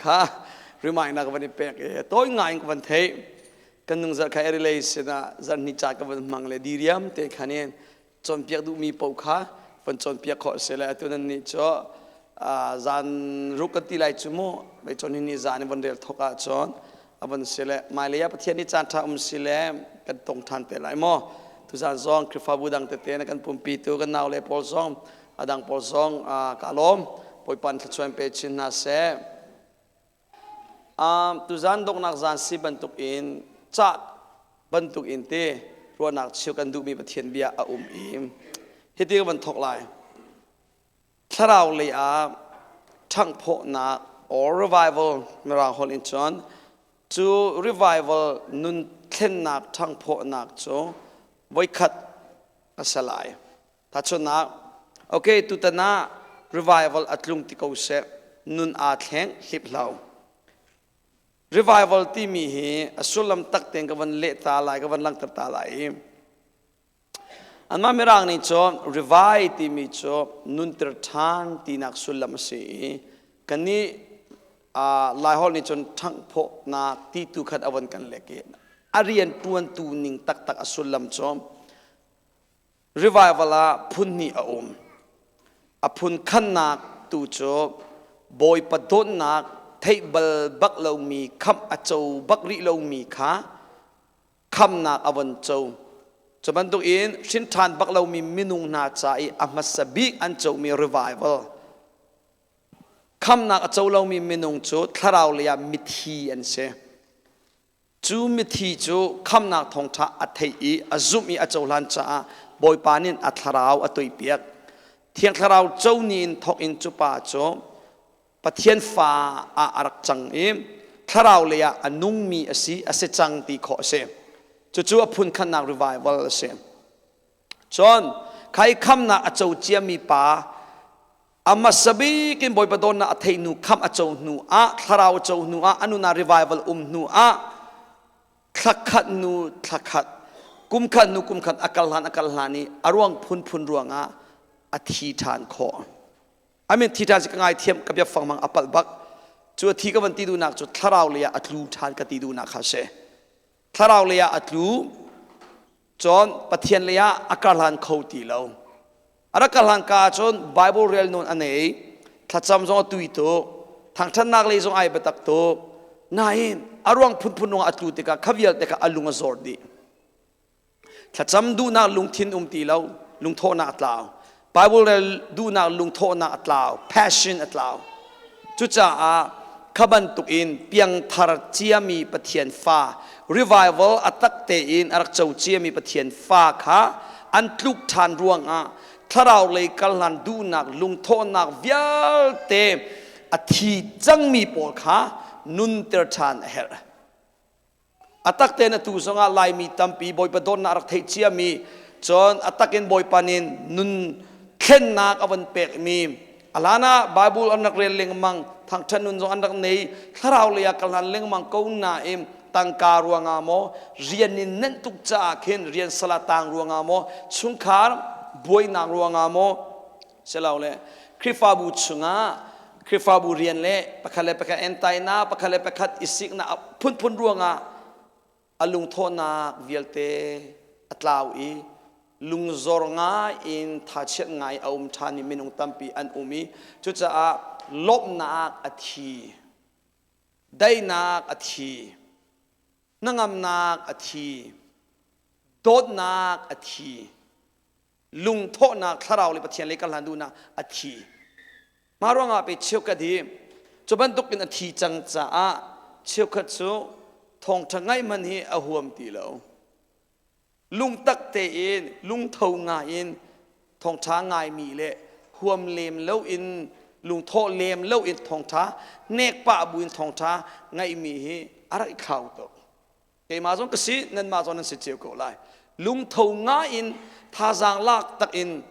Khakha remind na ka van i pek i tawi ngai in ka van theih. Kan nung zarh kha erilei sinah zarhni ca ka van hmang le diriam te khan in cawnpiak duhmi paoh kha van cawnpiak khawh si le atu nan nih cu zan ruk kan ti lai cu mu mei cawn hi ni zan in van rel thok ah cun a van si le mailei ah Pathian nih caan ṭha um si le kan tong ṭhan te lai maw. Tuzan zong Khrihfabu dang tete na kan pumpi tu kan nau le pawl zong a dang pawl zong ka lawm. Bawipa thluachuah pe chin hna seh. Tuzan donghnak zan si bantuk in cah bantuk in te ruahnak cheu kan duhmi Pathian bia a um i hiti ka van thawk lai. Thlarau lei ah ṭhanghphawhnak or revival mirang holh in cun cu revival nun thlennak ṭhanghphawhnak cu voikhat a si lai. Tahchunhnak, okay, tutan ah revival a tlung ti ko seh, nun aa thleng hlip hlo. Revival timi hi a sullam tak tein ka van leh ta lai, ka van langhter ta lai i anmah Mirang nih cun revive timi cu nunter ṭhan tinak sullam a si i kannih Laiholh nih cun ṭhanghphawhnak ti tu khat a von kan lek i a rian ṭuantu ning taktak a sullam cu Revival ah phun hnih a um. A phun khannak tu cu Bawipa dawtnak theih bal bak lomi khamh a co bak rih lomi kha khamnak a von co. Cu bantuk in hrinṭhan bak lomi minung hna ca i a hmasa bik an comi revival. Khamnak a co lomi minung cu thlarau lei ah mithi an si. Cu mithi cu khamnak thawngṭha a theih i a zumh i a cohlan caah Bawipa nih a thlarau a tuihpiak. Thiang Thlarau co ni in thawk in cu pa cu Pathian fa ah a rak cang i thlarau lei ah a nungmi a si, a si cang ti khawh a si. Cucu a phunkhannak revival a si. Cun khai khamnak a co ciami pa a hmasa bik in Bawipa dawtnak a theih hnu khamh a co hnu ah thlarau a co hnu ah a nun ah revival um hnu ah thlakhat hnu thlakhat kum khat hnu kum khat a kal hlan a kal hlan i a ruang phunphun ruangah a thi ṭhan khawh. I mean thi ṭhan si ka ngaithiam, ka biafang mang a palh bak. Cu a thi ka van ti duhnak cu thlarau lei ah a tlu ṭhan ka ti duhnak kha a si. Thlarau lei ah a tlu. Cun Pathian lei ah a karhlan kho ti lo. A rak karhlan ka ahcun Bible rel nawn a nei, thlacam zong a tui tuk, thangṭhatnak lei zong ai biatak tuk. Nain a ruang phunphun ruangah a tlu tikah kha vialte kha a lung a zawr dih. Thlacam duhnak lungthin um ti lo, lungthawhnak a tlau. Bible rel duhnak lungthawhnak a tlau, passion a tlau. Cucaah kha bantukin piangthar ciami Pathian fa, revival a tak tein a rak co ciami Pathian fa kha an tluk ṭhan ruangah thlarau lei kalhlan duhnak lungthawhnak vialte a thi cangmi pawl kha nunter ṭhan a herh. A tak tein atu zongah Laimi tampi Bawipa dawtnak rak theih ciami cun a takin Bawipa nih nun thlennak a van pekmi a hlan ah Bible an rak rel lengmang, thangṭhat nun zong an rak nei, thlarau lei ah kal hlan lengmang ko nain tangka ruangah maw, rian in nenh tuk caah khin rian sala tang ruangah maw, chungkhar buainak ruangah maw, silole Khrihfabu chungah Khrihfabu rian le pakhat le pakhat entainak, pakhat le pakhat i siknak phunphun ruangah a lungthawhnak vialte a tlau i lungzor ngai in thachiat ngai a um ṭhan i minung tampi an um i cucaah lawmhnak a thi, daihnak a thi, hnangamnak a thi, dawtnak a thi. Lungthawhnak thlarau le Pathian lei kal hlan duhnak a thi. Mah ruangah pe cheukhat hi cu bantuk in a thi cang caah cheukhat cu thawngṭha ngaih hmanh hi a huam ti lo. Lungtak tein lungtho ngai in thawngṭha ngaimi le huam lem loin lungthawh lem loin thawngṭha hnek pah buin thawngṭha ngaihmi hi a rak i thlau tuk. Keimah zong ka si, nanmah zong nan si cio ko lai. Lungtho ngai in thazaang lak tak in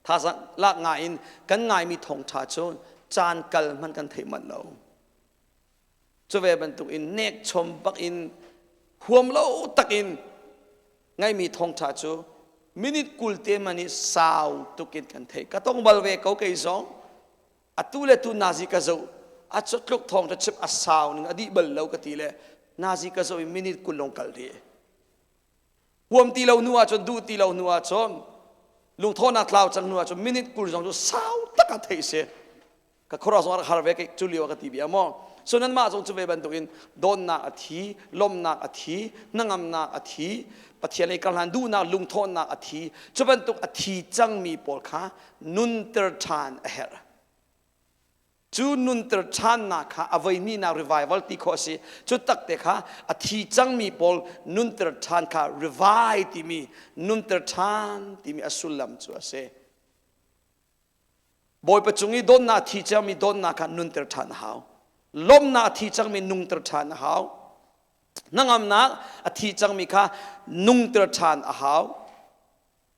thazaang lak ngai in kan ngaimi thawngṭha cu caan kal hmanh kan theih manh lo. Cu ve bantuk in nek chom bak in huam lo tak in ngaimi thawngṭha cu minute 20 te man i sau tuk in kan theih. Ka tong bal ve ko kei zong. Atu le tu nazi ka zoh. A tluk thawng cu chim a sau ning a dih bal lo ka ti le nazi ka zoh i minute 20 lawng kal rih. Huam ti lo hnu ahcun duh ti lo hnu ahcun lungthawhnak tlau cang hnu ahcun minute 20 zong cu sau tak ah theih si. Ka khuaruah zong a rak har ve cu lio ah ka ti bia maw. So nanmah zong cu ve bantukin dawtnak a thi, lawmhnak a thi, hnangamnak a thi, Pathian lei kar hlan duhnak lungthawhnak a thi. Cu bantuk a thi cangmi pawl kha nunter ṭhan a herh. Cu nunter ṭhannak kha a voihnihnak revival ti khawh a si. Cu takte kha a thi cangmi pawl nunter ṭhan kha revive timi nunter ṭhan timi a sullam cu a si. Bawipa cung i dawtnak a thi cangmi dawtnak kha nunter ṭhan a hau. Lawmhnak a thi cangmi nungter ṭhan a hau. Hnangamnak a thi cangmi kha nungter ṭhan a hau.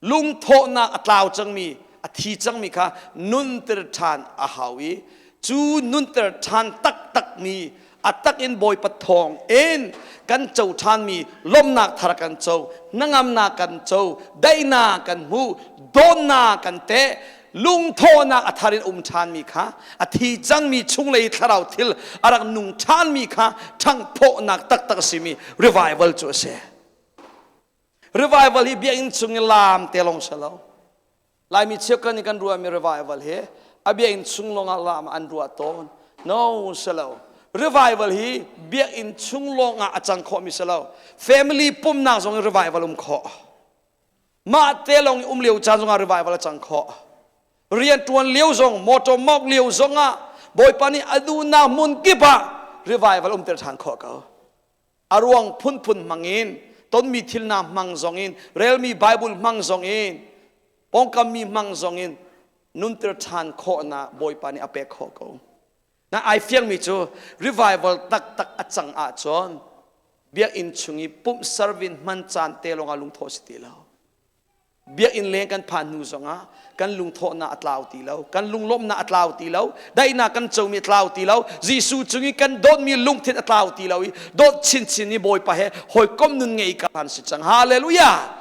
Lungthawhnak a tlau cangmi a thi cangmi kha nunter ṭhan a hau i cu nunter ṭhan taktakmi a tak in Bawipa thawng in kan co ṭhanmi lawmhnak thar kan co, hnangamnak kan co, daihnak kan hmu, dawtnak kan teh, lungthawhnak a thar in um ṭhanmi kha a thi cangmi chunglei thlarau thil a rak nung ṭhanmi kha ṭhanghphawhnak taktak a simi revival cu a si. Revival hi biakinn chung i laam te lawng si lo. Laimi cheukhat nih kan ruahmi revival hi a biakinn chung lawngah laam an ruah tawn. No, si lo. Revival hi biakinn chung lawngah a cang khawhmi si lo. Family pumnak zong in revival um khawh. Mah te lawng i um lio caan zongah revival a cang khawh. Rian ṭuan lio zong, motor mawk lio zongah Bawipa nih a duhnak hmun kip ah revival umter ṭhan khawh ko. A ruang phunphun hmangin tonmi thil hna hmang zongin relmi Bible hmang zongin pawngkammi hmang zongin nunter ṭhan khawhnak Bawipa nih a pek khawh ko. Na ai fiangmi cu revival taktak a cang ahcun biakinn chung i pumh serving hman caan te lawngah lungthawh si ti lo. Biakinn leng kan phan hnu zongah kan lungthawhnak a tlau ti lo, kan lunglawmhnak a tlau ti lo, daihnak kan comi a tlau ti lo, Jesuh cung i kan dawtmi lungthin a tlau ti lo i dawt chinchin i Bawipa he hawikom nun ngei kan si cang. Hallelujah!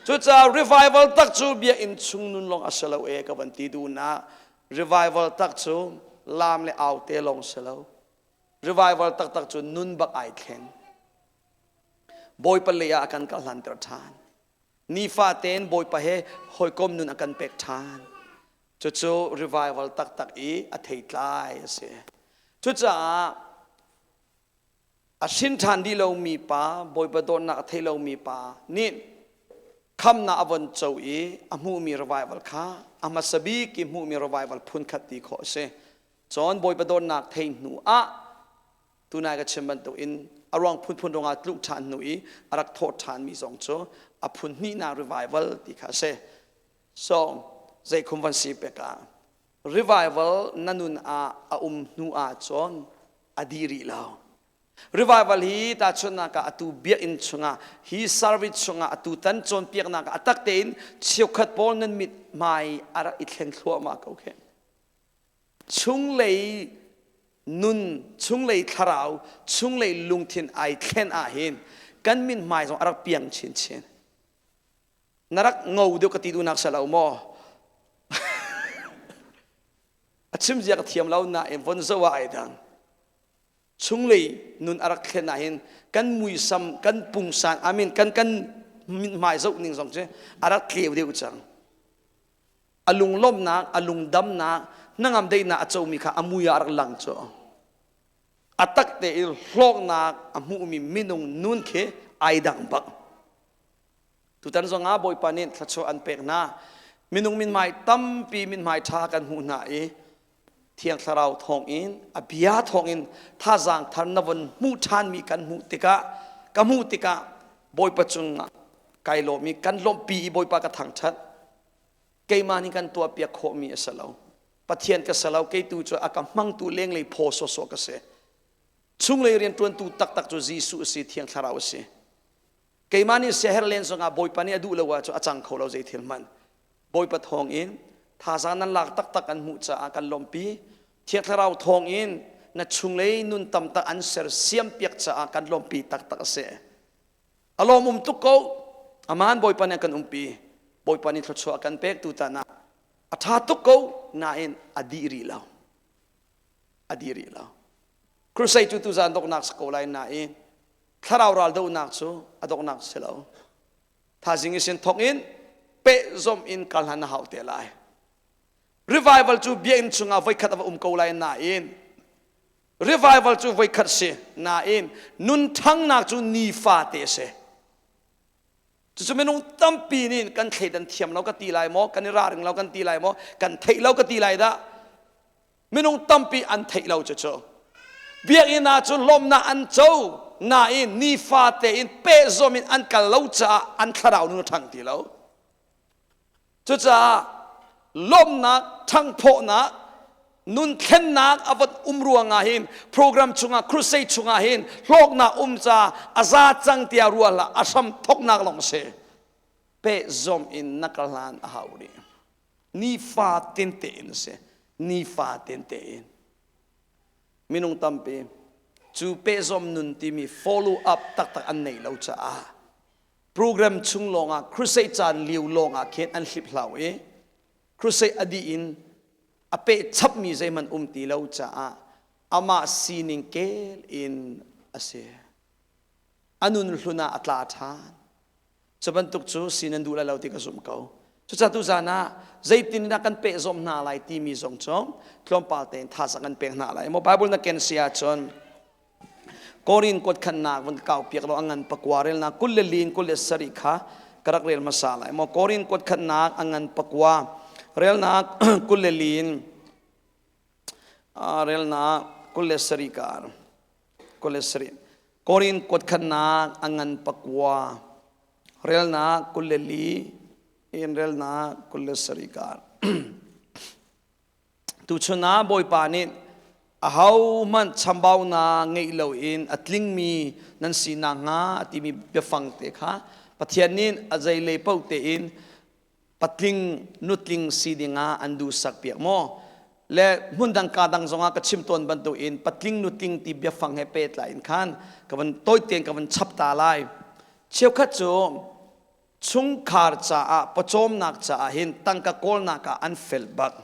Cucaah revival tak cu biakinn chung nun lawng a si lo e ka van ti duhnak. Revival tak cu laam le au te lawng si lo. Revival taktak cu nun bak ai thleng. Bawipa lei ah a kan kal hlanter ṭhan. Nifatein Bawipa he hawikom nun a kan pek ṭhan. Cucu revival taktak i a theitlai a si. Cucaah a hrin ṭhan dih lomi pa, Bawipa dawtnak a thei lomi pa nih khamnak a von co i a hmuhmi revival kha a hmasa bik i hmuhmi revival phunkhat ti khawh a si. Cun Bawipa dawtnak thei hnu ah tunai ka chim bantuk in a ruang phunphun ruangah tluk ṭhan hnu i a rak thawh ṭhanmi zong cu a phun hnihnak revival ti kha a si. So zei khum van si pek ah revival na nun ah a um hnu ah cun a dih rih lo. Revival hi tahchunhnak ah atu biakinn chungah hi service chungah atu tan cawnpiaknak ah a tak tein cheukhat pawl nan mit hmai a rak i thleng thluahmah ko khi. Chunglei nun, chunglei thlarau, chunglei lungthin ai thlen ahhin kan mithmai zong a rak piang chinchin. Na rak ngo deuh ka ti duhnak si lo maw? A chim zia ka thiam lo nain von zoh ah ai dang. Chunglei nun a rak thlen ahhin kan muisam, kan pungsan, I mean kan kan mithmai zoh ning zong cu a rak tleu deuh cang. A lunglawmhnak, a lungdamnak, hnangam daihnak a comi kha a mui ah a rak lang cu. A tak tein hlawknak a hmuhmi minung nun khi ai dang bak. Tutan zong ah Bawipa nih thluachuah an pek hna. Minung mithmai tampi mithmai ṭha kan hmuh hna i Thiang Thlarau thawngin a bia thawngin thazaang thar na von hmuh ṭhanmi kan hmuh tikah ka hmuh tikah Bawipa cungah kai lawm i kan lawmhpi i Bawipa ka thangṭhat. Keimah nih kan tuahpiak khawhmi a si lo. Pathian ka si lo, kei tu cu a ka hmangtu lenglei phaw sawsawh ka si. Chunglei rianṭuantu taktak cu Jesuh a si, Thiang Thlarau a si. Keimah nih siaherh len zongah Bawipa nih a duh lo ahcun a cang kho lo zei thil hmanh. Bawipa thawngin thazaang nan lak taktak an hmuh caah kan lawmhpi. Thiang Thlarau thawngin na chunglei nun tam tak an sersiam piak caah kan lawmhpi taktak a si. A lawm um tuk ko. Aman Bawipa nih a kan umpi. Bawipa nih thluachuah a kan pek tutan ah a ṭha tuk ko nain a dih rih lo. A di rih lo. Crusade cu tuzan donghnak si ko lai nain thlarau ral dohnak cu a donghnak si lo. Thazing i sin thawk in pehzom in kal hlan na hau te lai. Revival cu biakinn chungah voikhat a va um ko lai nain revival cu voikhat si nain nun ṭhangnak cu nifate a si. Cucu minung tampi nih kan thleidan thiam lo ka ti lai maw, kan i ralring lo kan ti lai maw, kan theih lo ka ti lai dah. Minung tampi an theih lo cucu. Biakinn ah cun lawmhnak an co nain nifate in pehzawm in an kal lo caah an thlarau nun a ṭhang ti lo. Cucaah lawmhnak, ṭhangphawhnak, nun thlennak a van um ruangah hin program chungah crusade chungah hin hlawknak um ca a za cang tiah ruah hlah a hram thoknak lawng si pehzawm in na kal hlan a hau rih nifa tin tein a si nifa tin tein minung tampi cu pehzawm nun timi follow up taktak an nei lo caah program chung lawngah crusade caan lio lawngah khin an hliphlau i crusade a dih in a peh chapmi zeihmanh um ti lo caah amah sining kel in a si. A nun hlun ah a tla ṭhan. Cu bantuk cu si nan duh lai lo ti ka zumh ko. Cucaah tuzan ah zeitin dah kan pehzawm hna lai timi zong cu tlawmpal tein thazaang kan pek hna lai. Maw Bible na ken si ahcun Korin kuatkhannak vun kau piak lo a ngan pakua relnak 24 in 27 kha ka rak rel hmasa lai. Maw Korin kuatkhannak a ngan pakua relnak 24 in relnak 27 kar 27 Korin kuatkhannak a ngan pakua relnak 24 in relnak 27 kar Tuchun ah Bawipa nih ahohmanh chambaunak ngeih loin a tlingmi nan si nakhnga a timi biafang te kha Pathian nih a zeilei paoh tein patling nutling si dingah an duhsak piak maw? Le hmundang ka dang zongah ka chim tawn bantukin patling nutling ti biafang he pehtlai in khan ka van tawi tein ka van chap ta lai. Cheukhat cu chungkhar caah pawcawmnak caah hin tangka kawlnak ah an fel bak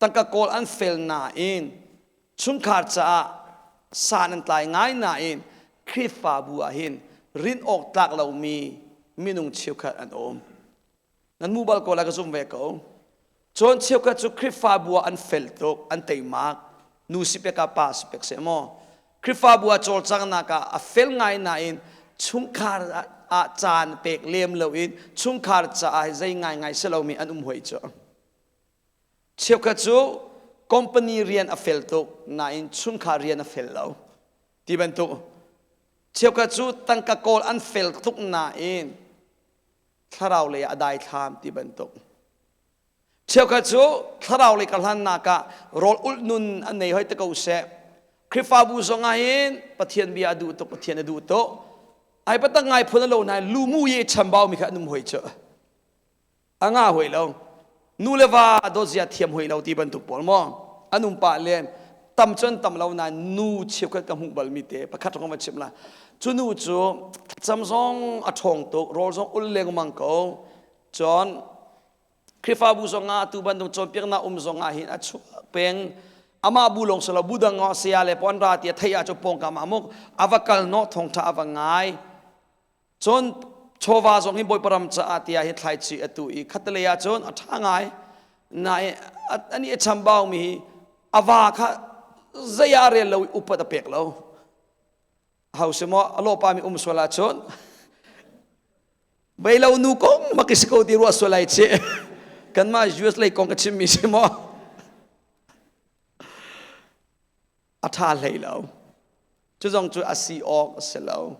tangka kawl an fel nain chungkhar caah san an tlai ngai nain Khrihfabu ah hin rin awk tlak lomi minung cheukhat an um nan mu bal ko lai ka zum ve ko Cun cheukhat cu Khrihfabu ah an fel tuk, an teimak. Nu si pek ah pa si pek seh maw. Khrihfabu ah cawlcanghnak ah a fel ngai nain chungkhar ah caan pek lem loin chungkhar caah zei ngaingai si lomi an um hoi cu. Cheukhat cu company rian a fel tuk nain chungkhar rian a fel lo ti bantuk. Cheukhat cu tangka kawl an fel tuk nain thlarau lei ah a daithlam ti bantuk. Cheukhat cu thlarau lei ka hlannak ah rawl ulh nun an nei hoi te ko seh. Khrihfabu zong ah hin Pathian bia a duh tuk, Pathian a duh tuk. Ai patak ngai phun a lo nain lumu ye chambau mi kha an um hoi cu. A nga hoi lo. Nu le va dawtzia thiam hoi lo ti bantuk pawl maw. An um pah len tam cun tam lo nain nu cheukhat ka hmuh bal mi te pakhat rong va chim la. Cu nu cu cam zong a ṭhawng tuk, rawl zong ul lengmang ko. Cun Khrihfabu zongah atu bantuk cawnpiaknak um zongah hin a chuak peng. Amah bu lawng si lo, bu dang ah saya le pon ra ti a theih ahcun pawngkam ah muk a va kal nawh thawngṭha a va ngai. Cun chawva zong hi Bawipa ram caah tiah hi thlaici atu i khattelei ah cun a ṭha ngai. Nain ani a chambau mi hi a va kha zei ah rel lo i upat a pek lo. Hau si maw a lawpa mi um sual ahcun Beilo nu kong mak si ko ti ruah sual ai chi. Kanmah US lei kong ka chimmi si maw? A ṭha hlei lo. Cu zong cu a si awk a si lo.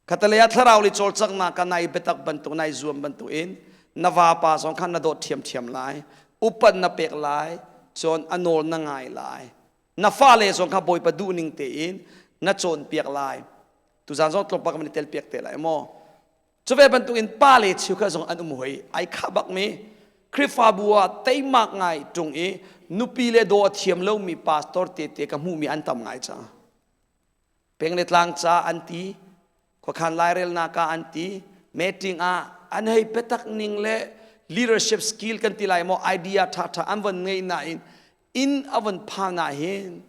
Khatalei ah thlarau le cawlcanghnak ka nai biatak bantuk nai zuam bantuk in na vapa zong kha na dawt ṭhiamṭhiam lai. Upat na pek lai, cun a nawl na ngai lai. Na fale zong kha Bawipa duhning tein na cawnpiak lai. Tuzaan zong tlawmpal kan i tel piak te lai maw? Cu ve bantukin pa le cheukhat zong an um hoi. Ai khah bak mi Khrihfabu ah teimak ngai ṭung i nupi le daw a thiam lomi pastor tete ka hmuhmi an tam ngai cang. Peng le tlang ca an ti, khuakhan lairelnak ah an ti, meeting ah an hei biatak ning le leadership skill kan ti lai maw idea ṭhaṭha an von ngei nain. Inn a von phan ah hin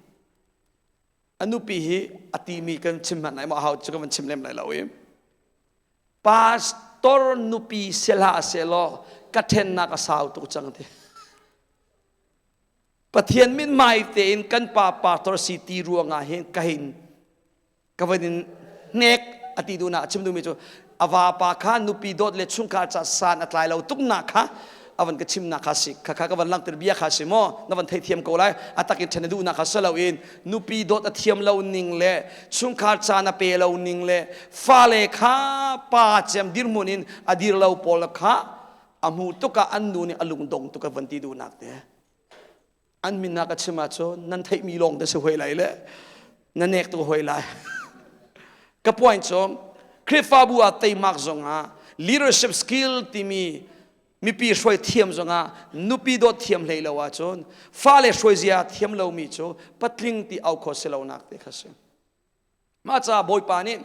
a nupi hi a timi kan chim hmanh lai maw hau cu ka van chim lem lai lo i pastor nupi si hlah sehlaw ka ṭhennak a sau tuk cang ti. Pathian mithmai tein kan pa pastor si ti ruangah hin ka hin ka van in hnek a ti duhnak a chim duhmi cu a vapa kha nupi dawt le chungkhar ca san a tlai lo tuknak kha a van ka chimnak kha si kha kha ka van langhter bia kha si maw na van theithiam ko lai a tak in ṭhen a duhnak kha si loin nupi dawt a thiam lo ning le chungkhar caan a pe lo ning le fale kha pa cem dirhmun in a dir lo pawl kha a hmu tuk ah an nu nih a lungdong tuk a van ti duhnak te an min ka chim ahcun nan theihmi lawng te si hoi lai le na nek tu hoi lai. Ka point cu Khrihfabu ah teimak zongah leadership skill timi mipi hruai thiam zongah nupi dawt thiam hlei lo ahcun fale hruai zia thiam lomi cu patling ti au kho si lonak te kha si. Mah caah Bawipa nih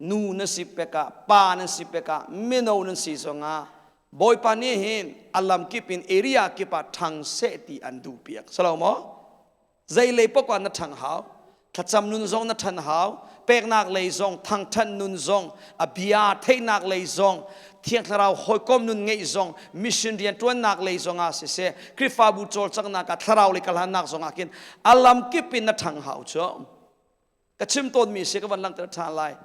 nu na si pekah, pa nan si pekah, mino nan si zongah Bawipa nih hin a lam kip in area kip ah ṭhang seh ti an duh piak. Salo maw? Zei lei paoh ah na ṭhang hau. Thlacam nun zong na ṭhan hau. Peknak lei zong, thangṭhat nun zong, a bia theihnak lei zong, Thiang Thlarau hawikom nun ngeih zong, mission rianṭuannak lei zongah siseh, Khrihfabu cawlcanghnak ah thlarau lei kalhannak zongah khin a lam kip in na ṭhang hau cu. Ka chim tawnmi si ka van langhter ṭhan lai.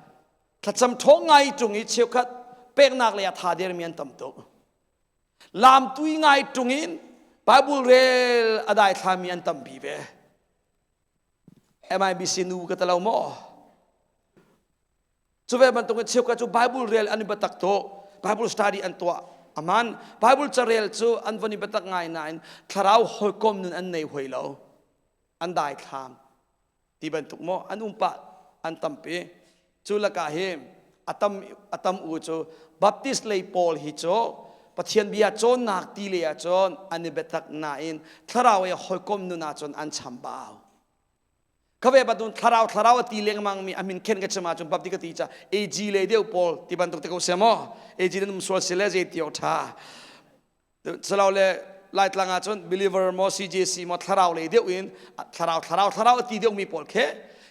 Thlacam ṭhawng ngai ṭung i cheukhat peknak lei ah tha dermi an tam tuk. Lam tui ngai ṭung in Bible rel a daithlami an tampi ve. MIBC nu ka talo maw? Cu ve bantukin cheukhat cu Bible rel an i biatak tuk. Bible study an tuah. Aman Bible carel cu an von i biatak ngai nain thlarau hawikom nun an nei hoi lo. An daithlam. Ti bantuk maw an um pah an tampi. Cu lakah hi a tam u cu Baptist lei pawl hi cu Pathian bia cawnnak ti lei ahcun an i biatak nain thlarau i hawikom nun ahcun an chambau. Khave batun thlarau thlarau a ti lengmang mi a min khen ka chim ahcun Baptist ka ti ca AG le deuh pawl ti bantuk te ko se maw AG nan um sual si le zei ti awk tha. Salo le Laitlang ahcun believer maw CJC maw thlarau lei deuh in thlarau thlarau thlarau a ti deuh mi pawl khe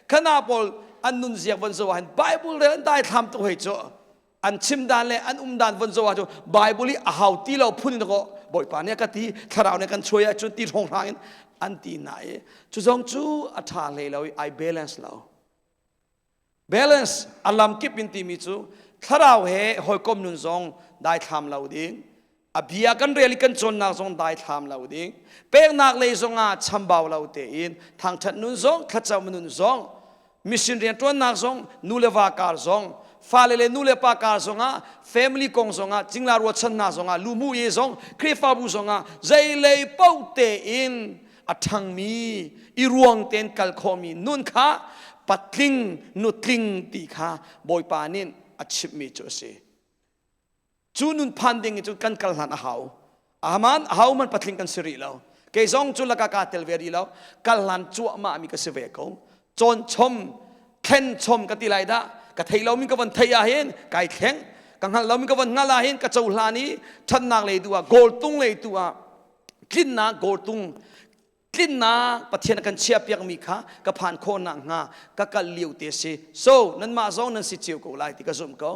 khana pawl an nun ziak von zo ah hin Bible rel an dai thlam tuk hei cu an chim dan le an um dan von zo ah cu Bible i a hau ti lo phun in ko Bawipa nih a ka ti thlarau nih kan chuai ahcun ti hrawng hrang in an ti na i cu zong cu a ṭha hlei lo i ai balance lo. Balance a lam kip in timi cu thlarau he hawikom nun zong daithlam lo ding, a bia kan rel i kan cawnnak zong daithlam lo ding, peknak lei zongah chambau lo tein thangṭhat nun zong, thlacam nun zong, mission rianṭuannak zong, nu le va kar zong, fale le nu le pa kar zongah, family kong zongah, cingla ruachannak zongah, lumu ye zong, Khrihfabu zongah zeilei paoh tein a ṭhangmi i ruang tein kal khawhmi nun kha patling nutling ti kha Bawipa nih a chimhmi cu a si. Cu nun phan ding cu kan kal hlan a hau. Aman a man patling kan si rih lo. Kei zong cu laka kaa tel ve rih lo. Kal hlan cuahmah mi ka si ve ko. Cawn chom, thlen chom ka ti lai dah. Ka thei lomi ka von thei ah hin kai thleng. Ka hngalh lomi ka von hngal ah hin ka cohlan i ṭhatnak lei tu ah goal tung lei tu ah tlinnak gawltung tlinnak Pathian a kan chiahpiakmi kha ka phan khawh nakhnga ka kal lio te si. So nanmah zong nan si cio ko lai ti ka zumh ko.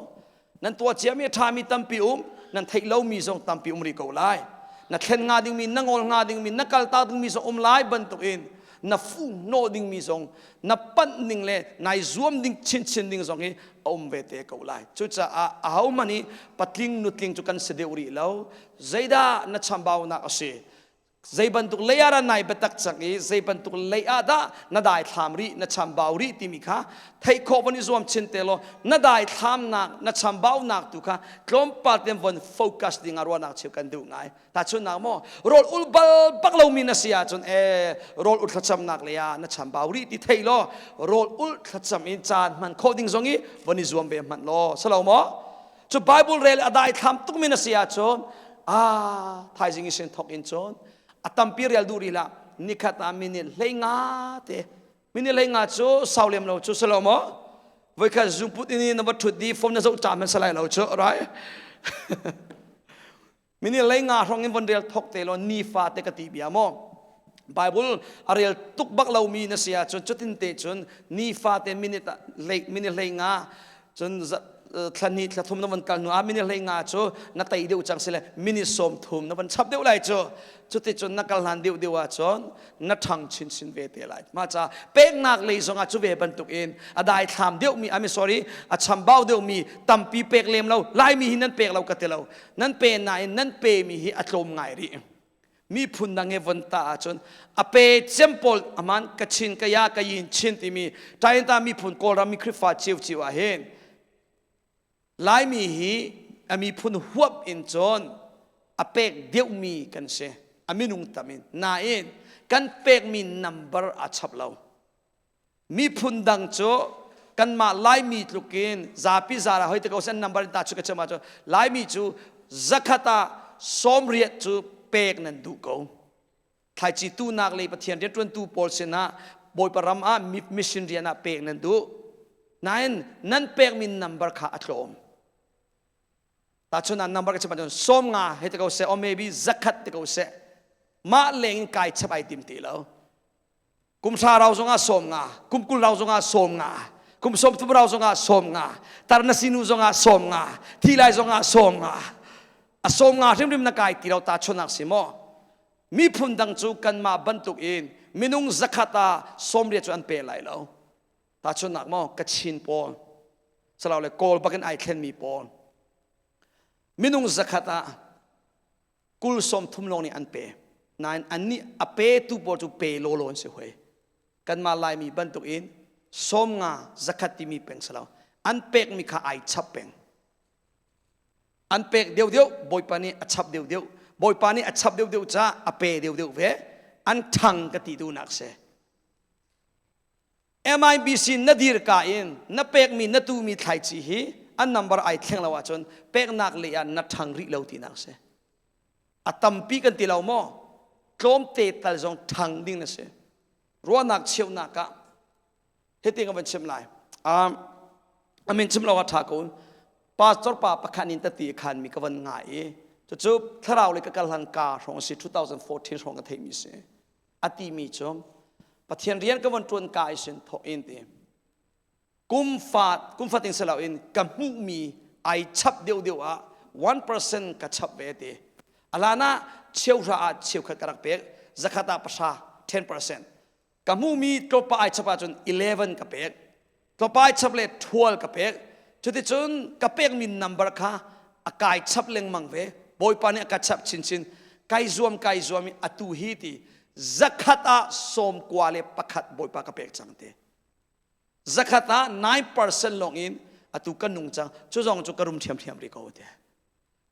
Nan tuah ciami a ṭhami tampi um, nan theih lomi zong tampi um rih ko lai. Na thlen hnga dingmi, na ngol hnga dingmi, na kaltak dingmi zong um lai bantukin na fung hnawh dingmi zong na panh ning le nai zuam ding chinchin ding zong hi a um ve te ko lai. Cucaah ahohmanh hi patling nutling cu kan si deuh rih lo. Zeidah na chambaunak a si? Zei bantuk lei ah dah nai biatak cang i zei bantuk lei ah dah na daithlam rih, na chambau rih timi kha theih khawh von i zuam chin te law na daithlamnak, na chambaunak tu kha tlawmpal tein von focus ding ah ruahnak cheu kan duh ngai. Tahchunhnak maw, rawl ul bal bak lomi na si ahcun ee rawl ul thlacamnak lei ah na chambau rih ti thei law rawl ul thlacam in caan hman khawh ding zong i von i zuam ve hmanh law salo maw? Cu Bible rel a daithlam tukmi na si ahcun ah thaizing i sin thok in cun a tampi rel duh rih hlah nikhat ah minute 15 te minute 15 cu sau lem lo cu silo maw voikhat zungput in na va ṭhut di phone na zoh cam man salai lo cu right minute 50 hrawng in von rel thok te law nifa te ka ti bia maw. Bible a rel tuk bak lomi na si ahcun cutin te cun nifate minute hlei minute hlei nga cun thla hnih thla thum na van kal hnu ah minute hlei nga cu na tei deuh cang sile minute 30 na van chap deuh lai cu. Cuticun na kal hlan deuh deuh ahcun na ṭhang chinchin ve te lai. Mah ca peknak lei zongah cu ve bantuk in a daithlam deuhmi I mean sorry a chambau deuhmi tampi pek lem lo. Laimi hi nan pek lo ka ti lo, nan pe nain nan pemi hi a tlawm ngai rih. Miphun dang he von ta ahcun a pe cem pawl aman Kachin, Kaya, Kayin, Chin timi Tainta miphun Kawlram mi Khrihfa ciocio ah hin Laimi hi a miphun huap in cun a pek deuhmi kan si, a minung tam in. Nain kan pekmi number a chap lo. Miphun dang cu kanmah Laimi tlukin zapi zara hoi te ko sen number in ta chu ka chim ahcun Laimi cu 100 ah 80 cu pek nan duh ko. Thlaici tuhnak lei Pathian rianṭuantu pawl sinah Bawipa ram ah mission rian ah pek nan duh. Nain nan pekmi number kha a tlawm. Tahchun ah number ka chim ahcun 50 hei te ko seh or maybe 100 te ko seh. Mah leng in kai chap ai tim ti lo. Kum hra rau zongah 50, kum 20 rau zongah 50, kum 30 rau zongah 50, tar na sinu zongah 50, thi lai zongah 50. A 50 hrimhrim na kai ti lo ta chunak si maw? Miphun dang cu kanmah bantuk in minung 100 ah 80 cu an pe lai lo. Tahchunhnak maw Kachin pawl, salo le Kawl bakin ai thlenmi pawl. Minung 100 ah 20 30 lawng nih an pe. Nain annih a petu pawl cu pe lawlaw an si hoi. Kanmah Laimi bantuk in 50 100 timi peng si lo. An pekmi kha ai chap peng. An pek deuhdeuh Bawipa nih a chap deuhdeuh. Bawipa nih a chap deuhdeuh caah a pe deuhdeuh ve. An ṭhang ka ti duhnak si. MIBC na dir ka in na pekmi na tumi thlaici hi an number ai thleng lo ahcun peknak lei ah na ṭhang rih lo tinak si. A tampi kan ti lo maw? Tlawmte tal zong ṭhang ding na si. Ruahnak cheuhnak ah hitin ka van chim lai. Um, amin chim lo ah ṭha ko. Pastor pa pakhat in tati khan mi ka van ngai i cucu thlarau le ka kal hlan ka hrawng si 2014 hrawng ka theimi si. A timi cu Pathian rian ka von ṭuan ka i sin thawk in ti kum fa kum fatin si loin ka hmuhmi ai chap deuhdeuh ah 1% ka chap ve ti. Alan ah cheuhra ah cheukhat ka rak pek, 100 ah 10, 10%. Ka hmuhmi tlawpa ai chap ahcun 11 ka pek, tlawpa ai chap le 12 ka pek. Cuticun ka pekmi number kha a kai chap lengmang ve. Bawipa nih a ka chap chinchin. Kai zuam kai zuam i atu hi ti 100 ah 91 Bawipa ka pek cang ti. 100 ah 9% lawng in atu ka nung cang. Cu zong cu ka rum ṭhiamṭhiam rih ko ti.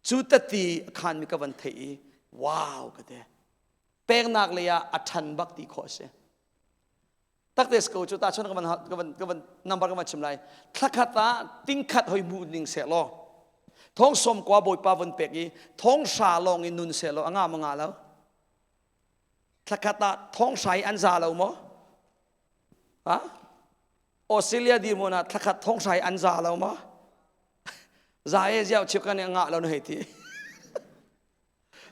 Cu tati a khanmi ka van theih i wow ka ti. Peknak lei ah a ṭhan bak ti khawh a si. Takte ko cu ta chun ka van ka van ka van number ka van chim lai. Thlakhat ah tingkhat hoi hmu ning seh law thong 90 Bawipa von pek i 100 lawng in nun seh law a nga ma nga lo? Thlakhat ah 100 i an za lo maw? Ha? Australia dirhmun ah thlakhat 100 i an za lo maw? Za e ziau chip kan ngah lo na hei ti.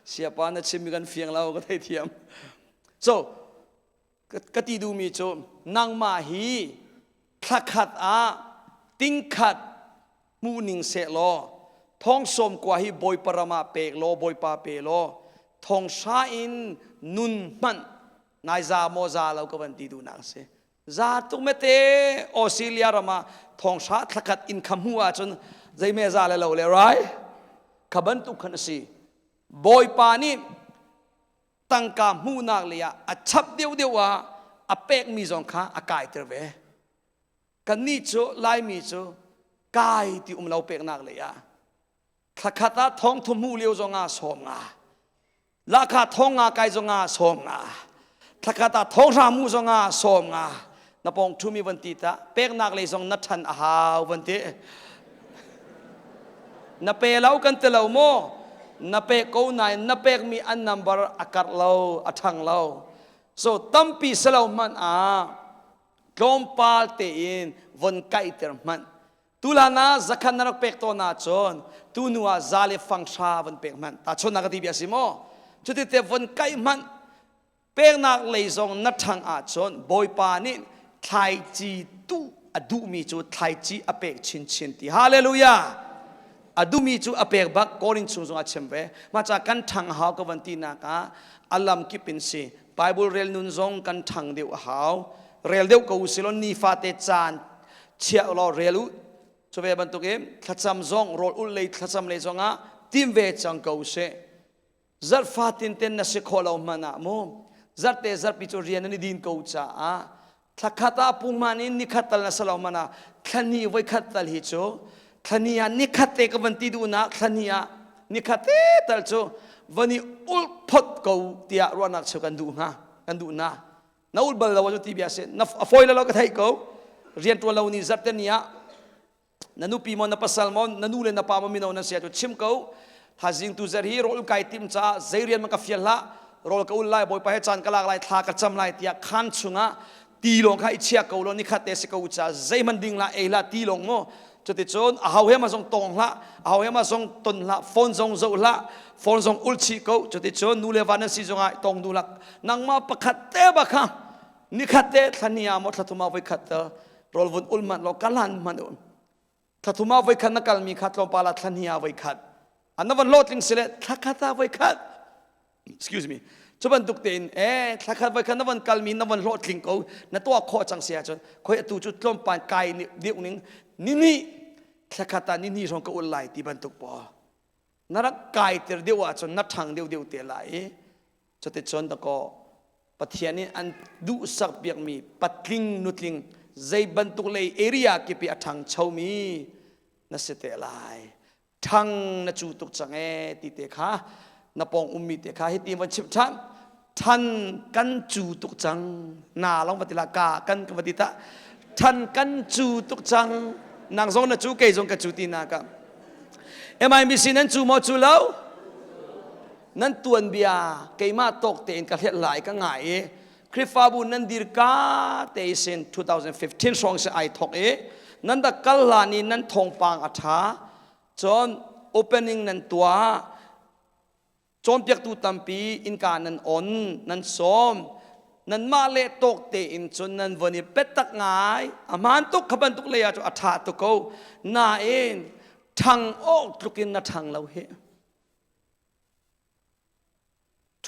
Siapa na chimmi kan fiang lo ka thei thiam. So ka ti duhmi cu nangmah hi thlakhat ah tingkhat hmuh ning seh law 90,000 hi Bawipa ram ah pek law Bawipa pe law 100 in nun hmanh nai za maw za lo ka van ti duhnak a si. Za tuk mete Australia ram ah 100 thlakhat in kha hmuh ahcun zeime za le lo le rai kha bantuk khan a si. Bawipa nih tangka hmuhnak lei ah a chap deuhdeuh ah a pekmi zong kha a kaiter ve. Kannih cu Laimi cu kai ti um lo peknak lei ah thlakhat ah 3000 hmuh lio zong ah 50, lahkhah 50 kai zong ah 50, thlakhat ah 100 hmuh zong ah 50. Na pawng ṭhumi van ti ta peknak lei zong na ṭhan a hau van ti. Na pe lo kan ti lo maw? Na pe ko nain na pekmi an number a karh lo, a ṭhang lo. So tampi si lo hmanh ah tlawmpal tein von kaihter hmanh. Tulan ah 100 na rak pek tawn ahcun tunu ah 150 von pek hmanh. Tahchunhnak ka ti bia si maw? Cuti te von kaih hmanh. Peknak lei zong na ṭhang ahcun Bawipa nih thlaici tuh a duhmi cu thlaici a pek chinchin ti. Hallelujah! A duhmi cu a pek bak Korin chung zong a chim ve. Mah ca kan ṭhang hau ka van tinak ah a lam kip in si. Bible rel nun zong kan ṭhang deuh a hau. Rel deuh ko usilaw nifate caan chiah law rel u. Cu ve bantukin thlacam zong rawl ulh lei thlacam lei zongah tim ve cang ko usih. Zarh fatin ten na si khawh lo hmanh ah mu zarhte zarhpi cu rian an i din ko caah thlakhat ah pungman in nikhat tal na si lo hmanh ah thlani voikhat tal hi cu thlani ah nikhat te ka van ti duhnak thlani ah nikhat te tal cu van i ulh phot ko tiah ruahnak cheu kan duh hnga kan duh na na ulh bal lo cu ti bia si na a fawi lo ka theih ko rian tuan lo ni zarhte ni ah na nupi maw na pasal maw na nu le na pa maw mino nan si ahcun chim ko thazing tu zer hi rawl kai tim caah zei rian man ka fial hlah rawl ka ul lai bawipa he caan ka lak lai thla ka cam lai tiah khan chungah ti lawng kha i chia ko law nikhat te si ko ca zeihmanh ding lah ei lah ti lawng maw cuticun a ho he ma zong tong hlah a ho he ma zong ton hlah phone zong zoh hlah phone zong ul chih ko cuticun nu le va nan si zongah tong du lak nangmah pakhat te ba kha nikhat te thlani ah maw thlathum ah voikhat te rawl vun ul hmanh law kalan hmanh u thlathum ah voikhat na kalmi kha tlawmpal ah thlahnih ah voikhat an na van hlawhtling sile thlakhat ah voikhat excuse me cu bantuk tein e thlakhat voikhat na van kalmi na van hlawhtling ko na tuah khawh cang si ahcun khoi atu cu tlawmpal kai deuh ning ni nih thlakhat ah ni hnih hrawng ka ul lai ti bantuk pawl na rak kai tir deuh ahcun na ṭhang deuh deuh te lai i Cuticun dakaw Pathian nih an duhsak piakmi patling nutling zei bantuk lei area kip i a ṭhangchomi na si te lai. Ṭhang na cu tuk cang ee ti te kha na pawng ummi te kha hiti van chimh ṭhan. Ṭhan kan cu tuk cang. Na long va ti la ka kan ka va ti ta. Ṭhan kan cu tuk cang. Nang zong na cu kei zong ka cu ti na ka. MIBC nan cu maw cu lo? Nan tuanbia keimah tawk tein ka hliat lai ka ngai i Khrihfabu nan dir ka te sin 2015 hrawng si ai thok i nan da kal hlan i nan thawngpang a ṭha cun opening nan tuah cawnpiaktu tampi innka nan on nan sawm nanmah le tawk tein cun nan von i petak ngai a hmaan tuk kha bantuk lei ah cu a ṭha tuk ko nain ṭhang awk tlukin na ṭhang lo hi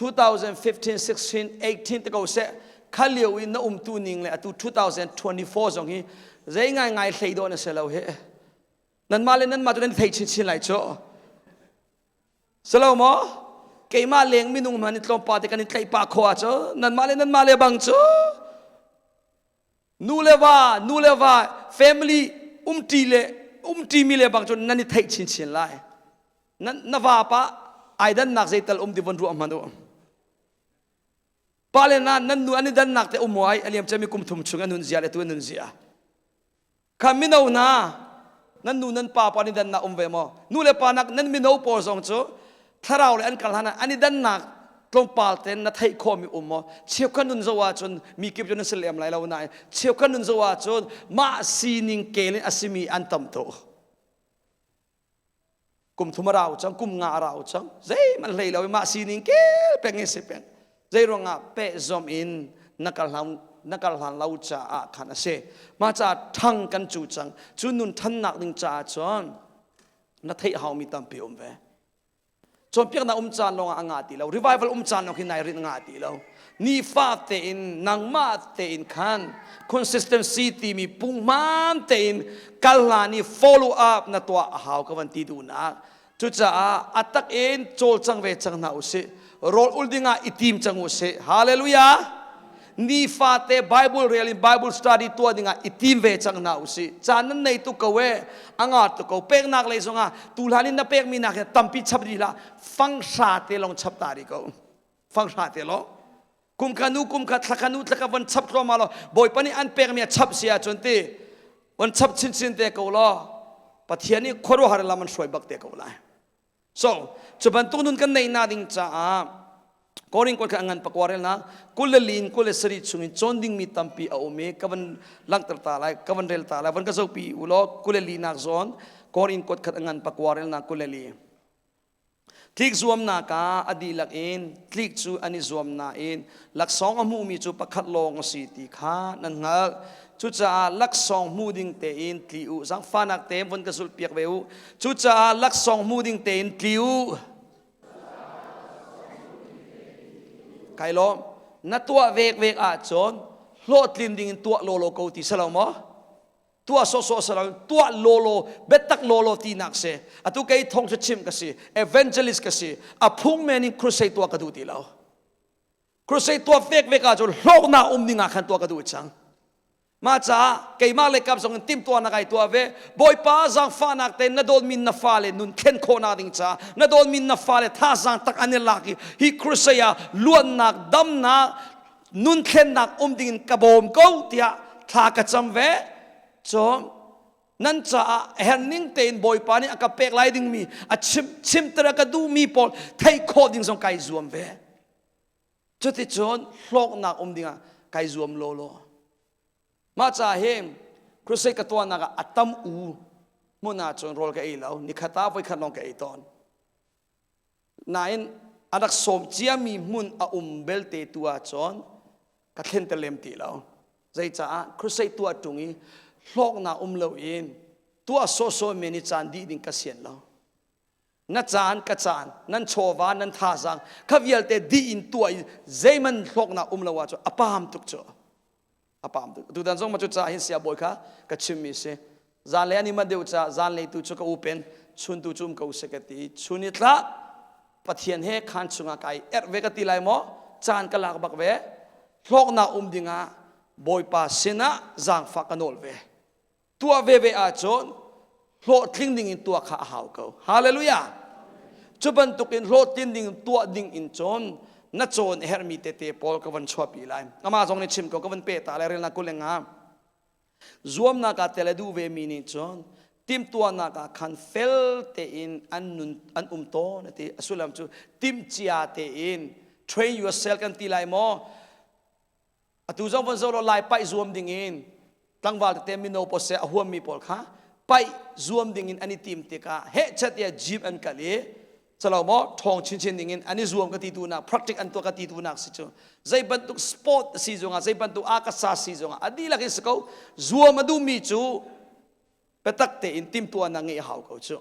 2015, 16, 18 te ko seh kha lio i na umtu ning le atu 2024 zong hi zei ngai ngai hlei dawh na si lo hi nanmah le nanmah cu nan thei chinchin lai cu silo maw keimah leng minung hman i tlawmpa te kan i tlaih pah khawh ahcun nanmah le nanmah le bang cu nu le va nu le va family umṭi le umṭi mi le bang cu nan i theih chinchin lai na, na vapa ai dannak zeital um ti von ruah hmanh u pa le na nan nu an i dannak te um ai aliam cemi kum thum chung an nun zia le tu an nun zia kha mino hna nan nu nan pa pa an i dannak um ve maw nu le pa nak nan mino pawl zong cu thlarau le an kal hlan ah an i dannak tlawmpal ten na theih khawhmi um maw cheukhat nun zo ahcun mi kip cu nan si lem lai lo nain cheukhat nun zo ahcun mah sining kel in a simi an tam tuk Kum thum a rau cang, kum nga a rau cang. Zeihmanh hlei lo i mah sining kel peng in si peng. Zei ruangah pehzom in na kal hlan na kal hlan lo caah khan a si. Mah caah ṭhang kan cu cang. Cu nun ṭhannak ding caah cun na theih haumi tampi um ve. Cawnpiaknak um caan lawngah a ngah ti lo. Revival um caan lawng khi nai rinh ngah ti lo. Nifa tein nangmah tein khan consistency timi punghman tein kal hlan i follow up na tuah a hau ka van ti duhnak. Cucaah a tak in cawlcang ve cang hna usih. Rawl ul dingah i tim cang usih. Hallelujah! Nifate Bible rel in Bible study tuah dingah i tim ve cang hna usih. Caan nan nei tuk ko e, a nga tuk ko. Peknak lei zongah tu hlan in na pekmi nak hin tampi chap rih hlah. Fang hra te lawng chap ta rih ko. Fang hra te lawng. Kum kha nu kum kha thla kha nu thla kha von chap thluahmah law Bawipa nih an pekmi a chap si ahcun ti von chap chinchin te ko law Pathian nih khuaruahhar lam an hruai bak te ko lai. So, cu bantuk nun kan neih na ding caah Korin kuat kha ngan pakua relnak kul le lin kul le sarih chungin cawn dingmi tampi a um i ka van langhter ta lai ka van rel ta lai van ka zohpi u law kul le li nak zawn Korin kuat khat ngan pakua relnak kul le li. Tlik zuamnak ah a dihlak in tlik cu an i zuam nain laksawng a hmuhmi cu pakhat lawng a si ti kha nan hngalh. Cucaah laksawng hmu ding tein tli u. Zaangfahnak tein vun ka zulhpiak ve u. Cucaah laksawng hmu ding tein tli u. Kai lawm. Na tuah vekvek ahcun hlawhtlin ding in tuah lawlaw ko ti si lo maw? Tuah sawhsawh si lo, tuah lawlaw, biatak lawlaw tinak si. Atu kei thawng cu chim ka si, evangelist ka si, a phung men in crusade tuah ka duh ti lo. Crusade tuah vekvek ahcun hlawknak um ding ah khan tuah ka duh cang. Mah caah keimah le kap zong in timhtuahnak ai tuah ve. Bawipa zaangfahnak tein na dawtmi na fale nun thlen khawhnak ding caah na dawtmi na fale thazaang tak an i lak i hi crusade ah luatnak, damnak, nun thlennak um ding in ka bawm ko tiah thla ka cam ve. Cun nan caah a herh ning tein Bawipa nih a ka pek lai dingmi a chim chimter a ka duhmi pawl theih khawh ding zong kai zuam ve. Cuticun hlawknak um dingah kai zuam lawlaw. Mah caah hin crusade ka tuahnak ah a tam u hmun ahcun rawl ka ei lo. Nikhat ah voikhat lawng ka ei tawn. Nain a rak sawm ciami hmun a um belte tu ahcun ka thlen te lem ti lo. Zeicaah crusade tuah ṭung i hlawknak um loin tuah sawhsawh men i caan dih ding ka sian lo. Na caan ka caan nan chawva nan thazaang kha vialte dih in tuah i zeiman hlawknak um lo ahcun a paam tuk cu, a paam tuk. Tutan zong ma cu ca hin sia bawi kha ka chimmi si. Zanlei an i manh deuh ca zanlei tu cu ka upen chun tu cu um ko se ka ti. Chun i tla Pathian he khaan chungah kai erh ve ka ti lai maw, caan ka lak bak ve. Hlawknak um dingah Bawipa sinah zaangfah ka nawl ve. Tuah veve ahcun hlawhtling ding in tuah kha a hau ko. Hallelujah! Cu bantukin hlawhtlin ding tuah ding in cun na cawn a herhmi tete pawl ka van chuahpi lai. Amah zong nih chim ko, ka van pe ta lai. Relnak 25. Zuamnak ah tel a duh ve mi nih cun timhtuahnak ah khan fel tein an nun an um tawn a ti. A sullam cu timhcia tein, train yourself kan ti lai maw? Atu zong von zoh law, Lai paih zuam ding in tlangval tete, mino pawl seh, a huammi pawl kha paih zuam ding in an i tim tikah hehchet tiah gym an kal i calo maw ṭhawng chinchin ding in an i zuam ka ti tu nak, practice an tuah ka ti tu nak si cu. Zei bantuk sport si zongah, zei bantuk akasa si zongah, a dihlak in si ko, zuam a duhmi cu biatak tein timhtuahnak ngeih a hau ko cu.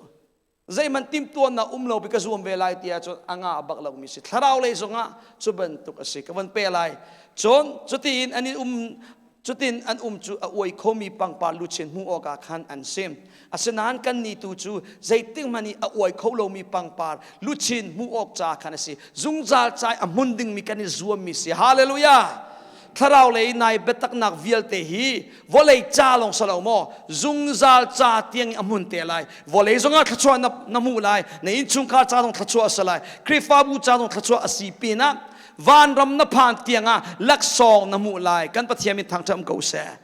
Zeihmanh timhtuahnak um lo bi ka zuam ve lai ti ahcun a ngah bak lomi si. Thlarau lei zongah cu bantuk a si. Ka van pe lai. Cun cutiin an i um, cutin an um cu a uai khomi pangpar luchin hmuh awkah khan an si. Asinain kannih tu cu zeitik hmanh i a uai kho lomi pangpar luchin hmuh awk ca khan a si. Zungzal ca i a hmun dingmi kan i zuammi si. Hallelujah! Thlarau lei nai biataknak vialte hi vawlei ca lawng si lo maw, zungzal ca tiang a hmun te lai. Vawlei zongah thluachuah na, na hmuh lai. Na innchungkhar ca zong thluachuah a si lai, Khrihfabu ca zong thluachuah a si pinah vanram na phan tiangah laksawng na hmuh lai. Kan Pathian min thangṭhat ko seh.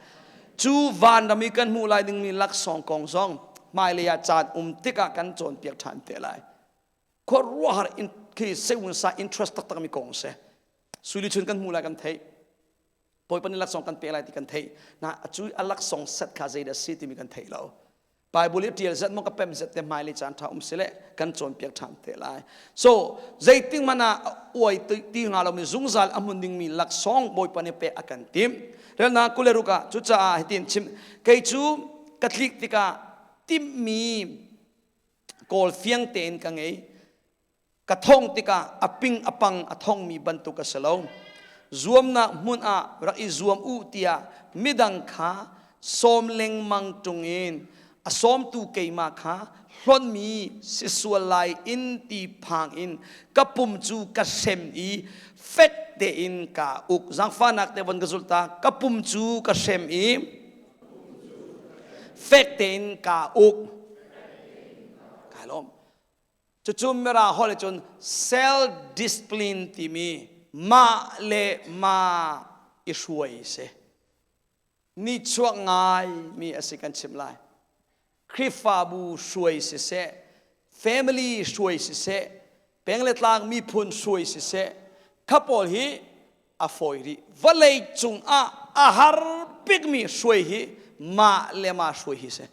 Cu vanram i kan hmuh lai dingmi laksawng kong zong hmailei ah caan um tikah kan cawnpiak ṭhan te lai. Khuaruahhar in khi sewunsa interest taktak mi kong si. Sui chun kan hmuh lai kan theih, Bawipa nih laksawng kan pe lai ti kan theih na. Cu a laksawng set kha zeidah si timi kan theih lo. Bible i ṭial zat maw ka pem zat te. Hmailei caan ṭha um si le kan cawnpiak ṭhan te lai. So zeitik hmanh ah uai ti hnga lomi, zungzal a hmun dingmi laksawng Bawipa nih pek a kan timh. Relnak 26 ah, cucaah hitin chim: kei cu ka tlik tikah timhmi kawl fiang tein ka ngei. Ka thong tikah a ping a pang a thongmi bantuk a si lo. Zuamnak hmun ah rak i zuam u tiah midang kha sawm lengmang ṭung in a sawmtu keimah kha hlonhmi si sual lai in ti phang in ka pum cu ka hrem i fek tein kaa uk. Zaangfahnak te von ka zulh ta. Ka pum cu ka hrem i fek tein kaa uk. Kai lawm. Cucu Mirang holh cun self discipline timi mah le mah i hruai si. Nichuak ngai mi a si kan chim lai. Khrihfabu hruai siseh, family hruai siseh, peng le tlang miphun hruai siseh, kha pawl hi a fawi rih. Vawlei cungah a har bikmi hruai hi mah le mah hruai hi si.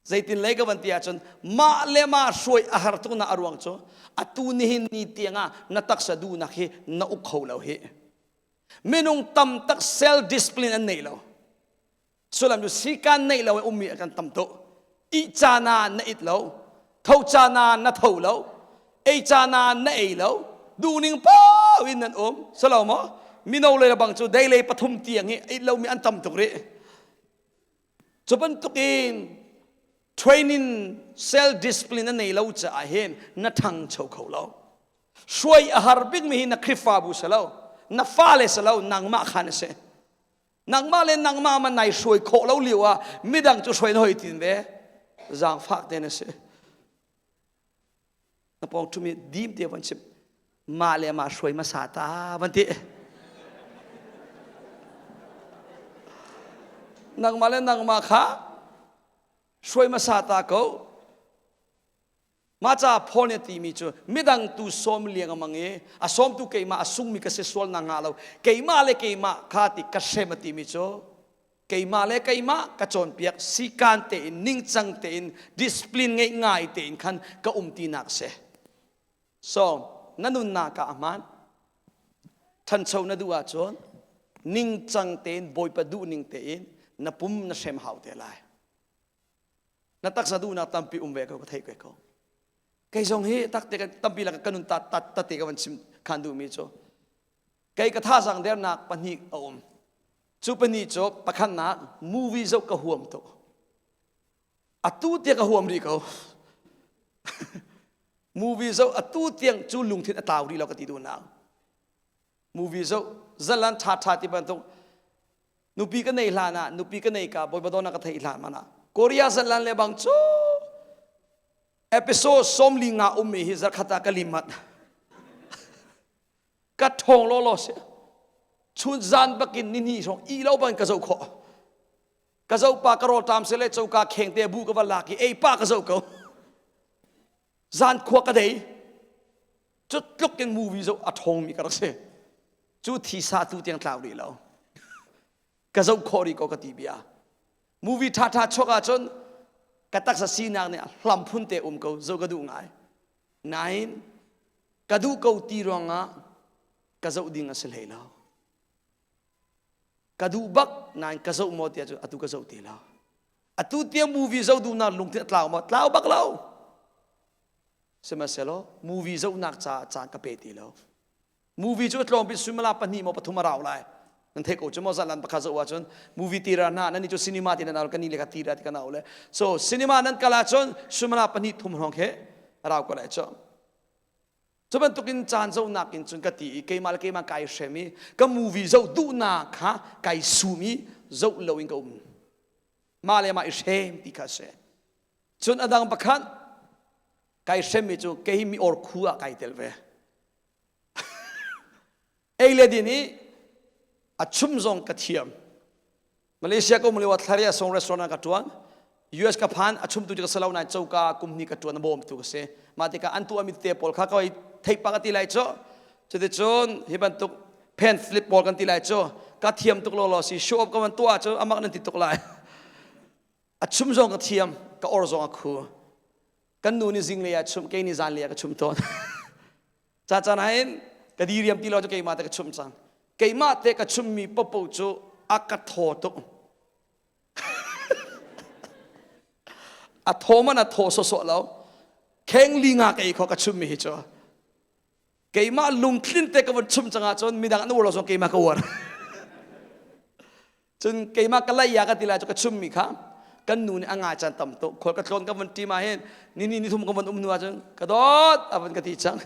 Zeitin lei ka van ti ahcun mah le mah hruai a har tuk na a ruang cu atu nihin ni tiangah na taksa duhnak hi na uk kho lo hi. Minung tam tak self discipline an nei lo. Sullam cu sikan neih lo i ummi kan tam tuk. Ih caan ah na it lo, tho caan ah na tho lo, ei caan ah na ei lo, duhning paoh in nan um. Salo maw? Mino le bang cu dei lei pathum tiang hi it lomi an tam tuk rih. Cu bantukin training self discipline na nei lo caah hin na ṭhangcho kho lo. Hruai a har bikmi hi na Khrihfabu si lo, na fale si lo, nangmah kha na si. Nangmah le nangmah man nai hruai khawh lo lio ah midang cu hruai na hoi tin ve. Zaangfak te na si. Na pawng ṭhumi dim te van chim. Mah le mah hruai hmasa ta van ti. Nangmah le nangmah kha hruai hmasa ta ko. Mah caah Paul nih a timi cu midang tu sawm liangmang i a sawmtu keimah a sungmi ka si sual nak hnga lo keimah le keimah kha ti ka hrem a timi cu keimah le keimah ka cawnpiak sikaan tein ningcang tein discipline ngeih ngai tein khan ka um tinak si. So na nunnak ah a hmaan ṭhancho na duh ahcun ningcang tein Bawipa duhning tein na pum na hrem hau te lai. Na taksa duhnak tampi um ve ko ka theih ko. Kei zong hi takte kan tampi lak kan nun ta ta tate ka van chim khan duhmi cu kei ka thazang dernak pahnih a um. Cu pahnih cu pakhatnak movie zoh ka huam tuk. Atu tiang ka huam rih ko. Movie zoh atu tiang cu lungthin a tlau rih lo ka ti duhnak. Movie zoh zalan ṭha ṭha ti bantuk Nupi ka nei hlan ah nupi ka nei ka Bawipa dawtnak ka theih hlan man ah Korea zatlan le bang cu episode 45 ummi hi zarkhat ah ka limat ka ṭhawng law law si chun zan bakin ni hnih hrawng i lo bang ka zoh khawh ka zoh pa ka rawl ṭam se le coka kheng te bu ka va lak i ei pa ka zoh ko zan khua ka dei cu tluk in movie zoh a ṭhawngmi ka rak si cu thisa tu tiang tlau rih lo ka zoh khawh rih ko ka ti bia movie ṭhaṭha chuak ahcun ka taksa sinak nih hlam phun te um ko zoh ka duh ngai nain ka duh ko ti ruangah ka zoh ding a si hlei lo ka duh bak nain ka zoh maw tiah cu atu ka zoh ti lo atu tiang movie zoh duhnak lungthin a tlau maw tlau bak lo sihmanhsehlaw movie zohnak caah caan ka pe ti lo Movie cu a tlawm bik suimilam pahnih maw pathum a rau lai. Nan theih ko cu maw zalan pakhat zoh ahcun movie tira hna nan nih cu cinema ti nan au kan nih le ka tira ti kan au le. So cinema nan kal ahcun suimilam pahnih thum hrawng khi a rau ko lai cu. Cu bantukin caan zohnak in cun ka ti i keimah le keimah kai hrem i ka movie zoh duhnak kha kai sum i zoh loin ka um. Mah le mah i hrem ti kha a si. Cun a dang pakhat kai hremmi cu kei mi or khu ah kai tel ve. Ei le din i a chum zong ka thiam. Malaysia ka um lio ah thlaria song restaurant ah ka tuan. US ka phan a chumtu cu ka si lo nain coka kum hnih ka tuan a bawmtu ka si. Mah tikah an tuahmi tete pawl kha ka theih pah ka ti lai cu. Cuticun hi bantuk pen flip pawl kan ti lai cu ka thiam tuk law law si show up ka van tuah cu amak nan ti tuk lai. A chum zong ka thiam, ka or zong a khu. Kan nu nih zinglei ah chum, kei nih zanlei ah ka chum tawn. Ca caan ah hin ka diriam ti lo cu keimah te ka chum cang. Keimah te ka chummi popo cu a ka thaw tuk. A thaw man a thaw sawsawh lo. Kheng li nga ka ei kho ka chummi hi cu. Keimah lungtlin te ka vun chum cang ahcun midang an uar lo zong keimah ka uar. Cun keimah ka lai ya ka ti lai cu ka chummi kha kan nu nih a ngai caan tam tuk. Khual ka tlawn ka vun ṭim ah hin ni ni ni thum ka vun um hnu ahcun ka dawt a vun ka ti cang.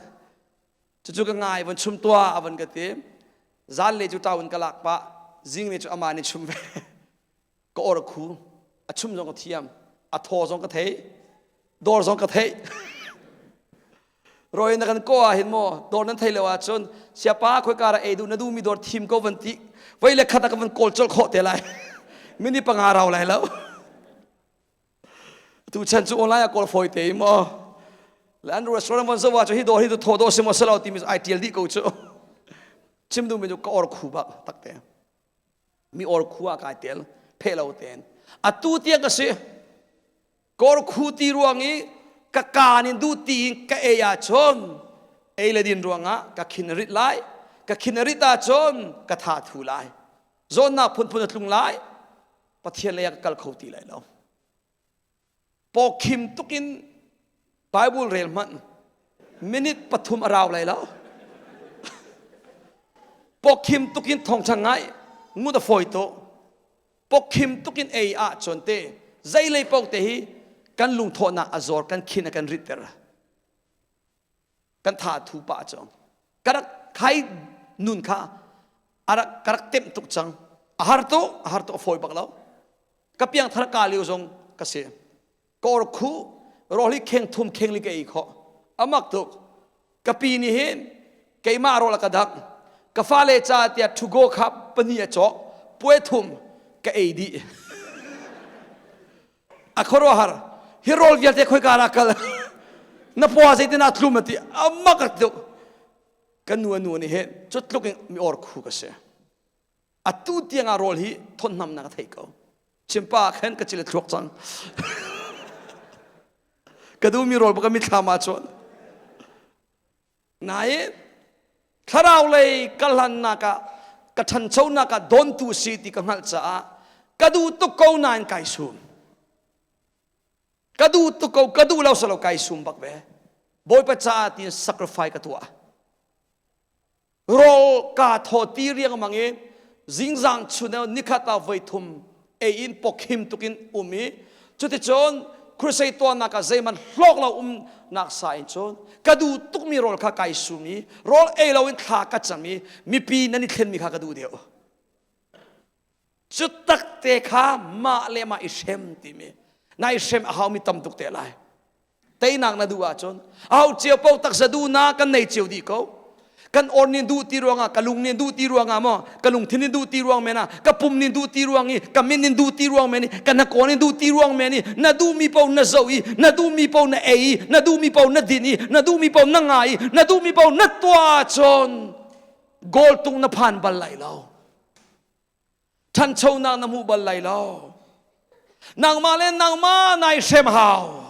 Cucu ka ngai vun chum tuah a vun ka ti. Zan le cu ṭau in ka lak pah. Zing le cu amah nih chum ve. Ka or khu. A chum zong ka thiam. A thaw zong ka thei. Dawr zong ka theih. Rawi na kan ko ah hin maw dawr nan thei lo ahcun siapa khoika ra ei duh na duhmi dawr thim ko van ti voi le khat ah ka van kawl colh khawh te lai mini panga rau lai lo tu chan cu online ah kawl fawi te maw le an restaurant von zo ah cu hi dawr hi tu thaw dawh si maw selo timi ai tial dih ko cu chim duhmi cu ka or khu bak takte mi or khu ah kai tel phe lo ten atu tiang ka si. Kawrkhu ti ruang i ka kaan in duh ti in ka ei ahcun ei le din ruangah ka khin a rit lai. Ka khin a rit ahcun ka tha thu lai. Zawnnak phunphun a tlung lai. Pathian lei ah ka kal kho ti lai lo. Pawkhim tuk in Bible rel hmanh minute pathum a rau lai lo. Pawkhim tuk in thawngṭha ngai ngut a fawi tuk. Pawkhim tuk in ei ahcun te zeilei paoh te hi kan lungthawhnak a zawr kan khin a kan ritter. Kan tha thu pah cang. Ka rak khai nun kha a rak ka rak temh tuk cang. A har tuk, a har tuk a fawi bak lo. Ka piangthar ka lio zong ka si. Ka or khu rawl hi kheng thum kheng li ka ei khawh. Amak tuk. Ka pi nih hin keimah rawl a ka dangh. Ka fale ca tiah thugo kha pahnih a cawk. Puai thum ka ei dih. A khuaruahhar. Hi rawl vialte khoika dah kal? Na paw zeitin ah tlum a ti. Amak tuk. Ka nu a nu nih hin cu tluk in mi or khu ka si. Atu tiang ah rawl hi thawtnamnak a thei ko. Chimpa khan ka cil a thluak cang. Ka duhmi rawl bak mithlam ah cun. Nain thlarau lei ka hlannak ah ka ṭhanchonak ah dawntu si ti ka hngalh caah ka duh tuk ko nain kai sum. Ka duh tuk ko, ka duh lo salo kai sum bak ve. Bawipa caah tiin sacrifice ka tuah. Rawl kaa thaw ti riangmang i zingzang chun nikhat ah voi thum ei in pawkhim tukin um i cuticun crusade tuahnak ah zeihmanh hlawk lo umnak sa in cun ka duh tukmi rawl kha kai sum i rawl ei loin thla ka cam i mipi nan i thlenmi kha ka duh deuh. Cu takte kha mah le mah i hrem timi na i hrem a haumi tam tuk te lai. Teinak na duh ahcun aho cio paoh taksa duhnak kan nei cio dih ko. Kan or nih duh ti ruangah, ka lung nih duh ti ruangah maw, ka lungthin nih duh ti ruang men ah, ka pum nih duh ti ruang i, ka min nih duh ti ruang men i, ka hnakaw nih duh ti ruang men i, na duhmi paoh na zoh i, na duhmi paoh na ei i, na duhmi paoh na din i, na duhmi paoh na ngai i, na duhmi paoh na tuah ahcun goal tung na phan bal lai lo. Ṭhanchonak na hmu bal lai lo. Nangmah le nangmah nai hrem hau.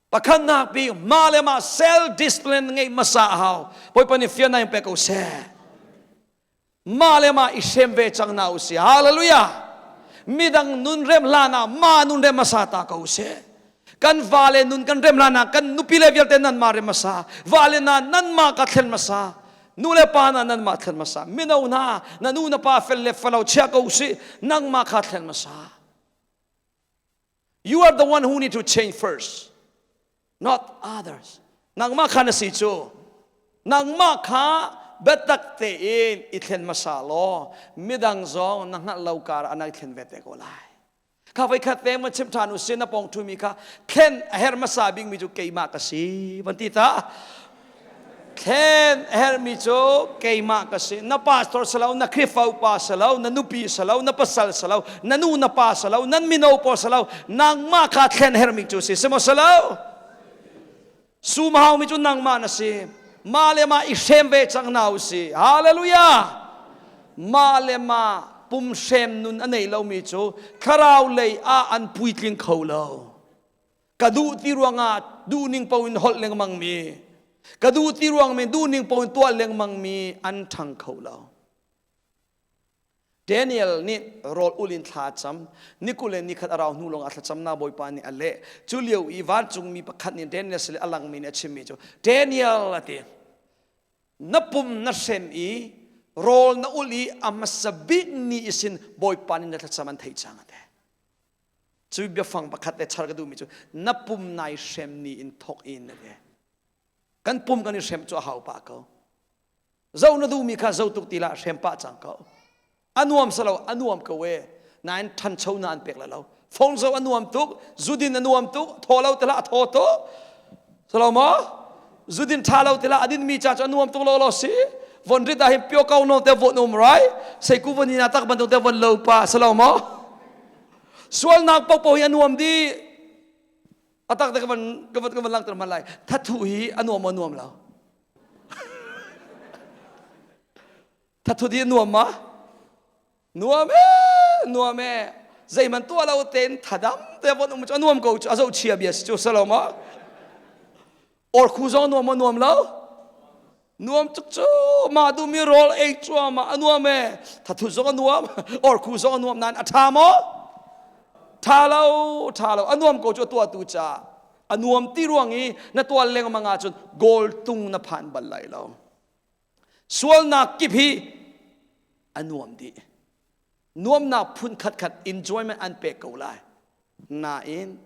Pakhatnak bik mah le mah self discipline ngeih hmasa a hau. Bawipa nih fiannak in pe ko seh. Mah le mah i hrem ve cang na usih. Hallelujah. Midang nun rem hlan ah mah nun rem hmasa ta ko seh. Kan vale nun kan rem hlan ah kan nupi le vialte nan mah rem hmasa. Vale na nan mah ka thlen hmasa. Nu le pa na nan mah thlen hmasa. Mino hna na nu na pa fel le falo chia ko usih. Nangmah kha thlen hmasa. You are the one who need to change first, not others. Nangmah kha na si cu. Nangmah kha biatak tein i thlen hmasa law midang zong na hngalh lo kar ah na i thlen ve te ko lai. Kha voi khat te man chim ṭhan u sin na pong ṭhumi kha thlen a herh hmasa bikmi cu keimah ka si van ti ta. Thlen a herhmi cu keimah ka si. Na pastor si lo, na Khrihfa upa si lo, na nupi si lo, na pasal si lo, na nu na pa si lo, nan mino pawl si lo, nangmah kha thlen a herhmi cu si. Si maw si lo? Sum haumi cu nangmah na si. Mah le mah i hrem ve cang hna u si. Hallelujah! Mah le mah pum hrem nun a nei lomi cu thlarau lei ah an puitling kho lo. Ka duh ti ruangah duhning paoh in holh lengmang mi, ka duh ti ruang mi duhning paoh in tuah lengmang mi an ṭhang kho lo. Daniel nih rawl ul in thla a cam. Nikul le nikhat a rau hnu lawngah thlacamnak Bawipa nih a leh. Cu lio i vancungmi pakhat nih Daniel sin a langmi nih a chimmi cu Daniel a ti. Na pum na hrem i rawl na ul i a hmasa bik ni i sin Bawipa nih na thlacam an theih cang a ti. Cu biafang pakhat le char ka duhmi cu na pum nai hrem ni in thawk in a ti. Kan pum kan i hrem cu a hau pah ko. Zo na duhmi kha zo tuk ti lah hrem pah cang ko. A nuam salo a nuam ko e. Nain ṭhancho na an pek la lo. Phone zo a nuam tuk, zudin a nuam tuk, thaw lo tila a thaw tuk. Salo maw? Zudin ṭha lo tila a din mi cha cu a nuam tuk lo lo si. Von rit ah hin pio ko no te von um rai. Seiku von ina tak bantuk te von lo pa salo maw? Sualnak popo hi a nuam di. A tak te ka van ka van ka van langter hman lai. Thathu hi a nuam maw nuam lo? Thathu di a nuam ma? Nuam e, nuam e. Zeihmanh tuah lo tein thadam te von um cu a nuam ko cu, a zohchia bia si cu salo ma? Orkhu zong nuam maw nuam lo? Nuam tuk cu, mah duhmi rawl ei cuahmah a nuam e. Thathut zong a nuam, orkhu zong a nuam nain a ṭha maw? Ṭha lo, ṭha lo. A nuam ko cu a tuahtu caah. A nuam ti ruang i na tual lengmang ahcun goal tung na phan bal lai lo. Sualnak kip hi a nuam dih. Nuamnak phun khatkhat enjoyment an pek ko lai. Nain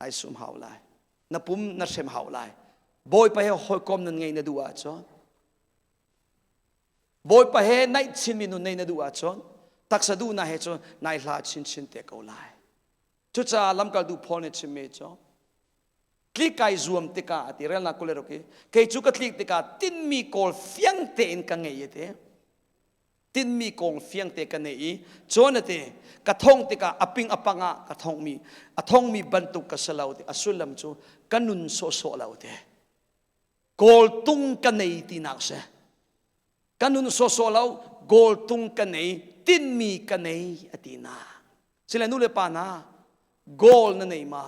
ai sum hau lai. Na pum na hrem hau lai. Bawipa he hawikom nan ngei na duh ahcun, Bawipa he naih chinmi nun nei na duh ahcun, taksa duhnak he cun nai hla chinchin te ko lai. Cucaah lamkaltu Paul nih chimmi cu tlik kai zuam tikah a ti, relnak 26 i kei cu ka tlik tikah tinhmi kawl fiang tein ka ngei a ti. Tinhmi kong fiang te ka nei i cun a ti, ka thong tikah a ping a pang ah ka thongmi a thongmi bantuk ka si lo ti. A sullam cu ka nun sawhsawh lo ti, goal tung ka nei tinak si. Ka nun sawhsawh lo, goal tung ka nei, tinhmi ka nei a ti na. Sile nu le pa hna, goal na nei ma?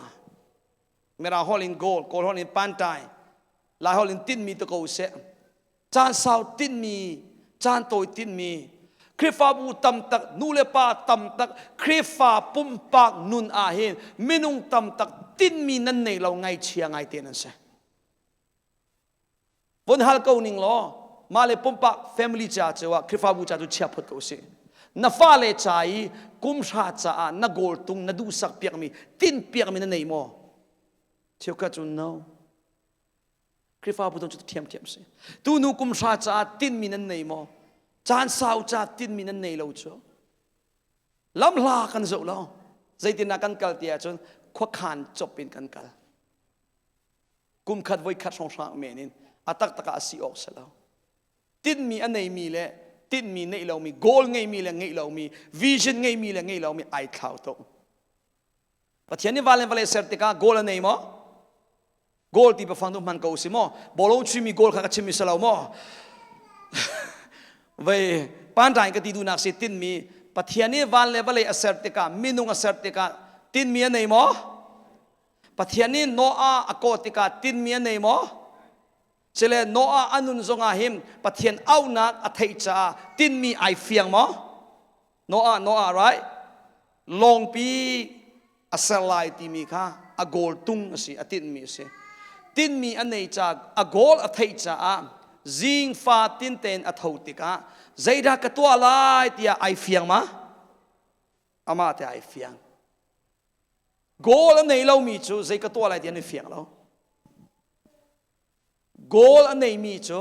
Mirang holh in goal, Kawl holh in pantai, Lai holh in tinhmi te ko seh. Caan sau tinhmi, caan tawi tinhmi, Khrihfabu tam tak, nu le pa tam tak, Khrihfa pumpak nun ah hin minung tam tak tinhmi nan nei lo, ngaihchia ngai te nan si. Von hal ko ning law, mah le pumpak family ca cu ah Khrihfabu ca cu chia phot ko si. Na fale ca i kum hra caah na goal tung na duhsak piakmi, tinh piakmi na nei maw? Cheukhat cu no. Khrihfabu zong cu ṭhiamṭhiam si. Tu nu kum hra caah tinhmi nan nei maw? Caan sau ca tinhmi nan nei lo cu. Lamhla kan zoh lo. Zeitindah kan kal ti ahcun khuakhan cop in kan kal. Kum khat voi khat hrawnghrang men in a taktak ah a si awk si lo. Tinhmi a neimi le tinhmi neih lomi, goal ngeimi le ngeih lomi, vision ngeimi le ngeih lomi ai thlau tuk. Pathian nih van le vawlei ser tikah goal a nei maw? Goal ti biafang tu hman ko si maw? Bawlung chuimi goal kha ka chimmi si lo maw? Vei pantai ka ti duhnak si, tinmi Pathian nih van le vawlei a ser tikah, minung a ser tikah tinmi a nei maw? Pathian nih Noah a kawh tikah tinmi a nei maw? Cile Noah a nun zongah hin Pathian auhnak a theih caah tinmi ai fiang maw? Noah, Noah, right? Lawngpi a ser lai timi kha a goal tung a si, a tinhmi a si. Tinhmi a nei ca, a goal a theih caah zing fa tin tein a tho tikah zeidah ka tuah lai tiah ai fiang ma? Amah te ai fiang. Goal a nei lomi cu zei ka tuah lai ti an i fiang lo. Goal a neimi cu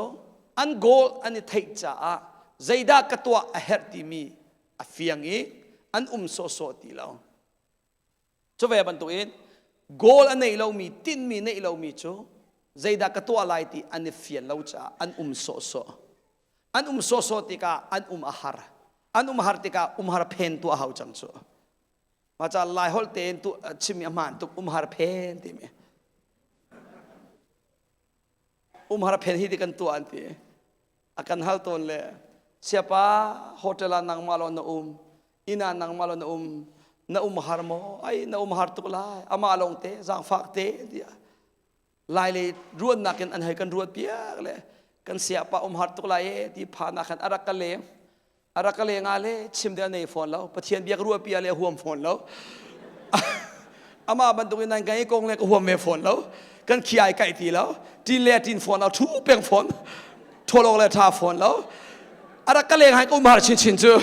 an goal an i theih caah zeidah ka tuah a herh timi a fiang i an um sawhsawh ti lo. Cu ve bantukin goal a nei lomi, tinhmi neih lomi cu zeidah ka tuah lai ti an i fian lo caah an um sawhsawh. An um sawhsawh tikah an um a har. An um har tikah umhar phen tuah hau cang cu. Mah ca Lai holh tein tu chimmi a hmaan tuk, umhar phen timi. Umhar phen hi ti kan tuah an ti. A kan hal tawn le siapa hotel ah nangmah lo na um, inn ah nangmah lo na um, na um har maw? Ai na um har tuk lai. Amah lawng te, zaangfak te tiah. Lai lei ruannak in an hei kan ruat piak le kan siapa um har tuk lai e ti phan ah khan a rak ka leng, a rak ka leng ah le chim ding a nei fawn lo. Pathian biak ruah pi ah le a huam fawn lo. Amah bantuk in nan kan i kong le ka huam ve fawn lo, kan khi ai kaih ti lo, tin le tin fawn lo, thu peng fawn, tholok le tha fawn lo. A rak ka leng hai ka um har chinchin cu.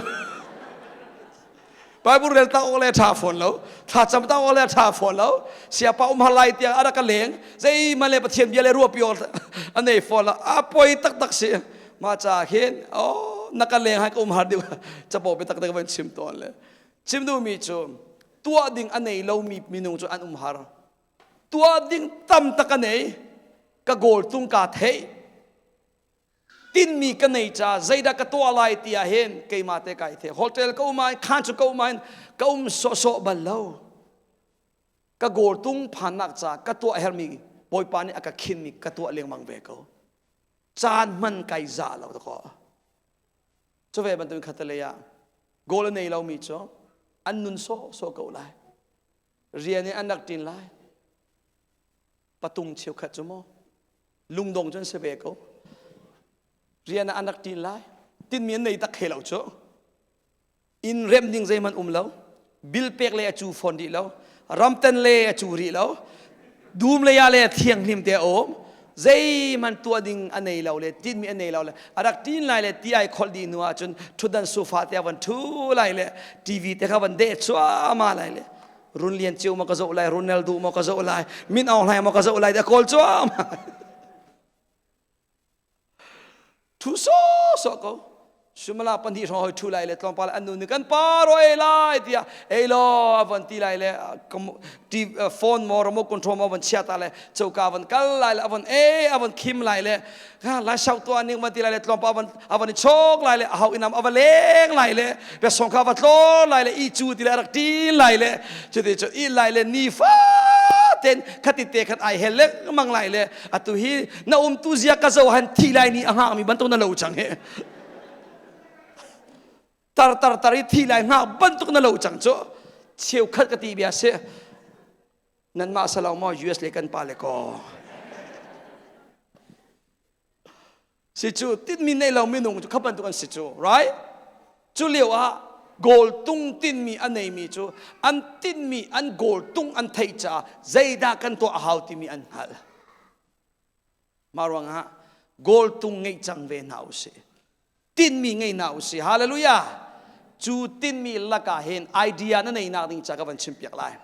Bible rel ta awk le ṭha fawn lo, thlacam ta awk le ṭha fawn lo, siapa um har lai tiang a rak ka leng, zeihmanh le Pathian bia le ruahpi awk a nei fawn lo, a poi taktak si. Mah ca khin, oh, na ka leng hai ka um har deuh, capo pe taktak van chim tawn le. Chim duhmi cu, tuah ding a nei lomi minung cu an um har. Tuah ding tam tak a nei, ka goal tung kaa theih, tinmi ka nei ca zeidah ka tuah lai ti ah hin keimah te kai the. Hotel ka um ah, khan cu ka um ah ka um sawhsawh bal lo. Ka goal tung phannak ca ka tuah hermi Bawipa nih a ka khinmi ka tuah lengmang ve ko. Caan hman kai za lo ko. Cu ve bantukin khatalei ah goal a nei lomi cu. An nun sawhsawh ko lai. Rian in an rak ṭin lai. Patung cheukhat cu maw lungdong cu an si ve ko. Rian ah an rak ṭin lai. Tinmi an nei tak khe lo cu. Inn remh ding zeihmanh um lo. Bill pek le a cu fawn rih lo. Ramten le a cu rih lo. Dum lei ah le thianghlim te a um. Zeihmanh tuah ding a nei lo le tinmi a nei lo le a rak ṭin lai le ti ai kholh dih hnu ahcun ṭhutdan sofa te a van ṭhu lai le TV te kha van deh cuahmah lai le Run Lian Ceu maw ka zoh lai Ronaldo maw ka zoh lai Min Aung Hlaing maw ka zoh lai ti a kawl cuahmah. Thu sawsawh ko. Sumala pahnih hrawng hoi thu lai le tlawmpal an nu nih kan pa ro ei lai tiah ei law a von ti lai le phone maw remote control maw von chia ta le coka von kal lai le a von ei a von khim lai le lai sau tuah ning van ti lai le tlawmpal von a von i chok lai le a hau inam a va leng lai le bia song kha va tlor lai le i cu ti le a rak ṭin lai le cuti cu i lai le nifa ten khati te khan ai hel lengmang lai le atu hi na umtu zia ka zo han thi lai ni a hngak mi bantuk na lo cang he tar tar tar i thi lai hngak bantuk na lo cang cu cheukhat ka ti bia si nanmah salo maw US le kan pa le ko si cu tinmi nei lo minung cu kha bantuk an si cu right cu lio ah goal tung tinmi a neimi cu an tinmi an goal tung an theih caah zeidah kan tuah a hau timi an hngalh mah ruangah goal tung ngeih cang ve hna usih tinmi ngei hna usih hallelujah cu tinmi lakah hin idea na nei nak ding ca ka van chim piak lai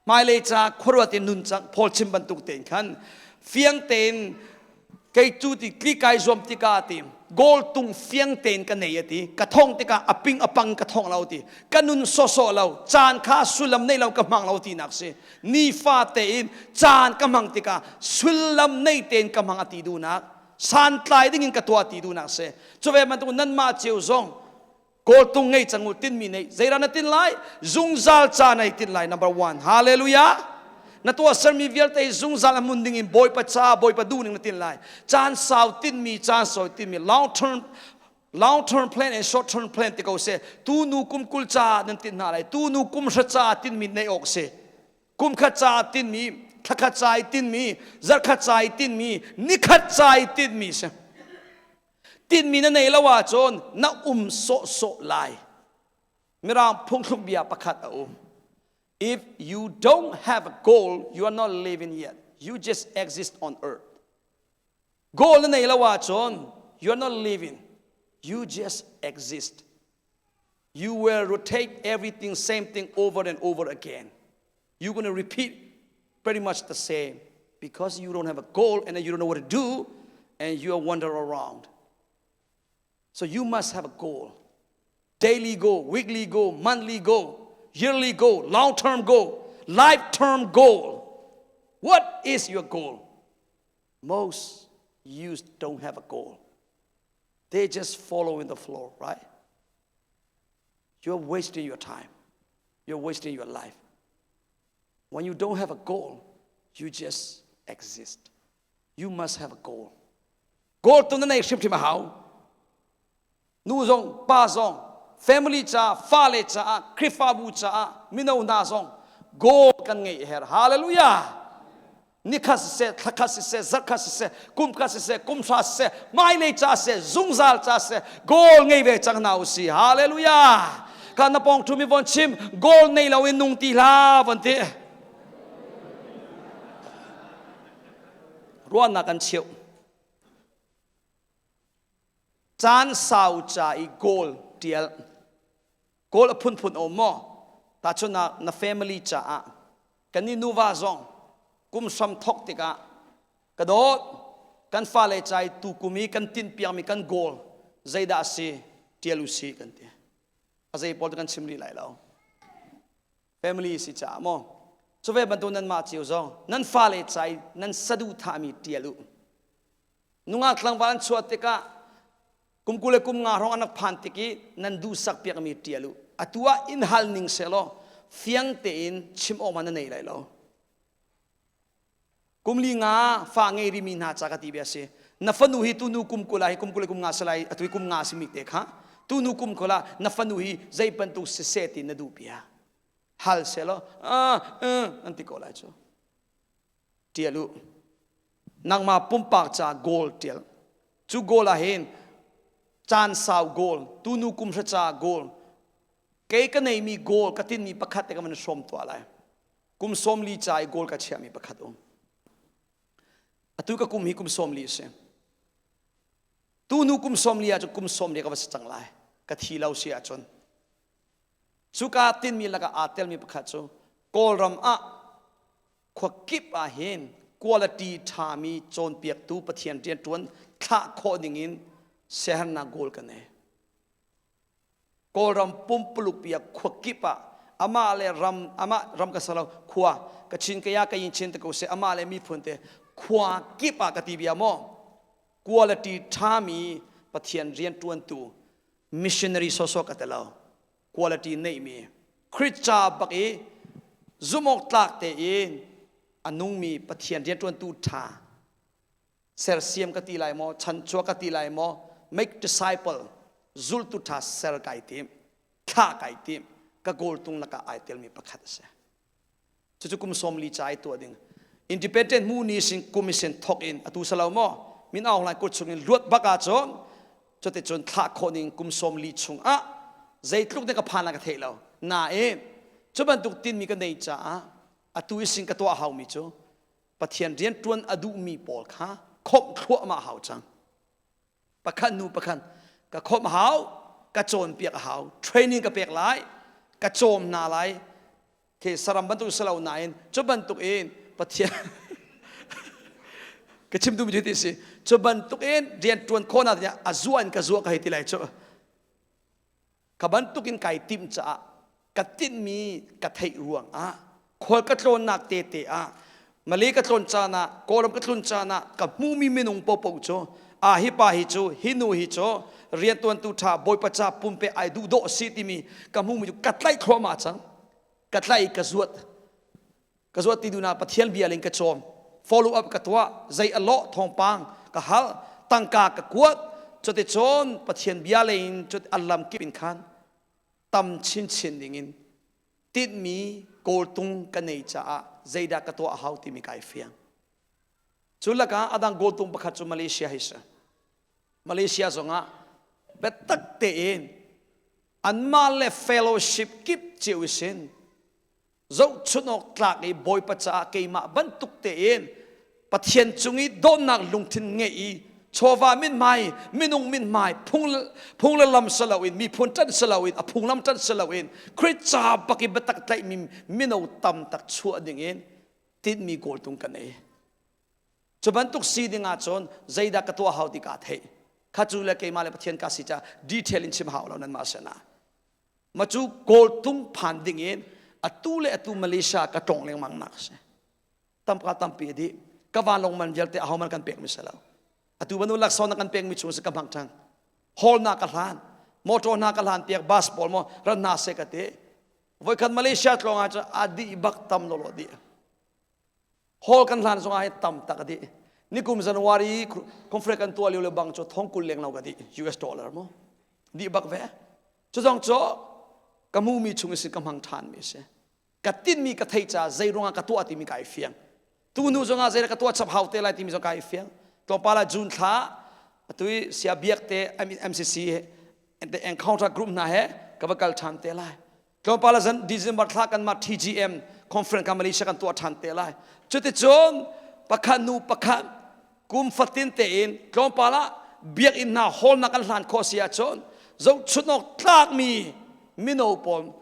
hmailei ca khuaruat in nun cang Paul chim bantuk tein khan fiang tein kei cu ti tli kai zuam tikah ti goal tung fiang tein ka nei ati ka thong tikah a ping a pang ka thong lo ti ka nun sawsawh lo caan kha sullam nei lo ka hmang lo ti nak si nifa tein caan ka hmang tikah sullam nei tein ka hmang ati duhnak santlai ding in ka tuah ti duhnak si cu ve bantuk nanmah cio zong kawltung ngei cang u tinmi nei zeira na tin lai zungzal ca nei tin lai number one hallelujah na tuah sermi vialte zungzal a mun ding in bawipa ca bawipa duh ning na tin lai caan sau tinmi caan sawi tinmi long term long term plan and short term plan ti ko se tu nu kum kul ca nan tin hna lai tu nu kum hra ca tinmi nei awk si kum khat ca tinmi thlakhat ca i tinmi zarkhat ca i tinmi nikhat ca i tinmi si Tinmi na nei lo ahcun na um sawhsawh lai. Mirang phungthluk bia pakhat a um. If you don't have a goal, you are not living yet. You just exist on earth. Goal na nei lo ahcun you are not living. You just exist. You will rotate everything, same thing over and over again. You're going to repeat pretty much the same because you don't have a goal and you don't know what to do and you wander around. So you must have a goal. Daily goal, weekly goal, monthly goal, yearly goal, long-term goal, life-term goal. What is your goal? Most youth don't have a goal. They just follow in the flow, right? You're wasting your time. You're wasting your life. When you don't have a goal, you just exist. You must have a goal. Goal tu na nei hrimhrim a hau. Nu zong, pa zong, family ca, fale caah, Khrihfabu caah, mino hna zong goal kan ngeih her. Hallelujah. Nikhat siseh, thlakhat siseh, zarkhat siseh, kumkhat siseh, kumhra siseh, hmailei ca siseh, zungzal ca siseh, goal ngei ve cang hna usih. Hallelujah. Kan na pawng ṭhumi von chim, goal nei loin nung ti hlah von ti. Ruahnak kan cheuh. Caan sau ca i goal ṭial. Goal a phunphun a um maw? Tahchunhnak na family caah kan i nuva zong kum hram thawk tikah ka dawt kan fale ca i tukum i kan tinhpiakmi kan goal zeidah a si ṭial u sih kan ti. A zei pawl kan chim rih lai lo. Family si caah maw? Cu ve bantuk nanmah cio zong nan fale ca i nan saduhthahmi ṭial u. Nungak tlangval an chuah tikah kum 20 le kum nga hrawng an rak phan tik i nan duhsak piakmi ṭial u. Atu ah in hal ning sehlaw fiang tein chim awk man na nei lai lo. Kum li nga fa ngei rimi hna ca ka ti bia si. Na fanu hi tunu kum 20 ah hi kum 20 le kum nga salai atu hi kum nga simi te kha tunu kum 20 ah na fanu hi zei bantuk siseh ti na duh bia. Hal selaw ah an ti ko lai cu. Tial u. Nangmah pumpak ca goal tial. Cu goal ah hin caan sau goal, tunu kum hra ca goal, kei ka neimi goal ka tinmi pakhat te ka van hrawm tuah lai. Kum 40 ca i goal ka chiahmi pakhat um. Atu ka kum hi kum 40 a si. Tunu kum 40 ah cun kum 40 ka va si cang lai. Ka thi lo si ahcun. Cuka tinmi lakah aa telmi pakhat cu Kawlram ah khuakip ah hin quality ṭhami cawnpiaktu Pathian rianṭuan thlah khawh dingin siaherhnak goal kan nei. Kawlram pumpuluk pi ah khuakip ah amah le ram amah ram ka salo khua Kachin kaya kayin chin te ko se amah le miphun te khua kip ah ka ti bia maw quality ṭhami Pathian rianṭuantu missionary sawsawh ka telo quality neihmi Khrih ca bak i zumhawk tlak tein a nungmi Pathian rianṭuantu ṭha sersiam ka ti lai maw chanchuak ka ti lai maw make disciple zultu ṭha ser kai tim thlah kai tim ka goal tung lakah ai telmi pakhat a si Cucu kum 40 ca i tuah ding. Independent hmu ni sin kum sin thok in atu salo maw min aung hlaing kut chung in luat bak ahcun cuticun thlah khawh ning kum 40 chung ah zeitluk ne ka phan la ka theih lo. Nain cu bantuk tinmi ka nei caah atu i sin ka tuah haumi cu Pathian rian ṭuan a duhmi pawl kha khawmh thluahmah hau cang. Pakhat nu pakhat ka khawmh hau, ka cawnpiak a hau, training ka pek lai, ka cawm hna lai, khi saram bantuk si lo nain cu bantuk in Pathian ka chim duhmi cu ti si cu bantuk in rian ṭuan khawhnak tiah a zuah in ka zuah ka hei ti lai cu ka bantuk in kai timh caah ka tinhmi ka theih ruang ah khual ka tlawnnak te te ah Malay ka tlawn caan ah Kawlram ka tlun caan ah ka hmuhmi minung popo cu a hi pa hi cu hi nu hi cu riantuantu ṭha Bawipa ca pumpe ai duh dawh si timi ka hmuhmi cu ka tlaih thluahmah cang ka tlaih ka zuat ka zuat ti duhnak Pathian bia in ka cawm follow up ka tuah zei a lawh thawngpang ka hal tangka ka kuat cuticun Pathian bia lei in cut a lam kip in khan tam chinchin dingin tinhmi kawltung ka nei caah zeidah ka tuah a hau timi kai fiang cu lakah adang kawltung pakhat cu Malaysia hi si Malaysia zongah biatak tein anmah le fellowship kip cio isin zohchunh awk tlak i Bawipa caah keimah bantuk tein Pathian cung i dawtnak lungthin ngeih i chawva mithmai minung mithmai phung phung le lam si loin miphun ṭanh si loin a phunglam ṭanh si loin Khrih ca bak i biatak tlaihmi mino tam tak chuah dingin tinhmi kawltung kan ei. Cu bantuk si ding ahcun zeidah ka tuah hau ti kaa theih. Kha cu le keimah le Pathian ka si ca detail in chim hau lo nan mah sinah. Ma cu kawltung phan ding in atu le atu Malaysia ka tlong lengmang nak si. Tamka tampi a dih. Ka vanlawng man vialte aho man kan pek mi si lo. Atu banu laksawng na kan pek mi chung si ka hmang ṭhang. Hall na ka hlan, motor na ka hlan piak, bus pawl mo ran hna se ka ti. Voikhat Malaysia tlawng ah cun a dih bak tam lo lo dih. Hall kan hlan zongah hi tam tak a dih. Nikum January conference kan tuah lio le bang cu thong 20 leng lo ka dih US dollar mu. Dih bak ve. Cu zong cu ka hmuhmi chung in ka hmang ṭhan mi si. Ka tinhmi ka theih caah zei ruangah ka tuah timi kai fiang. Tu hnu zongah zei ka tuah chap hau te lai timi zong kai fiang. Tlawmpal ah June thla atu i sia biak te MCC the encounter group hna he ka va kal ṭhan te lai. Tlawmpal ah zan December thla kanmah TGM conference ka Malaysia kan tuah ṭhan te lai. Cuticun pakhat nu pakhat kum fatin tein tlawmpal ah biakinn hna hall na kan hlan khawh si ahcun zohchunh awk tlakmi mino pawl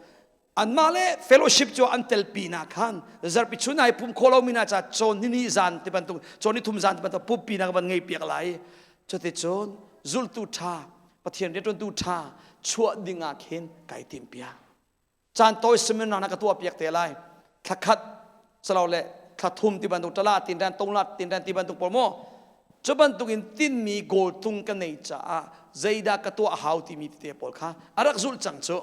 anmah le fellowship cu an telpi na khan zarpi chun ai pum kho lomi na ca cawn ni ni zan ti bantuk cawn ni thum zan ti bantuk pumpi na van ngei piak lai cuticun zultu ṭha Pathian rianṭuantu ṭha chuah ding ah khin kai tim piak caan tawi seminar na ka tuah piak te lai thla khat salo le thla thum ti bantuk tala tin ran tongla tin ran ti bantuk pawl mo cu bantuk in tinmi goal tung ka nei caah zeidah ka tuah hau timi tete pawl kha a rak zulh cang cu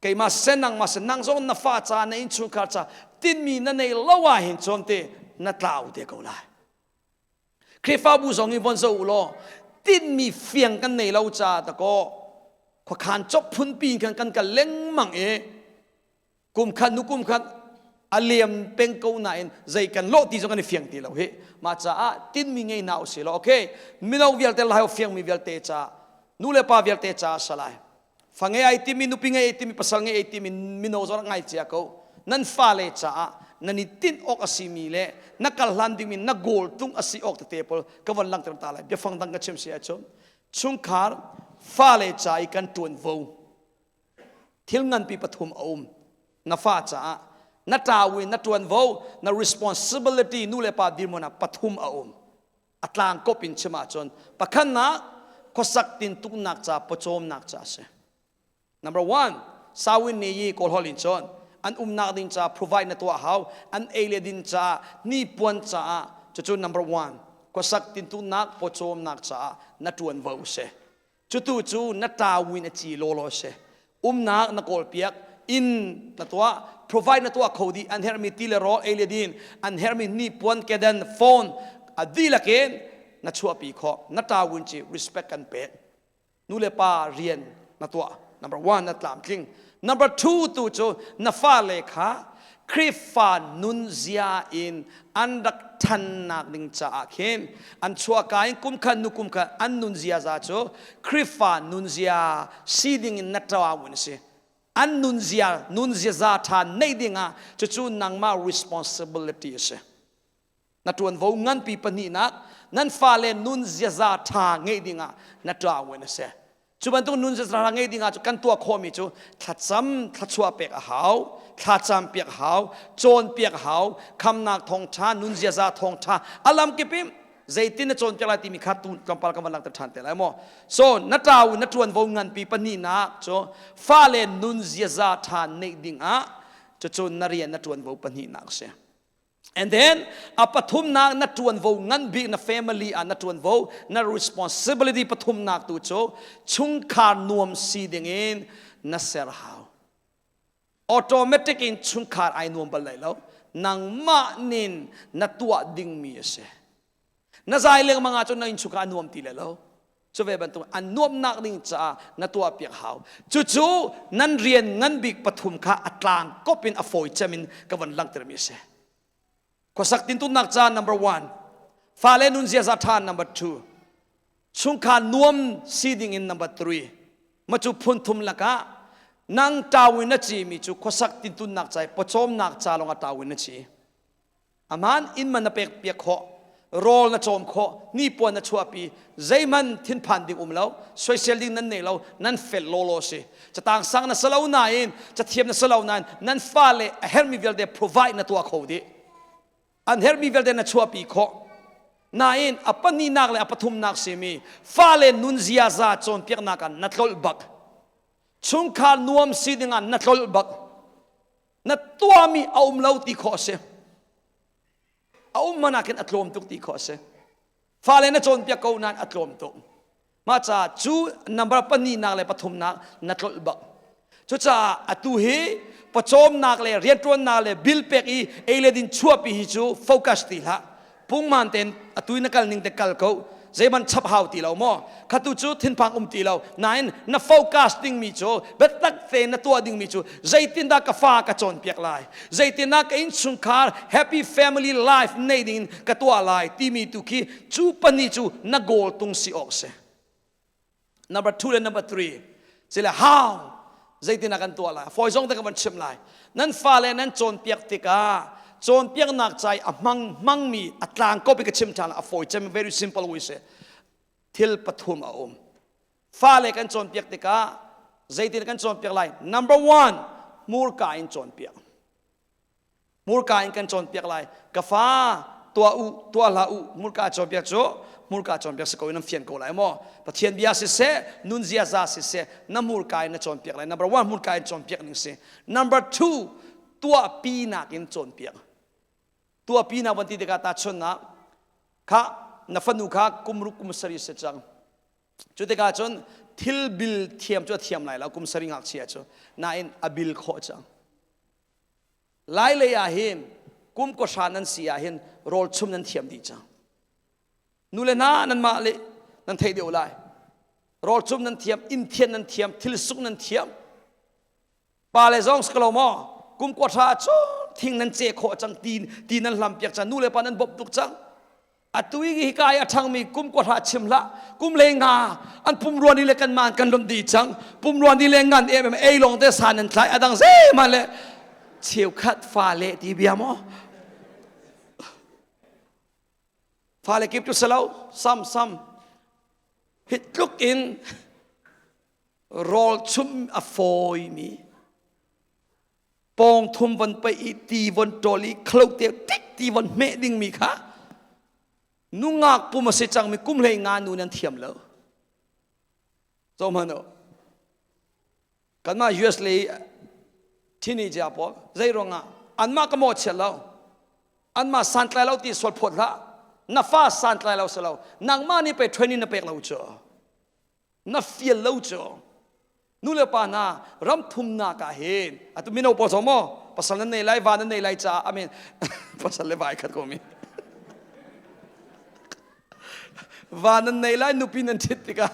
keimah sen nangmah sen nang zong na fa ca na innchungkhar ca tinmi na nei lo ah hin cun te na tlau te ko lai Khrihfabu zong hi von zoh u law tinhmi fiang kan nei lo ca ta kaw khuakhan cop phunpi in khan kan kal lengmang i. Kum khat nu kum khat a liam peng ko nain zei kan lawh ti zong kan i fiang ti lo hi. Mah caah tinmi ngei hna usih law okay mino vialte lai fiangmi vialte ca nu le pa vialte ca salai fa ngei ai timi nupi ngei ai timi pasal ngei ai timi mino zong ngai cia ko nan fale caah nan i tinh awk a simi le na kal hlan dingmi na goal tung a si awk tete pawl ka von langhter ta lai biafang dang ka chim si ahcun chungkhar fale ca i kan ṭuanvo thil nganpi pathum a um na fa caah na ṭawi na ṭuanvo na responsibility nu le pa dirhmun ah pathum a um a tlang kop in chim ahcun pakhatnak khuasak tintuknak ca pawcawmnak ca a si number one sawin ni yi kawl holh in cun an umnak ding ca provide na tuah hau an ei le din ca hnipuan caah cucu number one khuasak tintuknak pawcawmnak caah na ṭuanvo si Cutu cu na ṭawin a ci lawlaw si. Umnak na kawlpiak, inn na tuah, provide na tuah kho dih, an herhmi ti le rawl, ei le din, an herhmi hnipuan, kedan, phone, a dihlak in na chuahpi khawh. Na ṭawin ci respect kan pek. Nu le pa rian na tuah. Number one, na tlamtling. Number two tu cu na fale kha Khrihfa nunzia in an rak ṭhannak ding caah khin an chuahka in kum khat nu kum khat an nunzia za cu Khrihfa nunzia si ding in na ṭawawin a si. An nunzia nunziaza ṭha neih dingah cucu nangmah responsibility a si. Na ṭuanvo nganpi pahnihnak nan fale nun ziaza ṭha ngeih dingah na ṭawen a si. Cu bantuk nun ziaza ṭha ngeih dingah cu kan tuah khawhmi cu thlacam thluachuah pek a hau, thlacam piak a hau, cawnpiak a hau, khamnak thawngṭha, nun ziaza thawngṭha, a lamkip in zeitin na cawnpiak lai timi kha tu tlawmpal kan van langhter ṭhan te lai maw. So na ṭau na ṭuanvo nganpi pahnihnak cu fale nun ziaza ṭha neih dingah cucu na rian na ṭuanvo pahnihnak a si. And then a pathumnak na ṭuanvo ngan bik na family ah na ṭuanvo na responsibility pathumnak tu cu chungkhar nuam si dingin na ser hau. Automatic in chungkhar ai nuam bal lai lo. Nangmah nin na tuah dingmi a si. Na zai lengmang ahcun na innchungkhar a nuam ti lai lo. Cu ve bantuk an nuamnak ding caah na tuah piak hau. Cucu nan rian ngan bik pathum kha a tlang kop in a fawi cem in ka von langhtermi a si. Khuasak tintuknak ca number one. Fale nun ziaza ṭha number two. Chungkhar nuam si ding in number three. Ma cu phun thum lakah nang ṭawin na cimi cu khuasak tintunnak ca i pawcawmnak ca lawng ah ṭawin na ci. Aman inn man na pek piak khawh, rawl na cawm khawh, hnipuan na chuahpi, zeihmanh thinphan ding um lo, soisel ding nan nei lo, nan fel lawlaw si. Catang sang na si lo nain, cathiam na si lo nain, nan fale a herhmi vialte provide na tuah kho dih. An herhmi vialte na chuahpi khawh. Nain a pahnihnak le a pathumnak simi fale nun ziaza cawnpiaknak ah na tlolh bak. Chungkhar nuam si dingah na tlolh bak. Na tuahmi a um lo ti khawh a si. A um man ah khin a tlawm tuk ti khawh a si. Fale na cawnpiak ko nain a tlawm tuk. Mah caah cu number pahnihnak le pathumnak na tlolh bak. Cucaah atu hi pawcawmnak le rianṭuannak le bill pek i ei le din chuahpi hi cu focus ti hlah. Pungman tein atu i na kal ning te kal ko. Zeihmanh chap hau ti lo maw? Khatu cu thinphang um ti lo. Nain na focus dingmi cu biatak tein na tuah dingmi cu zeitindah ka fa ka cawnpiak lai? Zeitindah ka innchungkhar happy family life nei ding in ka tuah lai timi tu khi cu pahnih cu na goal tung si awk si. Number two le number three. Sile how? Zeitin ah kan tuah lai? Fawi zong te ka van chim lai. Nan fale nan cawnpiak tikah cawnpiaknak ca i a hmang hmangmi a tlang kop i ka chim ṭhan a fawi cem very simple way si. Thil pathum a um. Fale kan cawnpiak tikah zeitin kan cawnpiak lai? Number one, hmurka in cawnpiak. Hmurka in kan cawnpiak lai. Ka fa tuah u, tuah hlah u. Hmurka cawnpiak cu hmurka cawnpiak si ko in nan fian ko lai maw? Pathian bia siseh, nun ziaza siseh, na hmurka in na cawnpiak lai. Number one, hmurka in cawnpiak ning si. Number two, tuahpinak in cawnpiak. Tuahpinak van ti tikah tahchunhnak, kha na fanu kha kum ruk kum sarih si cang. Cu tikah cun thil bil thiam cu a thiam lai lo kum sarih ngakchia cu. Nain a bil khawh cang. Lailei ah hin kum kua nan si ah hin rawl chum nan thiam dih cang. Nu le hna nanmah le nan theih deuh lai. Rawl chum nan thiam, inn thian nan thiam, thil suk nan thiam. Pa le zong si ko lo maw? Kum kua hra cu thing nan ce khawh cang ti ti nan hlam piak cang nu le pa nan bawmh tuk cang. Atu i hika i a ṭhangmi kum kua hra chim hlah. Kum le nga an pumrua ni le kan man kan lon dih cang. Pumrua ni le ngan em em ei lawng te san nan tlai adang zeihmanh le cheukhat fa le ti bia maw? Fale kip cu salo sam sam hi tluk in rawl chum a fawimi pawng thum von paih i ti von ṭawl i khlo te tik ti von hmeh dingmi kha nungak pum a si cangmi kum hlei nga nu nan thiam lo zohhmanh u kanmah US lei teenager pawl zei ruangah anmah ka mawhchiat lo anmah santlai lo ti sual phawt hlah na fa santlai lo si lo nangmah nih pei training na pek lo cu na fial lo cu nu le pa hna ram thumnak ah hin atu mino pawl zong maw pasal nan nei lai va nan nei lai caah amen pasal le vai khat ko mi va nan nei lai nupi nan ṭhit tikah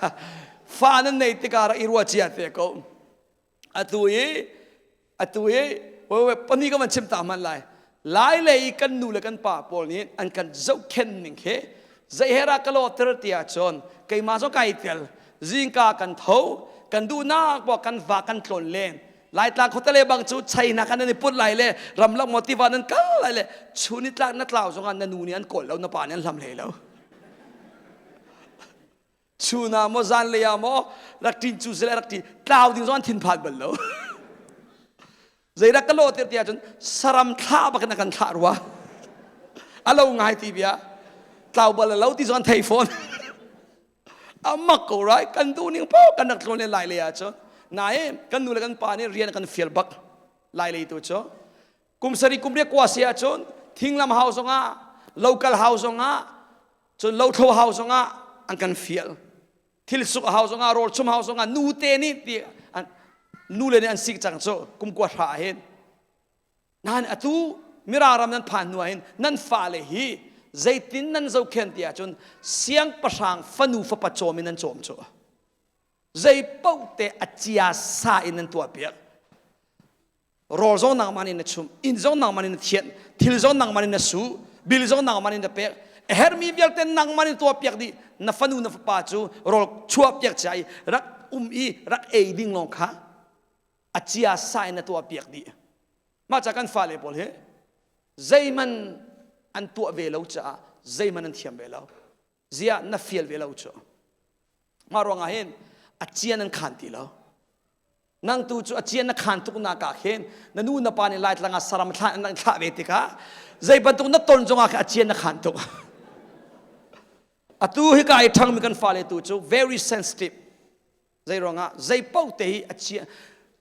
fa nan nei tikah rak i ruah cia te ko atu i atu i pahnih ka van chim ta hmanh lai lai lei i kan nu le kan pa pawl nih an kan zohkhenh ning khi zei he dah ka lawhter ti ahcun keimah zong kai tel zingka kan tho kan duhnak poah kan va kan tlawn len Laitlang khuatale bang cu China kan nan i put lai le ramlak maw tiva nan kal lai le chun i tlak na tlau zongah na nu nih an kawl lo na pa nih an hlam hlei lo chun ah maw zanlei ah maw rak ṭin cu sile rak ṭin tlau ding zong an thinphan bal lo zei rak ka lawh tir ti ahcun saram thlah bak in a kan thlah rua a lo ngai ti bia tlau bal a lo ti zong an thei fawn a mak ko rai kan duh ning paoh kan rak tlawn le lai lei ahcun nain kan nu le kan pa nih rian kan fial bak lai lei tu cu kum sarih kum riat kua si ahcun thinglam hau zongah local hau zongah cun lothlo hau zongah an kan fial thil suk hau zongah rawl chum hau zongah nu te nih ti nu le nih an sik cang cu kum kua hra hin nain atu mirang ram nan phan hnu ah hin nan fale hi zeitin nan zohkhen ti ahcun siangpahrang fanu fapa cawm in nan cawm cu zei paoh te a cia sa in nan tuah piak rawl zong nangmah nih na chumh inn zong nangmah nih na thianh thil zong nangmah nih na su bil zong nangmah nih na pek a hermi vialte nangmah nih tuah piak dih na fanu na fapa cu rawl chuah piak cia i rak um i rak ei ding lawng kha a cia sa in na tuah piak dih mah ca kan fale pawl hi zeihmanh an tuah ve lo caah zeihmanh an thiam ve lo ziah na fial ve lo cu mah ruangah hin a cian an khan ti lo nang tu cu a cian na khan tuk nak ah khin na nu na pa nih laitlang ah saram thlah an thlah ve tikah zei bantuk na ton zongah khin a cian na khan tuk atu hi ka i ṭhangmi kan fale tu cu very sensitive zei ruangah zei paoh te hi a cia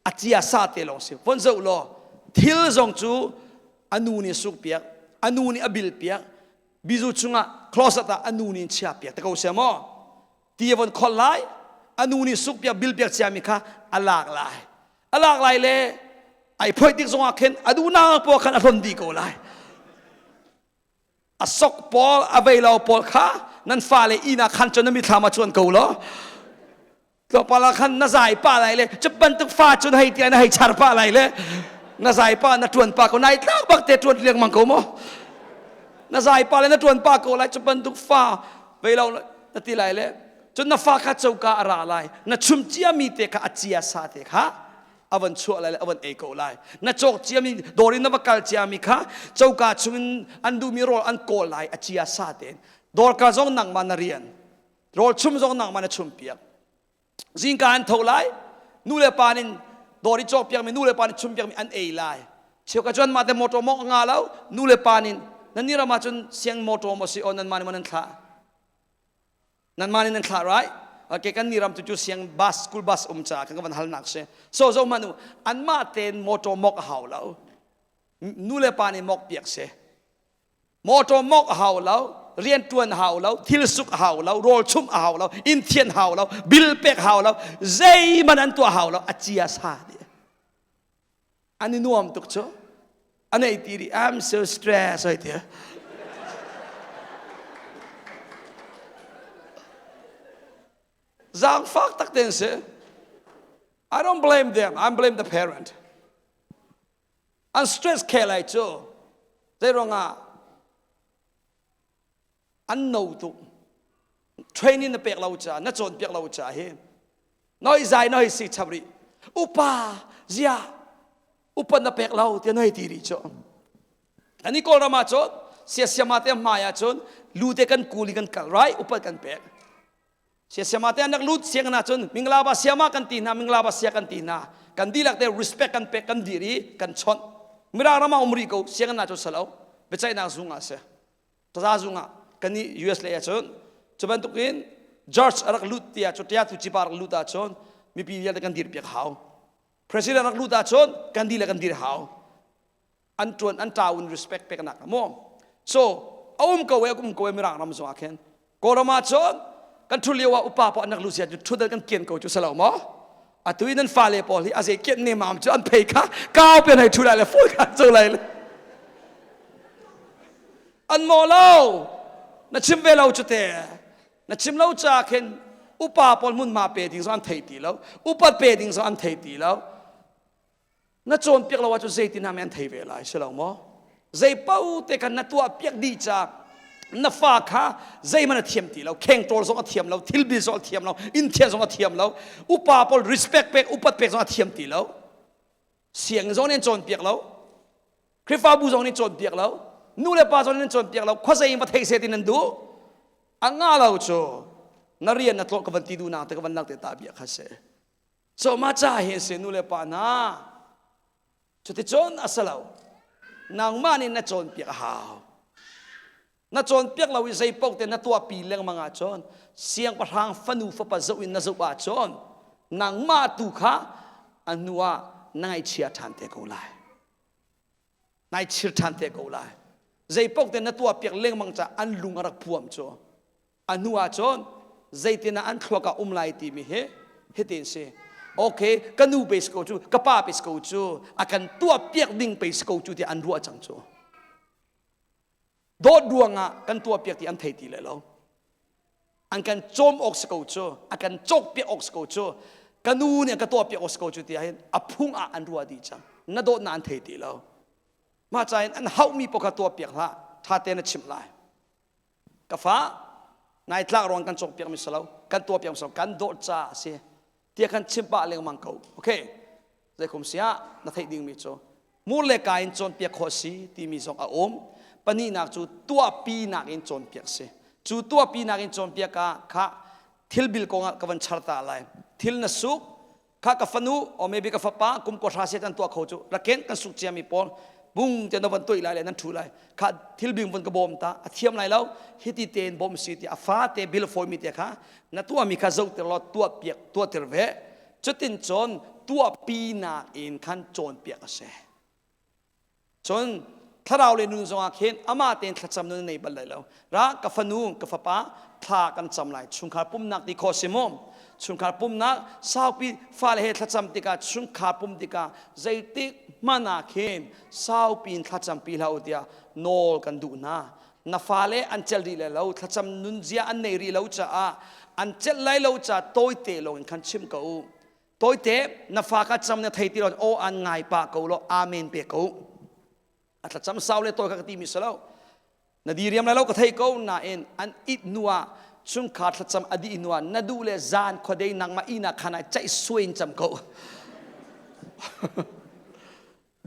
a cia sa te lawng si von zoh law thil zong cu a nu nih a suk piak a nu nih a bil piak bizu chungah closet ah a nu nih chia piak te ko sia maw ti a von khol lai a nu nih suk piak bil piak ciami kha a lak lai a lak lai le ai phoih tik zongah khin a duhnak paoh khan a hlon dih ko lai a sok pawl a vei lo pawl kha nan fale inn ah khan cun na mithlam ah chuan ko law tlawmpal ah khan na zai pah lai le cu bantuk fa cun hei tiah na hei char pah lai le na zai pah na ṭuan pah ko nai tlak bak te ṭuan lengmang ko maw na zai pah le na ṭuan pah ko lai cu bantuk fa vei lo na ti lai le cun na fa kha coka a ra lai na chum ciami te kha a cia sa te kha a van chuah lai le a van ei ko lai na cawk ciami dawr in na va kal ciami kha coka chungin an duhmi rawl an kawl lai a cia sa tein dawr kal zong nangmah na rian rawl chum zong nangmah na chum piak zingka an tho lai nu le pa nin dawr i cawk piakmi nu le pa nih chum piakmi an ei lai cheuka cuan mah te motor mawk nga lo nu le pa nin nan ni ram ah cun siang motor maw si o nan mah nih maw nan thlah nan mah nih nan thlah right okay kan ni ram tu cu siang bus school bus um caah kan van halnak si so zo hmanh u anmah tein motor mawk a hau lo nu le pa nih mawk piak si Motor mawk a hau lo, rianṭuan a hau lo, thil suk a hau lo, rawl chumh a hau lo, inn thian hau lo, bill pek hau lo, zeihmanh an tuah hau lo, a cia sa dih. An i nuam tuk cu. An ei ti rih, I'm so stressed ai ti. Zaangfak tak ten si. I don't blame them, I blame the parent. An stress khe lai cu. Zei ruangah an no tuk. Training na pek lo ca, na cawnpiak lo ca hi. Noi zai noi si chap rih. Upa zia upa na pek lo tiah noi ti rih cu. Ani Kawlram ah cun siasiama te hmai ah cun lu te kan kul i kan kal rai upat kan pek. Siasiama te an rak lut sianginn ah cun minglaba siama kan ti hna minglaba sia kan ti hna kan dihlak te respect kan pek kan dir i kan chawnh. Mirang ram ah um rih ko sianginn ah cun salo biaceihnak zung ah si. Taza zung ah kan i US lei ah cun cu bantukin George a rak lut tiah cu tia tu cipa rak lut ahcun mipi vialte kan dir piak hau. President rak lut ahcun kan dihlak kan dir hau. An ṭuan an ṭau in respect peknak maw so a um ko e um ko e mirang ram zong ah khin Kawlram ah cun kan ṭhu lio ah upa paoh an rak lu zia cu ṭhut kan kian ko cu salo maw atu i nan fale pawl hi a zei kian ne mam cu an phei kha kau pen hei ṭhu lai le fawi kha co lai le an maw lo na chim ve lo cu te na chim lo ca khin upa pawl hmunhma pe ding zong an thei ti lo upat pe ding zong an thei ti lo Na cawnpiak lo ahcun zeitin ah an thei ve lai si lo maw? Zei paoh te khan na tuah piak dih ca na fa kha zeihmanh a thiam ti lo kheng ṭawl zong a thiam lo thil bil zong a thiam lo inn thian zong a thiam lo upa pawl respect pek upat pek zong a thiam ti lo sianginn zong nih an cawnpiak lo Khrihfabu zong nih cawnpiak lo nu le pa zong nih an cawnpiak lo khuazei in va thei seh ti nan duh a nga lo cu na rian na tlawh ka van ti duhnak te ka van lak te ta bia kha si So mah ca hi si nu le pa hna cuticun a si lo nangmah nih na cawnpiak a hau na cawnpiak lo i zei paoh te na tuahpi lengmang ahcun siangpahrang fanu fapa zoh in na zoh ahcun nangmah tu kha a hnu ah na ngaihchia ṭhan te ko lai nai chir ṭhan te ko lai zei paoh te na tuahpiak lengmang caah an lung a rak puam cu A hnu ahcun zeitin ah an thluak ah um lai timi hi hitin si. Okay, ka nu pe si ko cu, ka pa pe si ko cu, a kan tuah piak ding pe si ko cu tiah an ruah cang cu. Dawt ruangah kan tuah piak ti an thei ti le lo. An kan cawm awk si ko cu, a kan cawk piak awk si ko cu, ka nu nih a ka tuah piak awk si ko cu tiah hin a phung ah an ruah dih cang. Na dawtnak an thei ti lo. Mah ca in an hauhmi paoh kha tuah piak hlah, ṭha tein na chimh lai. Ka fa, nai tlak ruang kan cawkpiakmi si lo, kan tuahpiakmi si lo, kan dawt caah a si. Tiah kan chim pah lengmang ko. Okay. Zeikum si ah na theih dingmi cu mur le ka in cawnpiak khawh si timi zong a um. Pahnihnak cu tuahpinak in cawnpiak si. Cu tuahpinak in cawnpiak ah kha thil bil kongah ka van char ta lai. Thil na suk, kha ka fanu or maybe ka fapa kum ko hra se kan tuah kho cu raken kan suk ciami pawl bung te na van tuih lai le nan thu lai kha thil bing von ka bawm ta a thiam lai lo hiti tein bawm si ti a fa te bil foi mi te kha na tuah mi kha zoh tir law tuah piak tuah tir ve cutin cun tuah pi nak in khan cawn piak a si Cun thlarau le nun zongah khin amah tein thlacam nun nei bal lai lo. Ra ka fanu, ka fapa, thla kan cam lai. Chungkhar pumnak ti khawh si mu. Chungkhar pumnak saupi fale he thlacam tikah chungkhar pum tikah zeitik hmanh ah khin saupi in thlacam pi hlah u tiah nawl kan duh hna. Na fale an celh rih lai lo, thlacam nunzia an nei rih lo caah an celh lai lo caah tawite lawng in khan chim ko u. Tawite na fa kha cam na thei ti lo aw an ngai pah ko law amen pe ko. A thlacam sau le tawi kha ka ti mi si lo. Na diriam lai lo ka thei ko nain an it hnu ah chungkhar thlacam a dih hnu ah na duh le zan khuadei nangmah ihnak khan ah ceih suai in cam ko.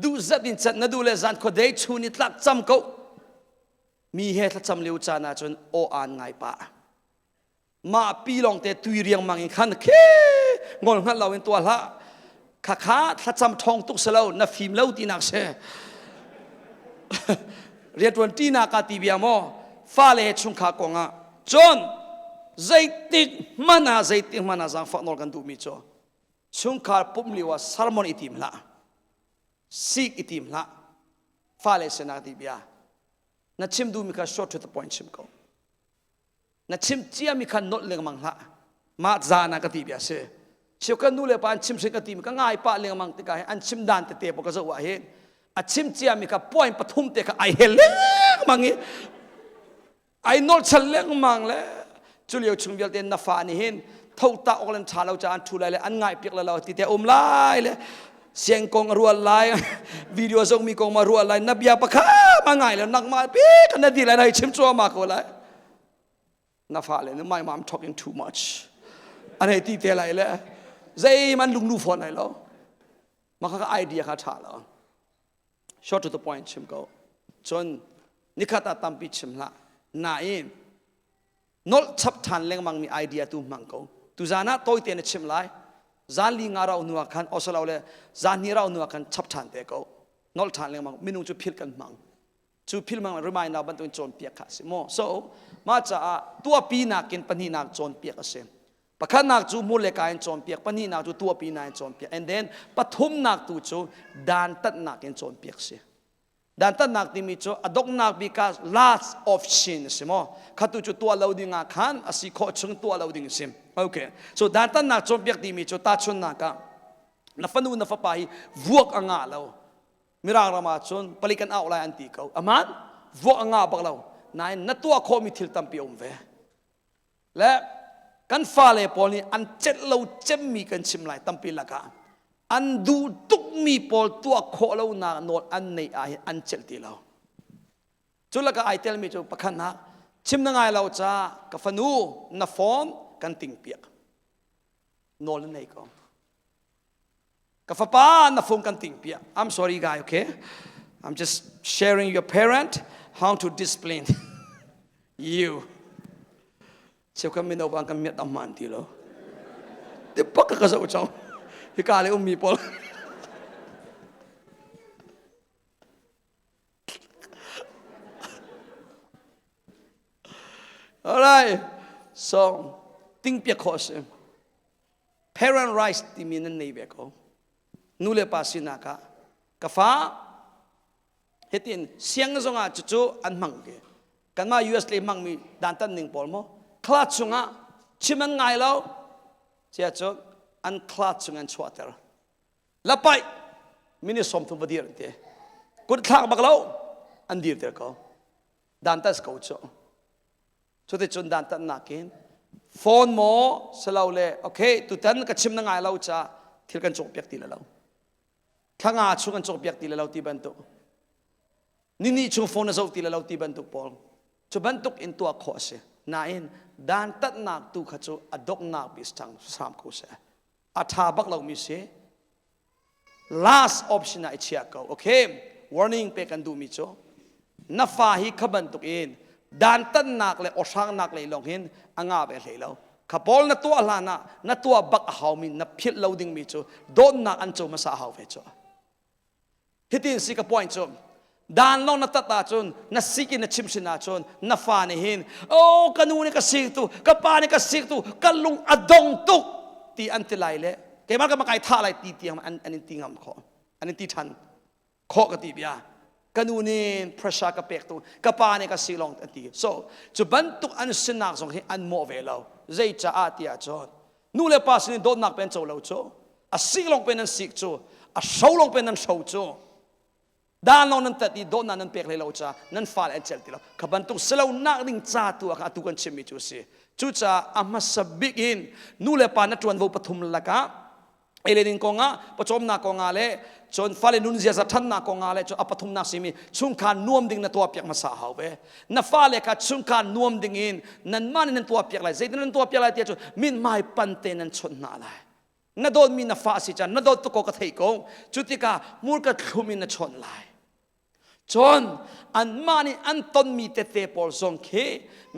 duh zat in cat na duh le zan khuadei chun i tlak cam ko. Mi he thlacam lio caan ah cun aw aan ngai pah. Mah pi lawngte tui riangmang in khan khe ngol hngalh lo in tuah hlah. Khakha thlacam ṭhawng tuk si lo na fim lo tinak si. Rianṭuan ṭinak ah ti bia maw fale he chungkhar kongah cun zeitik hmanh ah zeitik hmanh ah zaangfah nawl kan duhmi cu chungkhar pumh lio ah sermon i tim hlah sik i tim hlah fale sinah ti bia na chim duhmi kha short to the point chim ko Na chim ciami kha nolh lengmang hlah. Mah zan ah ka ti bia si. Cheu kan nu le pa an chim hrin ka ti mi ka ngai pah lengmang tikah hin an chim dan tete pawl ka zoh ah hin a chim ciami kha point pathum te kha ai hel lengmang i ai nolh chal lengmang le cu lio chung vialte na fa nih hin tho ta awk le ṭha lo ca an ṭhu lai le an ngai piak le lo ti te um lai le. Siang kong a ruat lai, video zong mi kong ma ruat lai, na bia pakha ma ngai le nangmah pi kan na di lai na hei chim cuahmah ko lai. Na fale nih my mom talking too much. An hei ti te lai le zei man lunglu fawn lai lo. Mah kha idea kha ṭha lo. Short to the point chim ko. Cun nikhat ah tampi chim hlah. Nain nolh chap ṭhan lengmang mi idea tu hmang ko. Tuzan ah tawite na chim lai. Zan li nga rau hnu ah khan osalo le zan hnih rau hnu ah khan chap ṭhan te ko. Nolh ṭhan lengmang minung cu philh kan hmang. Cu philh hmang reminder bantukin cawnpiak kha a si maw. So mah caah tuahpi nakin pahnihnak cawnpiak a si. Pakhatnak cu hmur le ka in cawnpiak, pahnihnak cu tuahpinak in cawnpiak, and then pathumnak tu cu dantatnak in cawnpiak si. Dantatnak timi cu a donghnak bik ah last option a si maw? Khatu cu tuah lo ding ah khan a si khawh chung tuah lo ding a si. Okay. So dantatnak cawnpiak timi cu tahchunhnak ah na fanu na fapa hi vuak a ngah lo. Mirang ram ah cun palik kan auh lai an ti ko. Aman vuak a ngah bak lo. Nain na tuah khawhmi thil tampi a um ve. Le kan fale pawl nih an celh lo cemmi kan chim lai tampi lakah an duh tukmi pawl tuah khawh lonak nawl an neih ah hin an celh ti lo. Cu lakah ai telmi cu pakhatnak chim na ngai lo ca ka fanu na phone kan ting piak nawl na nei ko. Ka fapa na phone kan ting piak. I'm sorry guy, okay? I'm just sharing your parent how to discipline you. Cheu kan mino bang kan miat amman ti lo. Ti pak ka zo chong. Hika le ummi pawl. Alright. So, ting piak khawh si. Parent rights timi nan nei ve ko. Nu le pa sinak ah ka fa hitin siang zong ah cucu an hmang ke. Kanmah US le hmangmi dantat ning pawl maw class chungah chim an ngai lo cia cu an class chung an chuahter. Lapaih minute 30 va dir an ti. Kut thlak bak lo an dirter ko. Dantat ko cu. Cuticun dantatnak in phone maw silole okay tutan ka chim na ngai lo ca thil kan cawkpiak ti lo. Thlanga chung kan cawkpiak ti lo ti bantuk. Nini chung phone na zoh ti lo ti bantuk pawl. Cu bantuk in tuah khawh a si. Nain dantatnak tu kha cu a donghnak bik sam ko seh. A ṭha bak lomi si. Last option ah i chia ko. Okay, warning pek kan duhmi cu na fa hi kha bantuk in dantatnak le awhrangnak lei lawng hin a ngah ve hlei lo. Kha pawl na tuah hlan ah na tuah bak a haumi na philh lo dingmi cu dawtnak an co hmasa a hau ve cu. Hitin si ka point cu dan lawng na tat ahcun na sik in na chimhrin ahcun na fa nih hin oh ka nu nih ka sik tu ka pa nih ka sik tu ka lung a dong tuk ti an ti lai le keimah ka kai thah lai ti tiang an an in ti ngam khawh an in ti ṭhan khawh ka ti bia ka nu nih pressure ka pek tu ka pa nih ka si lawng an ti so cu bantuk an sinak zong hi an mawh ve lo zei caah ti ahcun nu le pa sin in dawtnak pen co lo cu a sik lawng pen an sik cu a hro lawng pen an hro cu dan lawng nan tat i dawtnak nan pek hlei lo ca nan fale an celh ti lo kha bantuk si lo nak ding ca tu ah kha atu kan chimmi cu a si cucaah a hmasa bik in nu le pa na ṭuanvo pathum lakah ei le ding kongah pawcawmnak kongah le cun fale nun ziaza ṭhannak kongah le cun a pathumnak simi chungkhar nuam ding na tuahpiak hmasa hau ve na fale kha chungkhar nuam ding in nanmah nih nan tuahpiak lai zeitin nan tuahpiak lai tiah cun mithmai pan te nan chawnh hna lai na dawtmi na fa si caan na dawt tuk ko ka thei ko cu tikah hmurka thlum in na chawnh lai cun anmah nih an tonmi tete pawl zong khi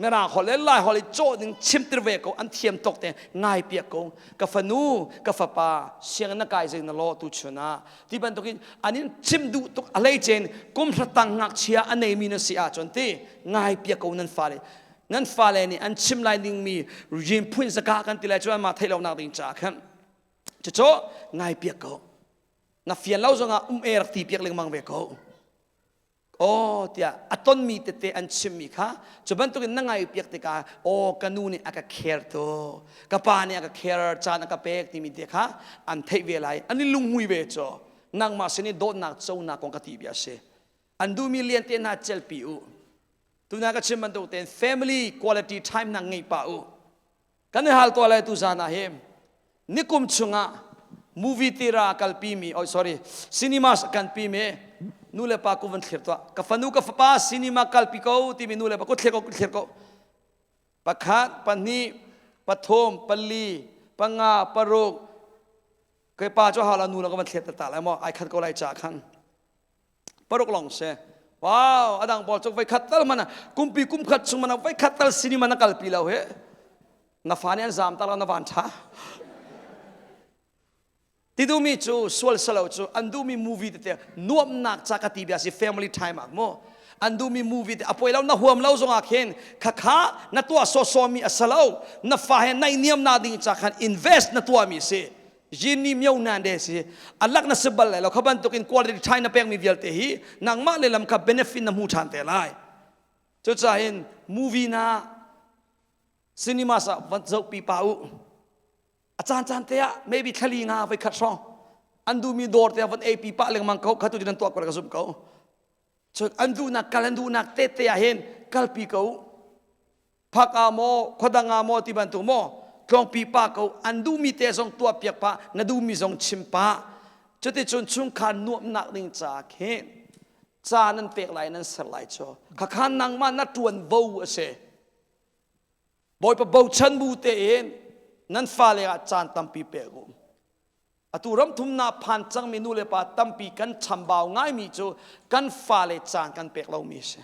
mirang holh le lai holh i cawh ding chimtir ve ko an thiam tuk te ngai piak ko ka fanu ka fapa sianginn na kai zei na law tu chun ah ti bantukin an in chim duh tuk a hleicen kum hratang ngakchia a neimi na si ahcun ti ngai piak ko nan fale nan fale nih an chim lai dingmi rin phun zaka kan ti lai cu anmah theih lonak ding caah khan cucu ngai piak ko na fian lo zongah um e rak ti piak lengmang ve ko aw tiah a tonmi tete an chimmi kha cu bantukin na ngai piak tikah aw ka nu nih a ka care tu ka pa nih a ka care caan a ka pek timi te kha an theih ve lai an i lunghmui ve cu nangmah sin i dawtnak conak kong ka ti bia si an duhmi lian te hna celpi u tuna ka chim bantuk tein family quality time na ngei pa u kan i hal tuah lai tu zan ah hi nikum chungah. Movie tira kalpi mi, oh sorry, cinemas kan pi mi nu le pa ku van thlir tuah. Ka fanu ka fapa cinema kalpi ko timi nu le pa ku thlir ko ku thlir ko. Pakhat, pahnih, pathum, pali, panga, paruk. Kai pa cu hala nu la ka van thlir ta lai maw ai khat ko lai cha khan. Paruk long se. Wow, adang pawl cu voi khat tal mana kumpi kum khat chung mana voi khat tal cinema na kalpi lo he. Na fa nih an zam tak lo na van tha. Ti duhmi cu sual salo cu an duhmi movie tete nuamnak ca ka ti bia si family time ah mu an duhmi movie te a poi lo na huam lo zongah khin khakha na tuah sawsawmi a salo na fa he naihniam na ding ca khan invest na tuahmi si Jini myo nan de si alak na si bal lai lo kha bantukin quality time na pekmi vialte hi nangmah le lam kha benefit na hmu ṭhan te lai cucahin movie na cinemas ah van zohpi pa u a caan caan te ah maybe thlali nga voi khat hrawng an duhmi dawr te ah van ei pi pah lengmang ko kha tu nan tuah ko ka zumh ko cun an duhnak kal an duhnak te te ah hin kalpi ko phak ah maw khuadang ah maw ti bantuk maw tlawngpi pa ko an duhmi te zong tuah piak pah na duhmi zong chim pah cuticun chungkhar nuamhnak ding ca khin ca nan pek lai nan ser lai cu khakha nangmah na ṭuanvo a si Bawipa bochan bu tein nan fale ah caan tampi pek u. Atu ram thumnak phan cangmi nu le pa tampi kan chambau ngaimi cu kan fale caan kan pek lomi a si.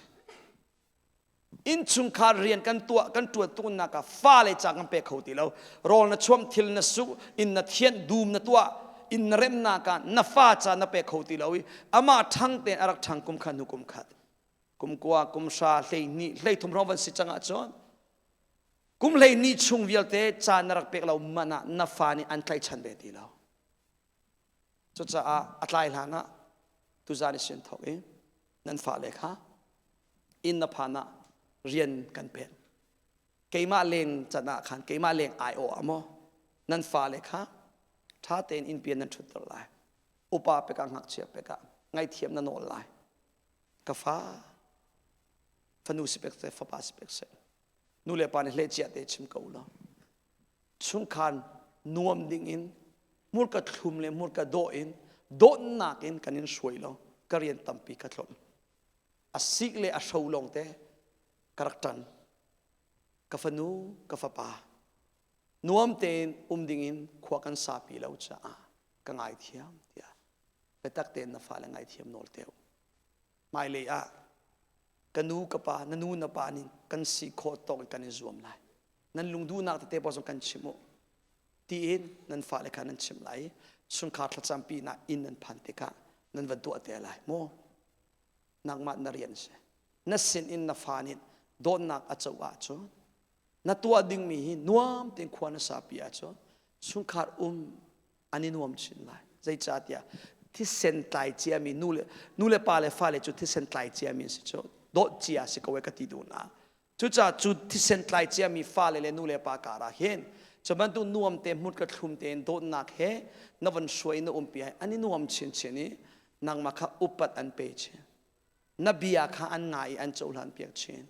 Innchungkhar rian kan tuah kan ṭuan tuknak ah fale caan kan pek kho ti lo. Rawl na chuam thil na su inn na thianh dum na tuah inn na remnak ah na fa caan na pek kho ti lo i amah ṭhang tein a rak ṭhang kum khat hnu kum khat. Kum kua, kum hra, 12, 13 hrawng van si cang ahcun kum 12 chung vialte caan na rak pek lo man ah na fa nih an tlaihchan ve ti lo. Cucaah a tlai hlan ah tuzan i sin thawk i nan fale kha inn na phan ah rian kan pek. Keimah leng can ah khan keimah leng aiawh ah maw nan fale kha ṭha tein inn pian nan ṭhutter lai. Upa pek ah ngakchia pek ah ngaihthiam na nawl lai. Ka fa fanu si pek seh fapa si pek seh nu le pa nih hlehcia te chim ko law chungkhar nuam ding in hmurka thlum le hmurka dawh in dawtnak in kan in hruai lo ka rian tampi ka tlawm a sik le a hro lawng te ka rak ṭan ka fanu ka fapa nuam tein um ding in khua kan sapi lo caah ka ngaithiam tiah biatak tein na fale ngaithiam nawl te u hmailei ah ka nu ka pa na nu na pa nih kan si khawh tawk in kan i zuam lai nan lungduhnak tete pawl zong kan chim u tiin nan fale kha nan chim lai chungkhar thlacampi na inn nan phan tikah nan va tuah te lai maw nangmah na rian si na sin in na fa nih dawtnak a co ahcun na tuah dingmi hi nuam tein khua na sapi ahcun chungkhar um an i nuam chin lai zeicahtiah thisen tlai ciami nu le nu le pa le fale cu thisen tlai ciami an si cu dawt cia si ko e ka ti duh na cucaah cu thisen tlai ciami fale le nu le pa karah hin cu bantuk nuam te hmut ka thlum tein dawtnak he na van hruai na umpi hai an i nuam chinchin i nangmah kha upat an pe chin na bia kha an ngai i an cohlan piak chin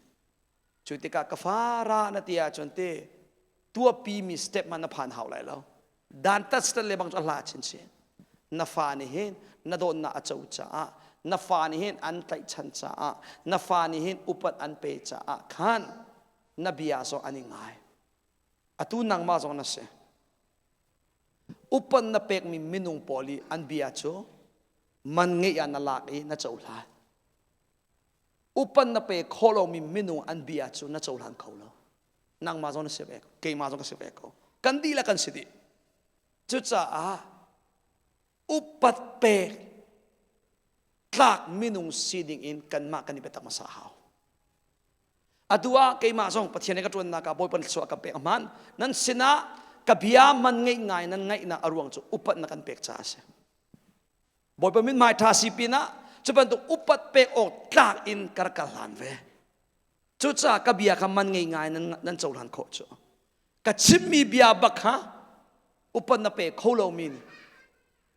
cu tikah ka fa ra na ti ahcun te tuahpi mi step man na phan hau lai lo dantat step le bang cu a hla chinchin na fa nih hin na dawtnak a co caah na fa nih hin an tlaihchan caah na fa nih hin upat an pe caah khan na bia zong an i ngai atu nangmah zong na si upat na pekmi minung pawl i an bia cu man ngeih ah na lak i na cohlan upat na pe khawh lomi minung an bia cu na cohlan kho lo nangmah zong na si ve ko keimah zong ka si ve ko kan dihlak kan si dih cucaah upat pek tlak minung si ding in kanmah kan i biatak hmasa hau atu ah keimah zong Pathian he ka ṭuannak ah Bawipa thluachuah ka pek a hmaan nan sinah ka bia man ngeih ngai nan ngaihnak a ruang cu upat na kan pek caah a si Bawipa mithmai ṭha si pinah cu bantuk upat pek awk tlak in ka rak kal hlan ve Cucaah ka bia kha man ngei ngai nan, nan cohlan khawh cu. Ka chimmi bia bak kha upat na pe kho lomi nih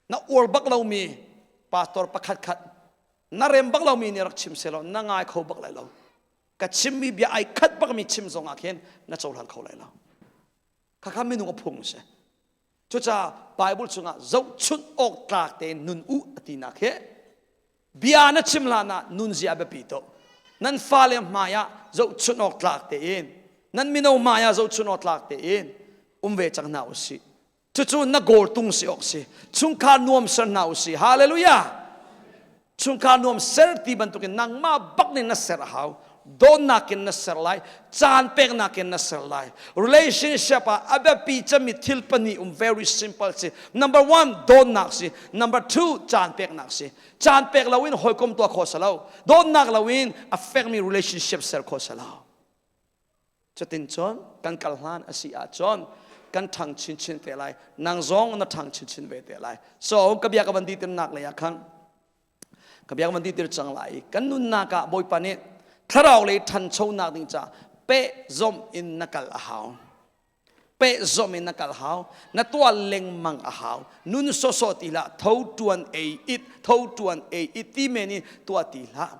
na uar bak lomi pastor pakhat khat na rem bak lomi nih rak chim selaw na ngai kho bak lai lo. Ka chimmi bia ai khat bakmi chim zong ah khin na cohlan kho lai lo. Khakha minung a phung si. Cucaah Bible chungah zohchunh awk tlak tein nun u a tinak hi bia na chim hlan ah nunzia a biapi tuk. Nan fale hmai ah zohchunh awk tlak tein nan mino hmai ah zohchunh awk tlak tein um ve cang hna usih. Cucu na goal tung si awk si. Chungkhar nuam ser hna usih. Hallelujah. Chungkhar nuam ser ti bantukin nangmah bak nih na ser a hau. Dawtnak in na ser lai, caan peknak in na ser lai. Relationship ah a biapi cemmi thil pahnih um very simple si. Number one, dawtnak si. Number two, caan peknak si. Caan pek loin hawikom tuah khawh si lo. Dawtnak loin a fekmi relationship ser khawh si lo. Cutin cun kan kal hlan a si ahcun kan ṭhang chinchin te lai. Nang zong na ṭhang chinchin ve te lai. So ka bia ka van ditirnak lei ah khan ka bia ka van ditir cang lai i kan nunnak ah Bawipa nih thlarau lei ṭhanchonak ding ca pehzawmh in na kal a hau. Pehzawmh in na kal hau. Na tuah lengmang a hau. Nun sawsawh ti hlah. Tho ṭuan ei it, tho ṭuan ei it ti men in tuah ti hlah.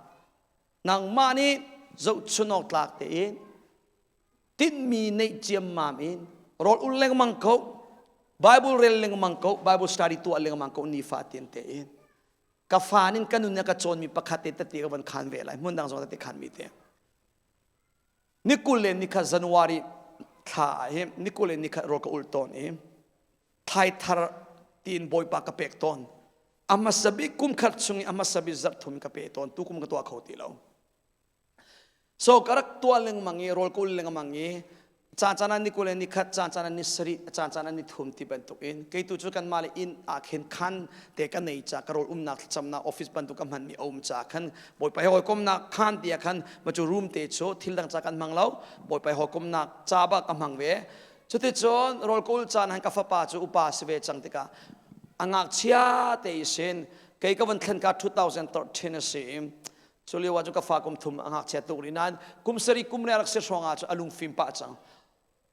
Nangmah nih zohchun awk tlak tein tinhmi neih ciammam in rawl ul lengmang ko, Bible rel lengmang ko, Bible study tuah lengmang ko nifa tin tein. Ka fa nin ka nun ka cawnmi pakhat te tete ka van khan ve lai hmun dang zong tete khan mi te. Ni kul le nikhat January thla ah hi ni kul le nikhat rawl ka ul tawn i thlaithar tiin Bawipa ka pek tawn. A hmasa bik kum khat chung i a hmasa bik zarh thum ka pe tawn. Tu kum ka tuah kho ti lo. So ka rak tuah lengmang i rawl ka ul lengmang i caan caan ah ni kul le ni khat caan caan ah ni sarih caan caan ah ni thum ti bantuk in kei tu cu kanmah le inn ah khin khan te ka nei ca ka rawl umnak thlacamnak office bantuk ka hmanmi a um ca khan Bawipa he hawikomnak khan ti ah khan ma cu room te cu thil dang ca kan hmang lo Bawipa he hawikomnak ca ba ka hmang ve Cuticun rawl ka ul caan han ka fapa cu upa si ve cang tikah a ngakchia te i sin kei ka van thlen ka 2013 a si i cu lio ah cun ka fa kum thum a ngakchia tuk rih nain kum sarih kum le a rak si hrawng ah cun a lungfim pah cang.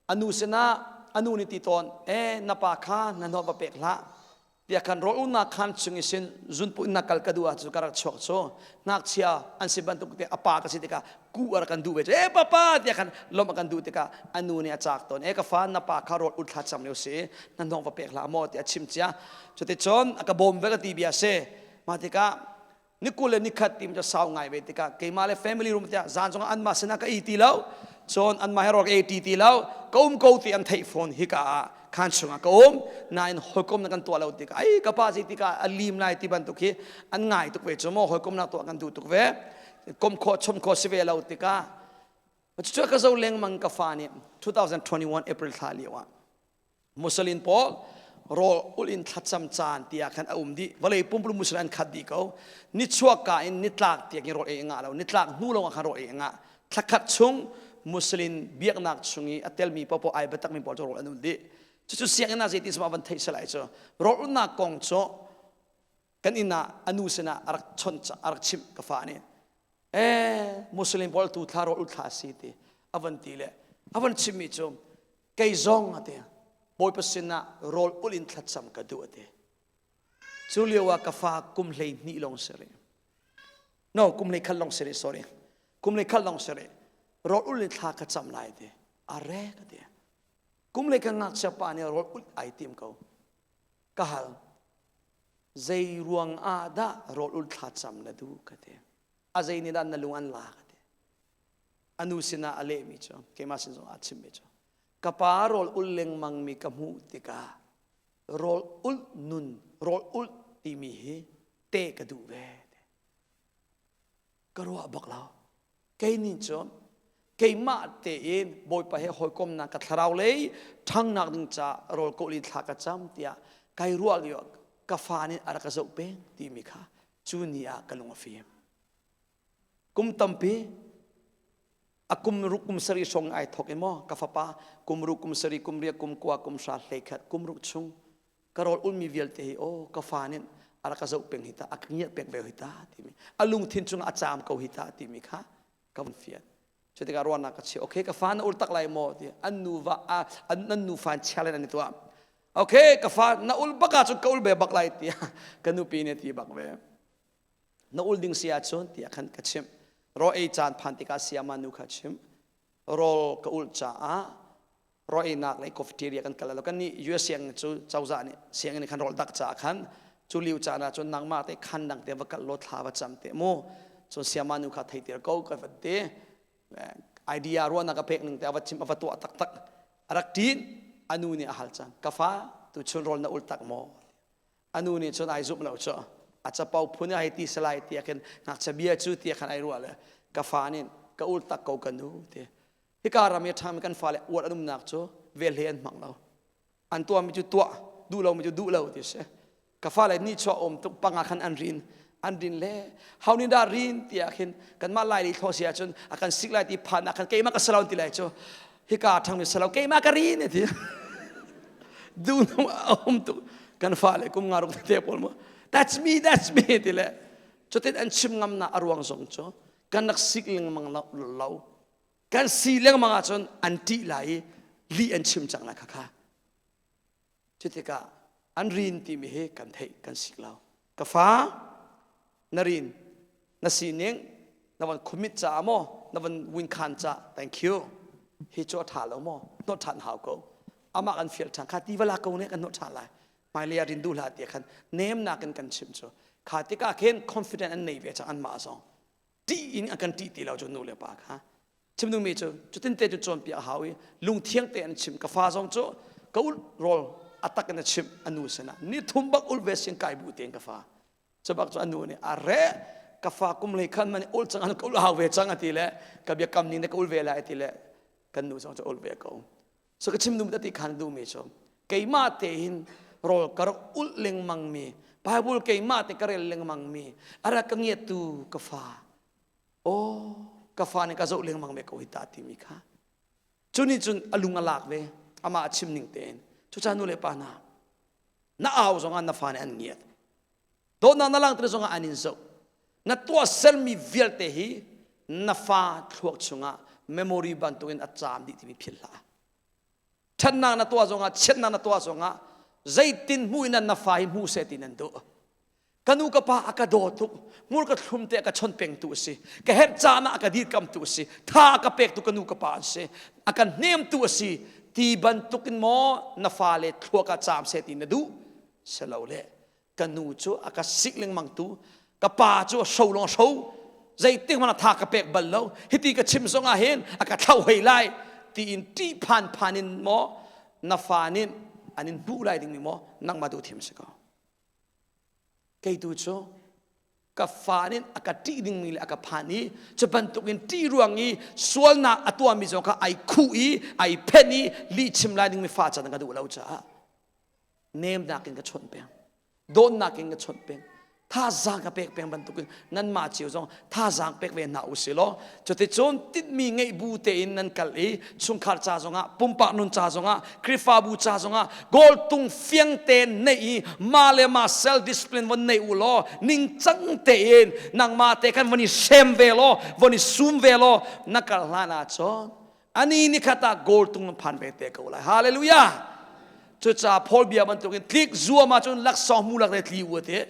A nu sinah a nu nih ti tawn e na pa kha na hnawh va pek hlah tiah khan rawl ulnak khaan chung i sin zunpu in na kal ka duh ahcun ka rak chuak cu ngakchia an si bantuk te a pa ka si tikah ku a rak kan duh ve cu e papa tiah khan lawmh a kan duh tikah a nu nih a caak tawn e ka fa na pa kha rawl ul thla cam lio si na hnawng va pek hlah maw tiah a chim cia cuticun a ka bawm ve ka ti bia si mah tikah ni kul le nikhat tim cu sau ngai ve tikah keimah le family room tiah zan zongah anmah sinah ka i ti lo cun anmah he rawk ei ti ti lo ka um ko ti an theih fawn hika ah khan chungah ka um nain hawikom na kan tuah lo tikah ai ka pa zei tikah a lim lai ti bantuk hi an ngai tuk ve cu maw hawikom nak tuah kan duh tuk ve kom khawh chom khawh si ve lo tikah cucu ka zo lengmang ka fa nih 2021 April thla lio ah Muslim pawl rawl ulh in thlacam caan tiah khan a um dih vawlei pumpuluk Muslim an khat dih ko nichuak ka in nitlak tiang in rawl ei ngah lo nitlak hnu lawng ah khan rawl ei ngah thlakhat chung Muslim biaknak chung i a telmi paohpaoh ai biatakmi pawl cu rawl an ul dih cucu sianginn ah zeitin sama van theih salai cu rawl ulnak kong cu kan inn ah a nu sinah a rak chawnh a rak chimh ka fa nih eh Muslim pawl tu thla rawl ul thla si ti a van ti le a van chimmi cu kei zong a ti Bawipa sinah rawl ul in thlacam ka duh a ti cu lio ah ka fa kum 12 lawng si rih no kum 11 lawng si rih sorry kum 11 lawng si rih rawl ul in thla ka cam lai ti a re ka ti kum hlei ka ngakchia pa nih rawl ul ai tim ko ka hal zei ruang ah dah rawl ul thla cam na duh ka ti a zei nih dah na lung an la ka ti a nu sinah a lehmi cu keimah sin zongah a chimmi cu ka pa rawl ul lengmang mi ka hmuh tikah rawl ulh nun rawl ulh timi hi te ka duh ve ka ruah bak lo kei nih cun keimah tein Bawipa he hawikomnak ka thlarau lei ṭhangnak ding ca rawl ka ul in thla ka cam tiah kai ruah lio ka fa nih a rak ka zoh peng timi kha cu ni ah ka lung a fim Kum tampi a kum ruk kum sarih hrawng ai thawk i maw ka fapa kum ruk kum sarih kum riat kum kua kum hra hleikhat kum ruk chung ka rawl ulmi vialte hi aw ka fa nih a rak ka zoh peng hi ta a ka ngiat pek ve hi ta timi a lungthin cungah a caam ko hi ta timi kha ka vun fian cu tikah ruahnak ka chia okay ka fa na ul tak lai maw ti an nu va an an nu fa challenge an i tuah okay ka fa na ul bak ah cun ka ul ve bak lai tiah ka nupi nih a ti bak ve Na ul ding si ahcun tiah khan ka chimh. Rawl ei caan phan tikah sayama nu kha chimh. Rawl ka ulh caah. Rawl-einak le cafeteria kan kal lo. Kan nih US sianginn cu cozah nih sianginn khan rawl dak caah khan cu liu caan ah cun nangmah te khan dang te va kal law thla va cam te mu. Cun siama nu kha theitir ko ka van ti. Idea ruahnak a pek ning te a va chim a va tuah taktak. A rak ṭin a nu nih a hal cang. Ka fa tu chun rawl na ul tak maw? A nu nih cun ai zumh lo cu. A capo phun ai ti salai tiah khin ngakchia bia cu tiah khan ai ruah le ka fa nih ka ul tak ko ka nu ti. Hika ram i a ṭhangmi kan fale uar an umnak cu velhle an hmang lo. An tuahmi cu tuah, duh lomi cu duh lo ti si. Ka fale nihchuah um tuk panga khan an rin. An rin le how nih dah rin tiah khin kanmah lai li thlaw si ahcun a kan sik lai ti phan ah khan keimah ka salo ti lai cu hika a ṭhangmi salo keimah ka rin ti. Duh a um tuk kan fale kum nga ruk tete pawl mu that's me that's me ti le cutin an chim ngamnak a ruang zong cu kan rak sik lengmang lo kan si lengmang ahcun an ṭih lai i lih an chim cang lai khakha cutikah an rin timi hi kan theih kan sik lo ka fa na rin na sining na van commit caah maw na van win khan ca thank you hi cu a ṭha lo maw hnawt ṭhan hau ko amah kan fial ṭhan kha ti va la ko ne kan hnawt ṭhan lai hmailei ah rin duh hlah tiah khan nemnak in kan chim cu kha tikah khin confident an nei ve cang anmah zong ṭih in a kan ṭih ti lo cu nu le pa kha chim duhmi cu cutin te cu cawnpiak a hau i lungthiang te an chim ka fa zong cu ka ulh rawl a tak in a chimh a nu sinah ni thum bak ulh ve sin kai bu tein ka fa cu bak cu a nu nih a re ka fa kum hlei khan man ul cang an ka ul hau ve cang a ti le ka biakam ning ne ka ul ve lai a ti le kan nu zong cu ul ve ko So ka chim duhmi ti khan duhmi cu keimah te hin rawl ka rak ulh lengmang mi Bible keimah te ka rel lengmang mi a rak ka ngiattu ka fa oh ka fa nih ka zoh lengmang ve ko hi ta timi kha cu nih cun a lung a lak ve amah a chim ning tein cucaah nu le pa hna na au zongah na fa nih an ngiat dawtnak na langhter zongah an in zoh na tuahsermi vialte hi na fa thluak chungah memory bantukin a caam dih timi philh hlah ṭhatnak na tuah zongah chiatnak na tuah zongah zeitin hmuh in na fa hi hmu seh ti nan duh ka nu ka pa a ka daw tuk hmur ka thlum te a ka chon pengtu a si ka herh caan ah a ka dirkamtu a si tha a ka pektu ka nu ka pa an si a kan hnemtu a si ti bantukin maw na fale thluak ah caam seh ti na duh silole ka nu cu a ka sik lengmang tu ka pa cu a hro lawng hro zeitik hmanh tha ka pek bal lo hiti ka chim zong ah hin a ka thlau hei lai tiin ṭih phan phan in maw na fa nih an in hmuh lai dingmi maw nangmah duh thim si ko kei tu cu ka fa nih a ka ṭih dingmi le a ka phan i cu bantukin ṭih ruang i sualnak a tuahmi zong kha ai khuh i ai phenh i lih chim lai dingmi fa can ka duh lo caah nemnak in ka chawnh peng dawtnak in ka chawnh peng thazaang ka pek peng bantukin nanmah cio zong thazaang pek ve hna u si law cuticun tinhmi ngeih bu tein nan kal i chungkhar ca zongah pumpak nun ca zongah Khrihfabu ca zongah goal tung fiang tein neih i mah le mah self discipline von nei u law ningcang tein nangmah te khan von i hrem ve law von i sum ve law na kal hlan ah cun ani ni khat ah goal tung phan ve te ko lai hallelujah cucaah Paul bia bantukin tlik zuam ahcun laksawng hmu lak le tli u te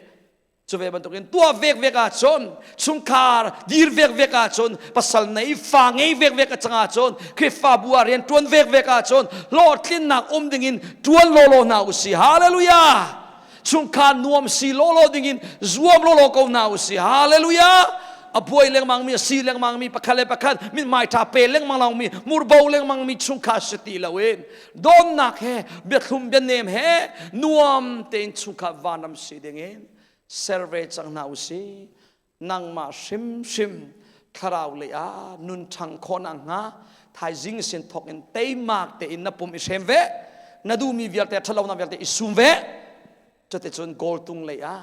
cu ve bantukin tuah vek vek ahcun chungkhar dir vek vek ahcun pasal nei fa ngei vek vek a cang ahcun Khrihfabu ah rian tuan vek vek ahcun hlawhtlinnak um dingin tuan lawlaw hna u si hallelujah chungkhar nuam si lawlaw dingin zuam lawlaw ko hna u si hallelujah a buai lengmang mi a si lengmang mi pakhat le pakhat mithmai ṭha pe lengmang lo mi murbo lengmang mi chungkhar si ti loin dawnnak he biathlum bianem he nuam tein chungkhar vanram si dingin ser ve cang hna u si nangmah hrimhrim thlarau lei ah nun ṭhang khawh nak hnga thaizing sin thawk in teimak tein na pum i hrem ve na duhmi vialte ṭhatlonak vialte i sum ve cuticun goal tung lei ah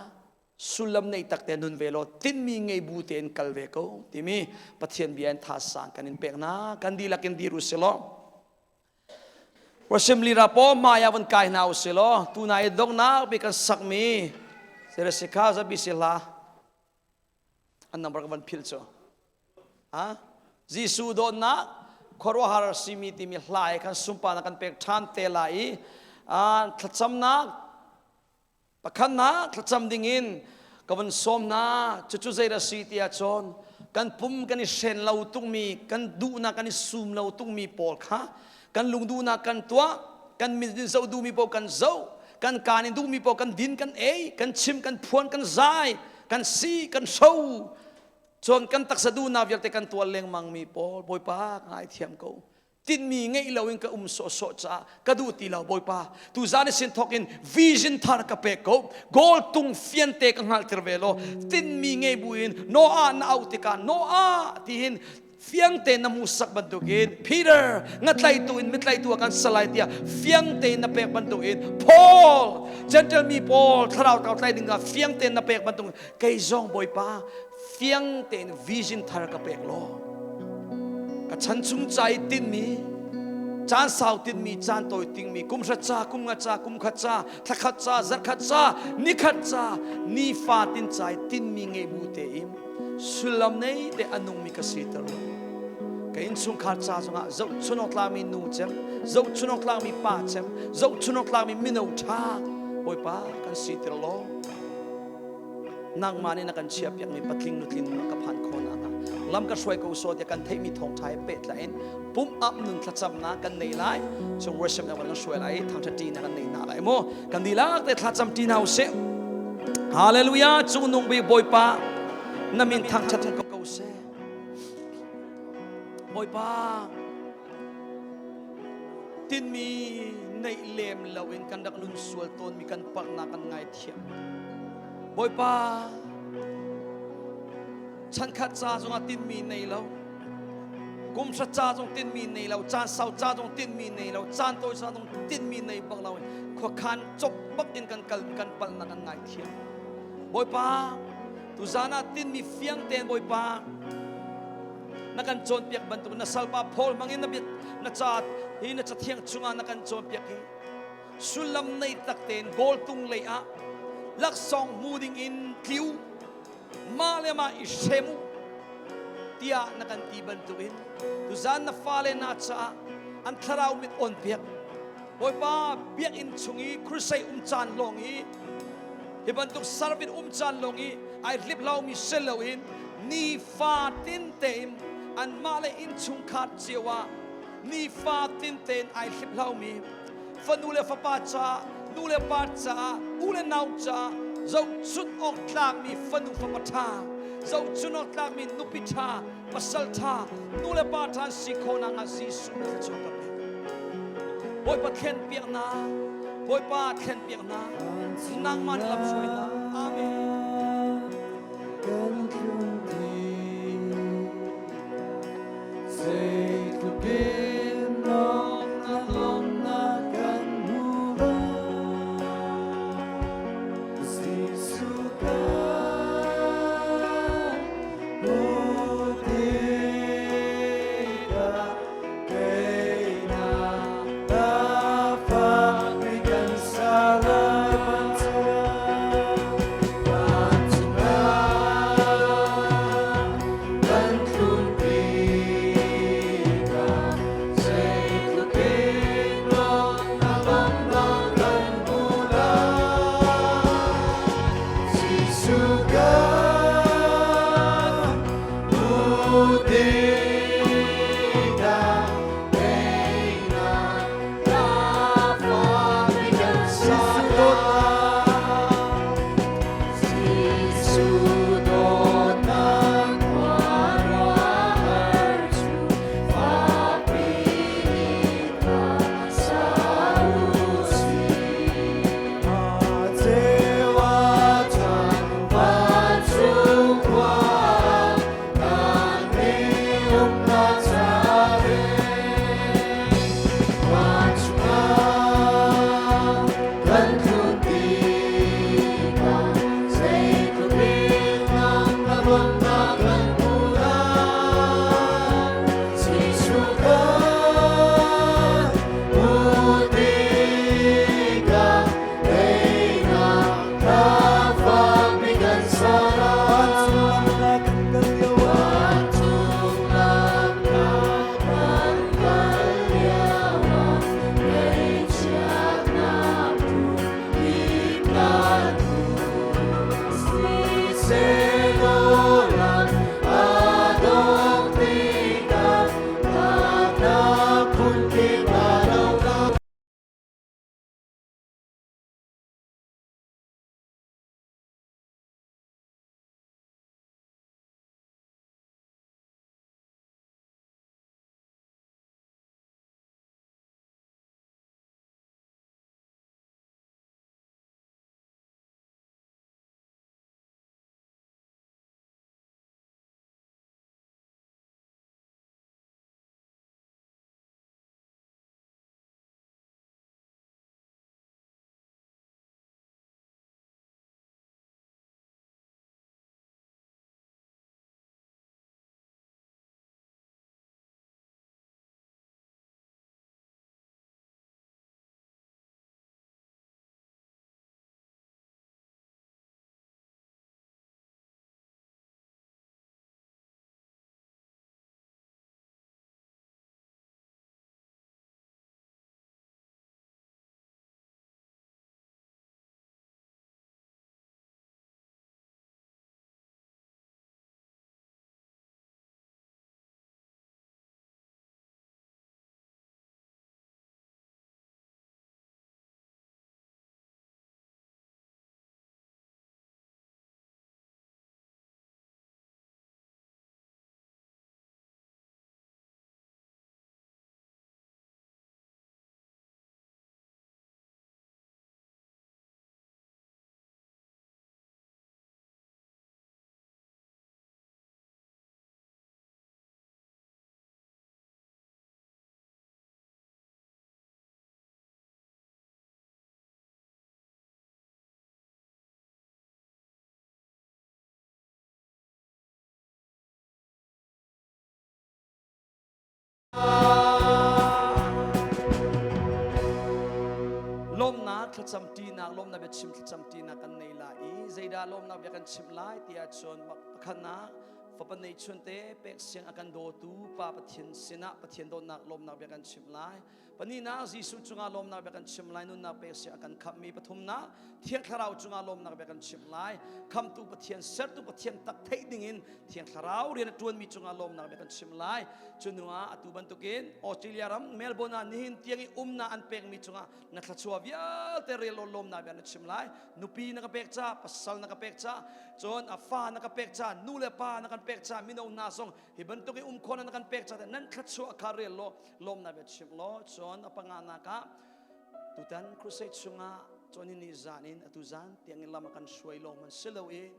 sullam nei tak te nun ve law tinhmi ngei bu tein kal ve ko timi Pathian bia in thazaang kan in pek hna kan dihlak in dir u si law Worship leader po maya van kai hna u si law tunai donghnak bi kan sakmi Seresikha zabi si hla an number ka van philh cu ha Jesuh dawtnak khuaruahhar simi timi hla he khan sunparnak kan pek ṭhan te lai i thlacamnak Pakhatnak thlacam dingin ka van sawm hna cucu zei dah si ti ahcun kan pum kan i hren lo tukmi kan duhnak kan i sum lo tukmi pawl kha Kan lungduhnak kan tuah, kan mit in zoh duhmi paoh kan zoh, kan kaan in duhmi paoh kan din, kan ei, kan chim, kan phuan, kan zai, kan si, kan hro. Cun kan taksa duhnak vialte kan tuah lengmangmi pawl Bawipa ngaithiam ko. Tinhmi ngeih loin ka um sawhsawh caah ka duh ti lo Bawipa. Tuzan i sin thawk in vision thar ka pek ko. Goal tung fiante ka hngalhter ve law tinhmi ngei buin Noah na auh tikah Noah tihin fiang tein na hmuhsak bantukin Peter ngatlaitu in mitlaitu ah kan salai tiah fiang tein na pek bantukin Paul Gentile mi pawl thlarau tau tlai ding ah fiang tein na pek bantukin kei zong Bawipa fiang tein vision thar ka pek law ka chan chung ca i tinmi caan sau tinmi caan tawi tingmi kum hra ca kum nga ca kum khat ca thla khat ca zarh khat ca ni khat ca nifa tin ca i tinmi ngei bu tein sullam nei te a nungmi ka siter lo. Ka innchungkhar ca zongah zohchun awk tlakmi nu cem, zohchun awk tlakmi pa cem, zohchun awk tlakmi mino ṭha Bawipa kan siter law nangmah nih na kan chiahpiakmi patling nutling ka phan khawh nakhnga lam ka hruai ko sawh tiah kan theihmi thawngṭha he pehtlai in pum up nun thlacamnak kan nei lai chung worship na kan hruai lai thangṭhat ṭi na kan nei hna lai mu kan dihlak te thlacam ṭi hna usih. Hallelujah! Cungnung bik Bawipa na min thangṭhat ko ko seh. Bawipa tinmi neih lem loin kan rak nun sual tawnmi kan palhnak kan ngaithiam. Bawipa chankhat ca zongah tinmi nei lo kum hra ca zong tinmi nei lo caan sau ca zong tinmi nei lo caan tawi ca zong tinmi nei bak lo khuakhan cop bak in kan kal kan palhnak kan ngaithiam. Bawipa tuzan ah tinmi fiang tein Bawipa na kan cawnpiak bantuk na salpa Paul hmangin na bia na ca hi na cathiang chungah na kan cawnpiak hi sullam nei tak tein goal tung lei ah laksawng hmu ding in tliu mah le mah i hrem u tiah na kan ti bantukin tuzan na fale hna caah an thlarau mit on piak. Bawipa, biakinn chung i crusade um caan lawng i hi bantuk service um caan lawng i ai hlip lomi si loin nifatin tein anmah le innchungkhar cio ah nifatin tein ai hlip lomi fanu le fapa caah, nu le pa caah, u le nau caah zohchunh awk tlakmi fanu fapa ṭha, zohchunh awk tlakmi nupi ṭha, pasal ṭha, nu le pa ṭha si khawhnak ah Jesuh na thluachuah ka pek. Bawipa thlen piak hna, Bawipa thlen piak hna, nangmah nih lam hruai hna. Amen. Kan tlung ti zeitluk in lawmnak lawmnak kan hmu Jesuh kan hmu tikah keinak a fakmi kan salah vancung ah. thlacam ṭinak lawmnak biachim thlacam ṭinak kan nei lai i zeidah lawmnak bia kan chim lai ti ahcun pakhatnak fapa neihchun te pek siang a kan dawtu Pa Pathian sinah Pathian dawtnak lawmnak bia kan chim lai. Pahnihnak Jesuh cungah lawmnak bia kan chim lai nunnak pek siang a kan khamhmi pathumnak Thiang Thlarau cungah lawmnak bia kan chim lai khamtu Pathian sertu Pathian tak theih dingin Thiang Thlarau rian a ṭuanmi cungah lawmnak bia kan chim lai. Cu hnu ah atu bantukin Australia ram Melbourne ah nihin tiang i umnak an pekmi cungah na thluachuah vialte rel law lawmnak bia na chim lai. Nupi na ka pek ca, pasal na ka pek ca, cun a fa na ka pek ca, nu le pa na kan pek ca, mino hna zong hi bantuk i um khawhnak na kan pek ca nan thluachuah kha rel law lawmnak bia chim law cun a panganak ah tutan crusade chungah cun ni zan in atu zan tiang in lam a kan hruai lawng man si lo i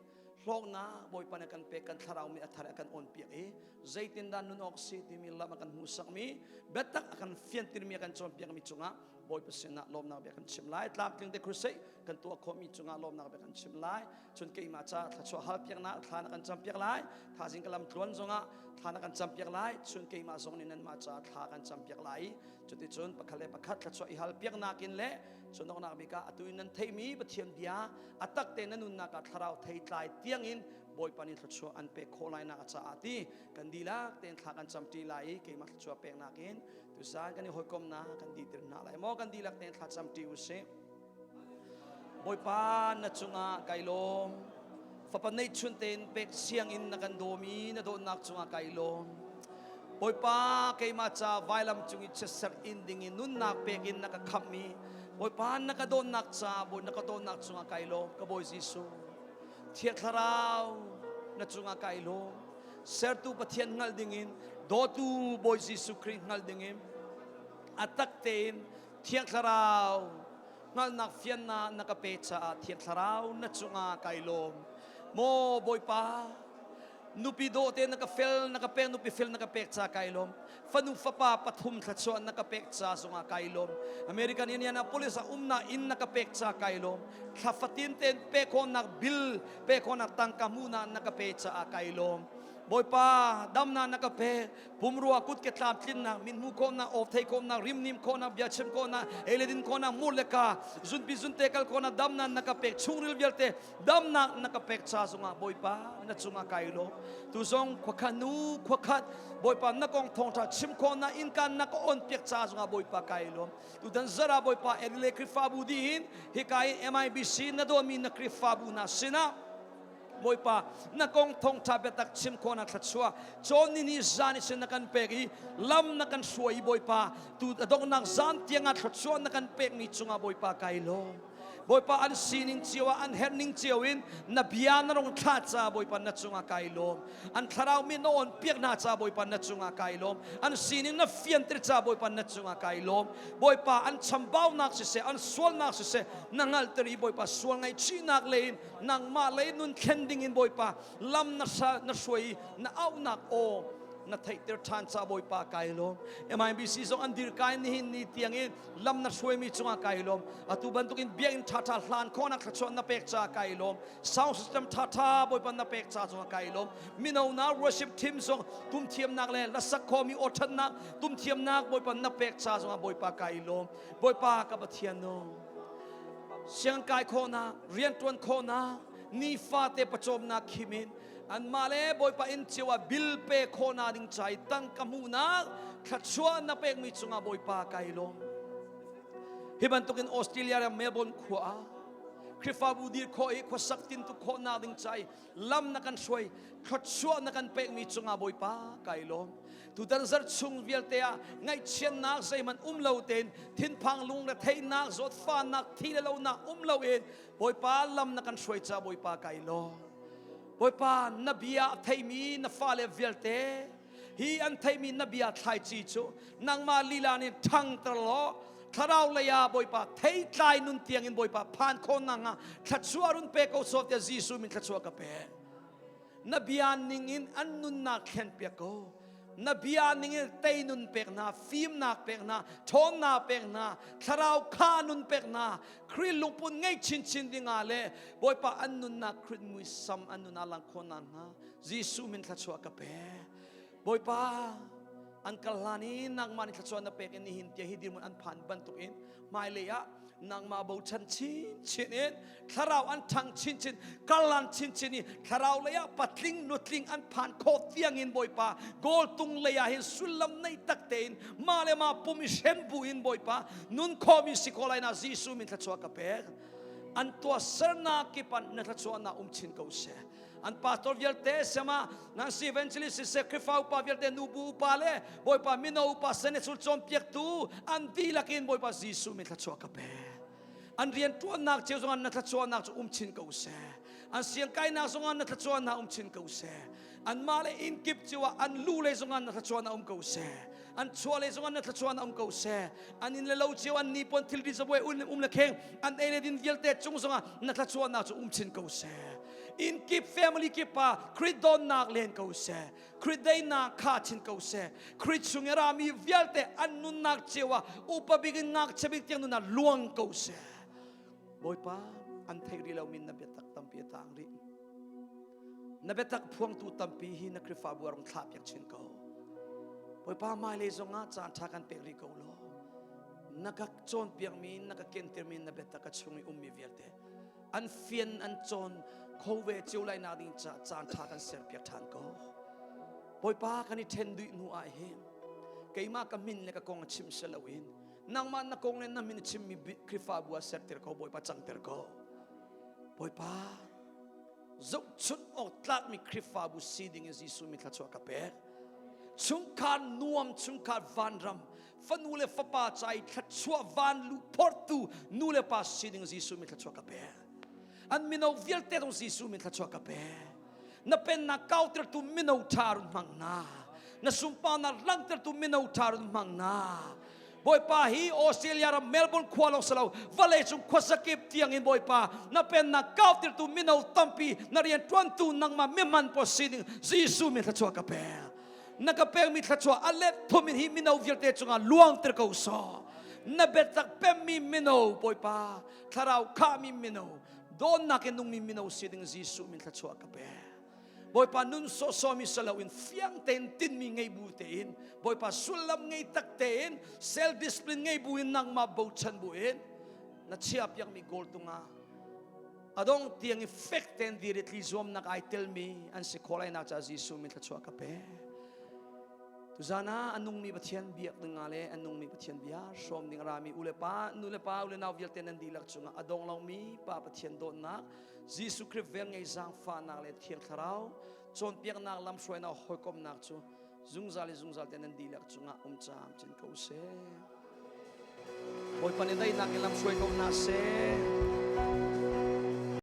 hlawknak Bawipa nih kan pek kan thlarau mi a thar a kan on piak i zeitindah nun awk si timi lam a kan hmuhsakmi biatak a kan fiantermi a kan cawnpiakmi cungah Bawipa sinah lawmnak bia kan chim lai tlamtling te crusade kan tuah khawhmi cungah lawmnak bia kan chim lai cun keimah ca thluachuah hal piaknak thla na kan campiak lai thazing ka lam tluan zongah thla na kan campiak lai cun keimah zong nih nanmah ca thla kan campiak lai cuticun pakhat le pakhat thluachuah i hal piaknak in le cun donghnak bik ah atu in nan theihmi Pathian bia a tak te na nunnak ah thlarau theitlai tiangin Bawipa nih thluachuah an pek khawh lai nak caah ti kan dihlak tein thla kan camṭi lai i keimah thluachuah peknak in tuzaan kan i hawikomnak kan dihtir hna lai maw kan dihlak tein thla camṭi u sih Bawipa na cungah kai lawm fapa neihchun tein pek siangin na kan dawmi na dawtnak cungah kai lawm Bawipa keimah ca vailam cung i chiatserh in ding in nunnak pek in na ka khamhmi Bawipa na ka dawtnak ca Bawi na ka dawtnak cungah kai lawm ka Bawi Jesuh Thiang Thlarau na cungah kai lawm sertu Pathian hngalh dingin dawtu Bawi Jesuh Khrih hngalh dingin a tak tein Thiang Thlarau hngalhnak fiannak na ka pe caah Thiang Thlarau na cungah kai lawm maw Bawipa nupi dawh te na ka fel na ka pek nupi fel na ka pek ca kai lawm fanu fapa pathum thluachuah na ka pek ca zongah kai lawm American Indianapolis ah umnak inn na ka pek ca kai lawm thla fatin ten pek khawhnak bill pek khawhnak tangka hmuhnak na ka pe caah kai lawm Bawipa damnak na ka pe pumrua kut ke tlamtlinnak min hmu khawhnak awk thei khawhnak rimnim khawhnak biachim khawhnak ei le din khawhnak mur le ka zunpi zunte kal khawhnak damnak na ka pek chungril vialte damnak na ka pek ca zongah Bawipa na cungah kai lawm tu zong khuakhat nu khuakhat Bawipa na kong thawngṭha chim khawhnak innka na ka on piak ca zongah Bawipa kai lawm tutan zara Bawipa Adelaide Khrihfabu dihin hika in MIBC na dawmi na Khrihfabu hna sinah Bawipa na kong thawngṭha biatak chim khawhnak thluachuah cawn ni ni zan i sin na kan pek i lam na kan hruai i Bawipa tu a donghnak zan tiangah thluachuah na kan pekmi cungah Bawipa kai lawm Bawipa an sining cio ah an herhning cio in na bia na rung thlah ca Bawipa na cungah kai lawm an thlarau mi na on piak hna ca Bawipa na cungah kai lawm an sining na fianter ca Bawipa na cungah kai lawm Bawipa an chambaunak siseh an sualnak siseh na hngalhter i Bawipa sual ngaihchihnak lei in nangmah lei nun thlen ding in Bawipa lam na na hruai i na auhnak aw na theihter ṭhan ca Bawipa kai lawm MIBC zong an dir kai nihin ni tiang in lam na hruaimi cungah kai lawm atu bantukin biakinn ṭhaṭha hlan khawhnak thluachuah na pek caah kai lawm sound system ṭhaṭha Bawipa na pek ca zongah kai lawm mino na worship team zong tum thiamnak le hlasak khawmi aw ṭhatnak tum thiamnak Bawipa na pek ca zongah Bawipa kai lawm Bawipa ka Pathian no siang kai khawhnak rianṭuan khawhnak nifate pawcawmnak khim in anmah le Bawipa inn cio ah bil pe khawhnak ding ca i tangka hmuhnak thluachuah na pekmi cungah Bawipa kai lawm. Hi bantukin Australia ram Melbourne khua ah Khrihfabu dir khawh i khuasak tintuk khawhnak ding ca i lam na kan hruai thluachuah na kan pekmi cungah Bawipa kai lawm. Tutan zarh chung vialte ah ngaihchiatnak zeihmanh um lo tein thinphang lungretheihnak zawtfahnak thi le lonak um loin Bawipa lam na kan hruai ca Bawipa kai lawm. Bawipa na bia a theimi na fale vialte hi an theimi na bia thlaici cu nangmah lila nih ṭhangter law thlarau lei ah Bawipa theitlai nun tiang in Bawipa phan khawh nakhnga thluachuah run pe ko sawh tiah Jesuh min thluachuah ka pek. Na bia ning in an nunnak thlen piak ko. Na bia ning in tei nun pek hna, fimnak pek hna, ṭhawnnak pek hna, thlarau kha nun pek hna, Khrih lungput ngei chinchin dingah le Bawipa an nunnak Khrih muisam an nun ah lang khawh nakhnga Jesuh min thluachuah ka pe. Bawipa an kal hlan i nangmah nih thluachuah na pek in nihin tiah hi dirhmun an phan bantukin hmailei ah Nangmah bochan chinchin in thlarau an ṭhang chinchin, karlan chinchin i thlarau lei ah patling nutling an phan khawh tiang in Bawipa goal tung lei ah hin sullam nei tak tein mah le mah pum i hrem bu in Bawipa nun khawmi si ko lai na Jesuh min thluachuah ka pek. An tuahsernak kip ah na thluachuahnak um chin ko seh. An pastor vialte sema Nancy evangelist siseh Khrihfa upa vialte nubu upa le Bawipa mino upa senesul cawnpiaktu an dihlak in Bawipa Jesuh min thluachuah ka pe. An rian ṭuannak cio zongah na thluachuahnak cu um chin ko seh. An siangkainak zongah na thluachuahnak um chin ko seh. Anmah le inn kip cio ah an lu le zongah na thluachuahnak um ko seh. An chuah le zongah na thluachuahnak um ko seh. An inn le lo cio an ni puan thilri zabuai um le kheng an ei le din vialte cung zongah na thluachuahnak cu um chin ko seh. Inn kip family kip ah Khrih donnak len ko seh. Khrih deinak kha chin ko seh. Khrih chung i rami vialte an nunnak cio ah upa bik in ngakchia bik tiang nunnak luang ko seh. Bawipa an theih rih lomi na biatak tampi a tang rih. Na biatak phuangtu tampi hi na Khrihfabu ah rung thlah piak chin ko. Bawipa hmailei zongah caan ṭha kan pek rih ko law na ka cawnpiakmi na ka kentirmi na biatak ka chung i ummi vialte an fian an cawn kho ve cio lai nak ding ca caan ṭha kan serpiak ṭhan ko. Bawipa kan i ṭhen duih hnu ah hin keimah ka min le ka kong a chim si loin nangmah na kong le na min a chimmi Khrihfabu ah serter ko Bawipa cangter ko. Bawipa zohchunh awk tlakmi Khrihfabu si ding in Jesuh min thluachuah ka pek. Chungkhar nuam, chungkhar vanram, fanu le fapa ca i thluachuah van lu phortu nu le pa si ding Jesuh min thluachuah ka pek. An mino vialte zong Jesuh min thluachuah ka pek. Na pennak kautertu mino ṭha run hmang hna. Na sunparnak langhtertu mino ṭha run hmang hna. Bawipa hi Australia ram Melbourne khua lawng si lo vawleicung khuazakip tiangin Bawipa na pennak kautirtu mino tampi na rian ṭuantu nangmah mihman pawl sining Jesuh min thluachuah ka pek. Na ka pekmi thluachuah a let thum in hi mino vialte cungah luangter ko sawh. Na biatak pemmi mino Bawipa thlarau khahmi mino dawnnak in nungmi mino si ding Jesuh min thluachuah ka pek. Bawipa nun sawhsawhmi si loin fiang tein tinmi ngei bu tein Bawipa sullam ngei tak tein self discipline ngei bu in nangmah bochan bu in na chia piakmi goal tungah adong tiang i fek tein dir i tli zuamnak ai telmi an si khawh lai nak ca Jesuh min thluachuah ka pe. Tuzan ah a nungmi Pathian biak ding ah le a nungmi Pathian bia hrawm ding a rami u le pa nu le pa u le nau vialte nan dihlak cungah a dong lomi Pa Pathian dawtnak Jesuh Khrih velngei zaangfahnak le Thiang Thlarau cawnpiaknak lamhruainak hawikomhnak cu zungzal i zungzal te nan dihlak cungah um camcin ko seh. Bawipa nih daihnak in lamhruai ko hna seh.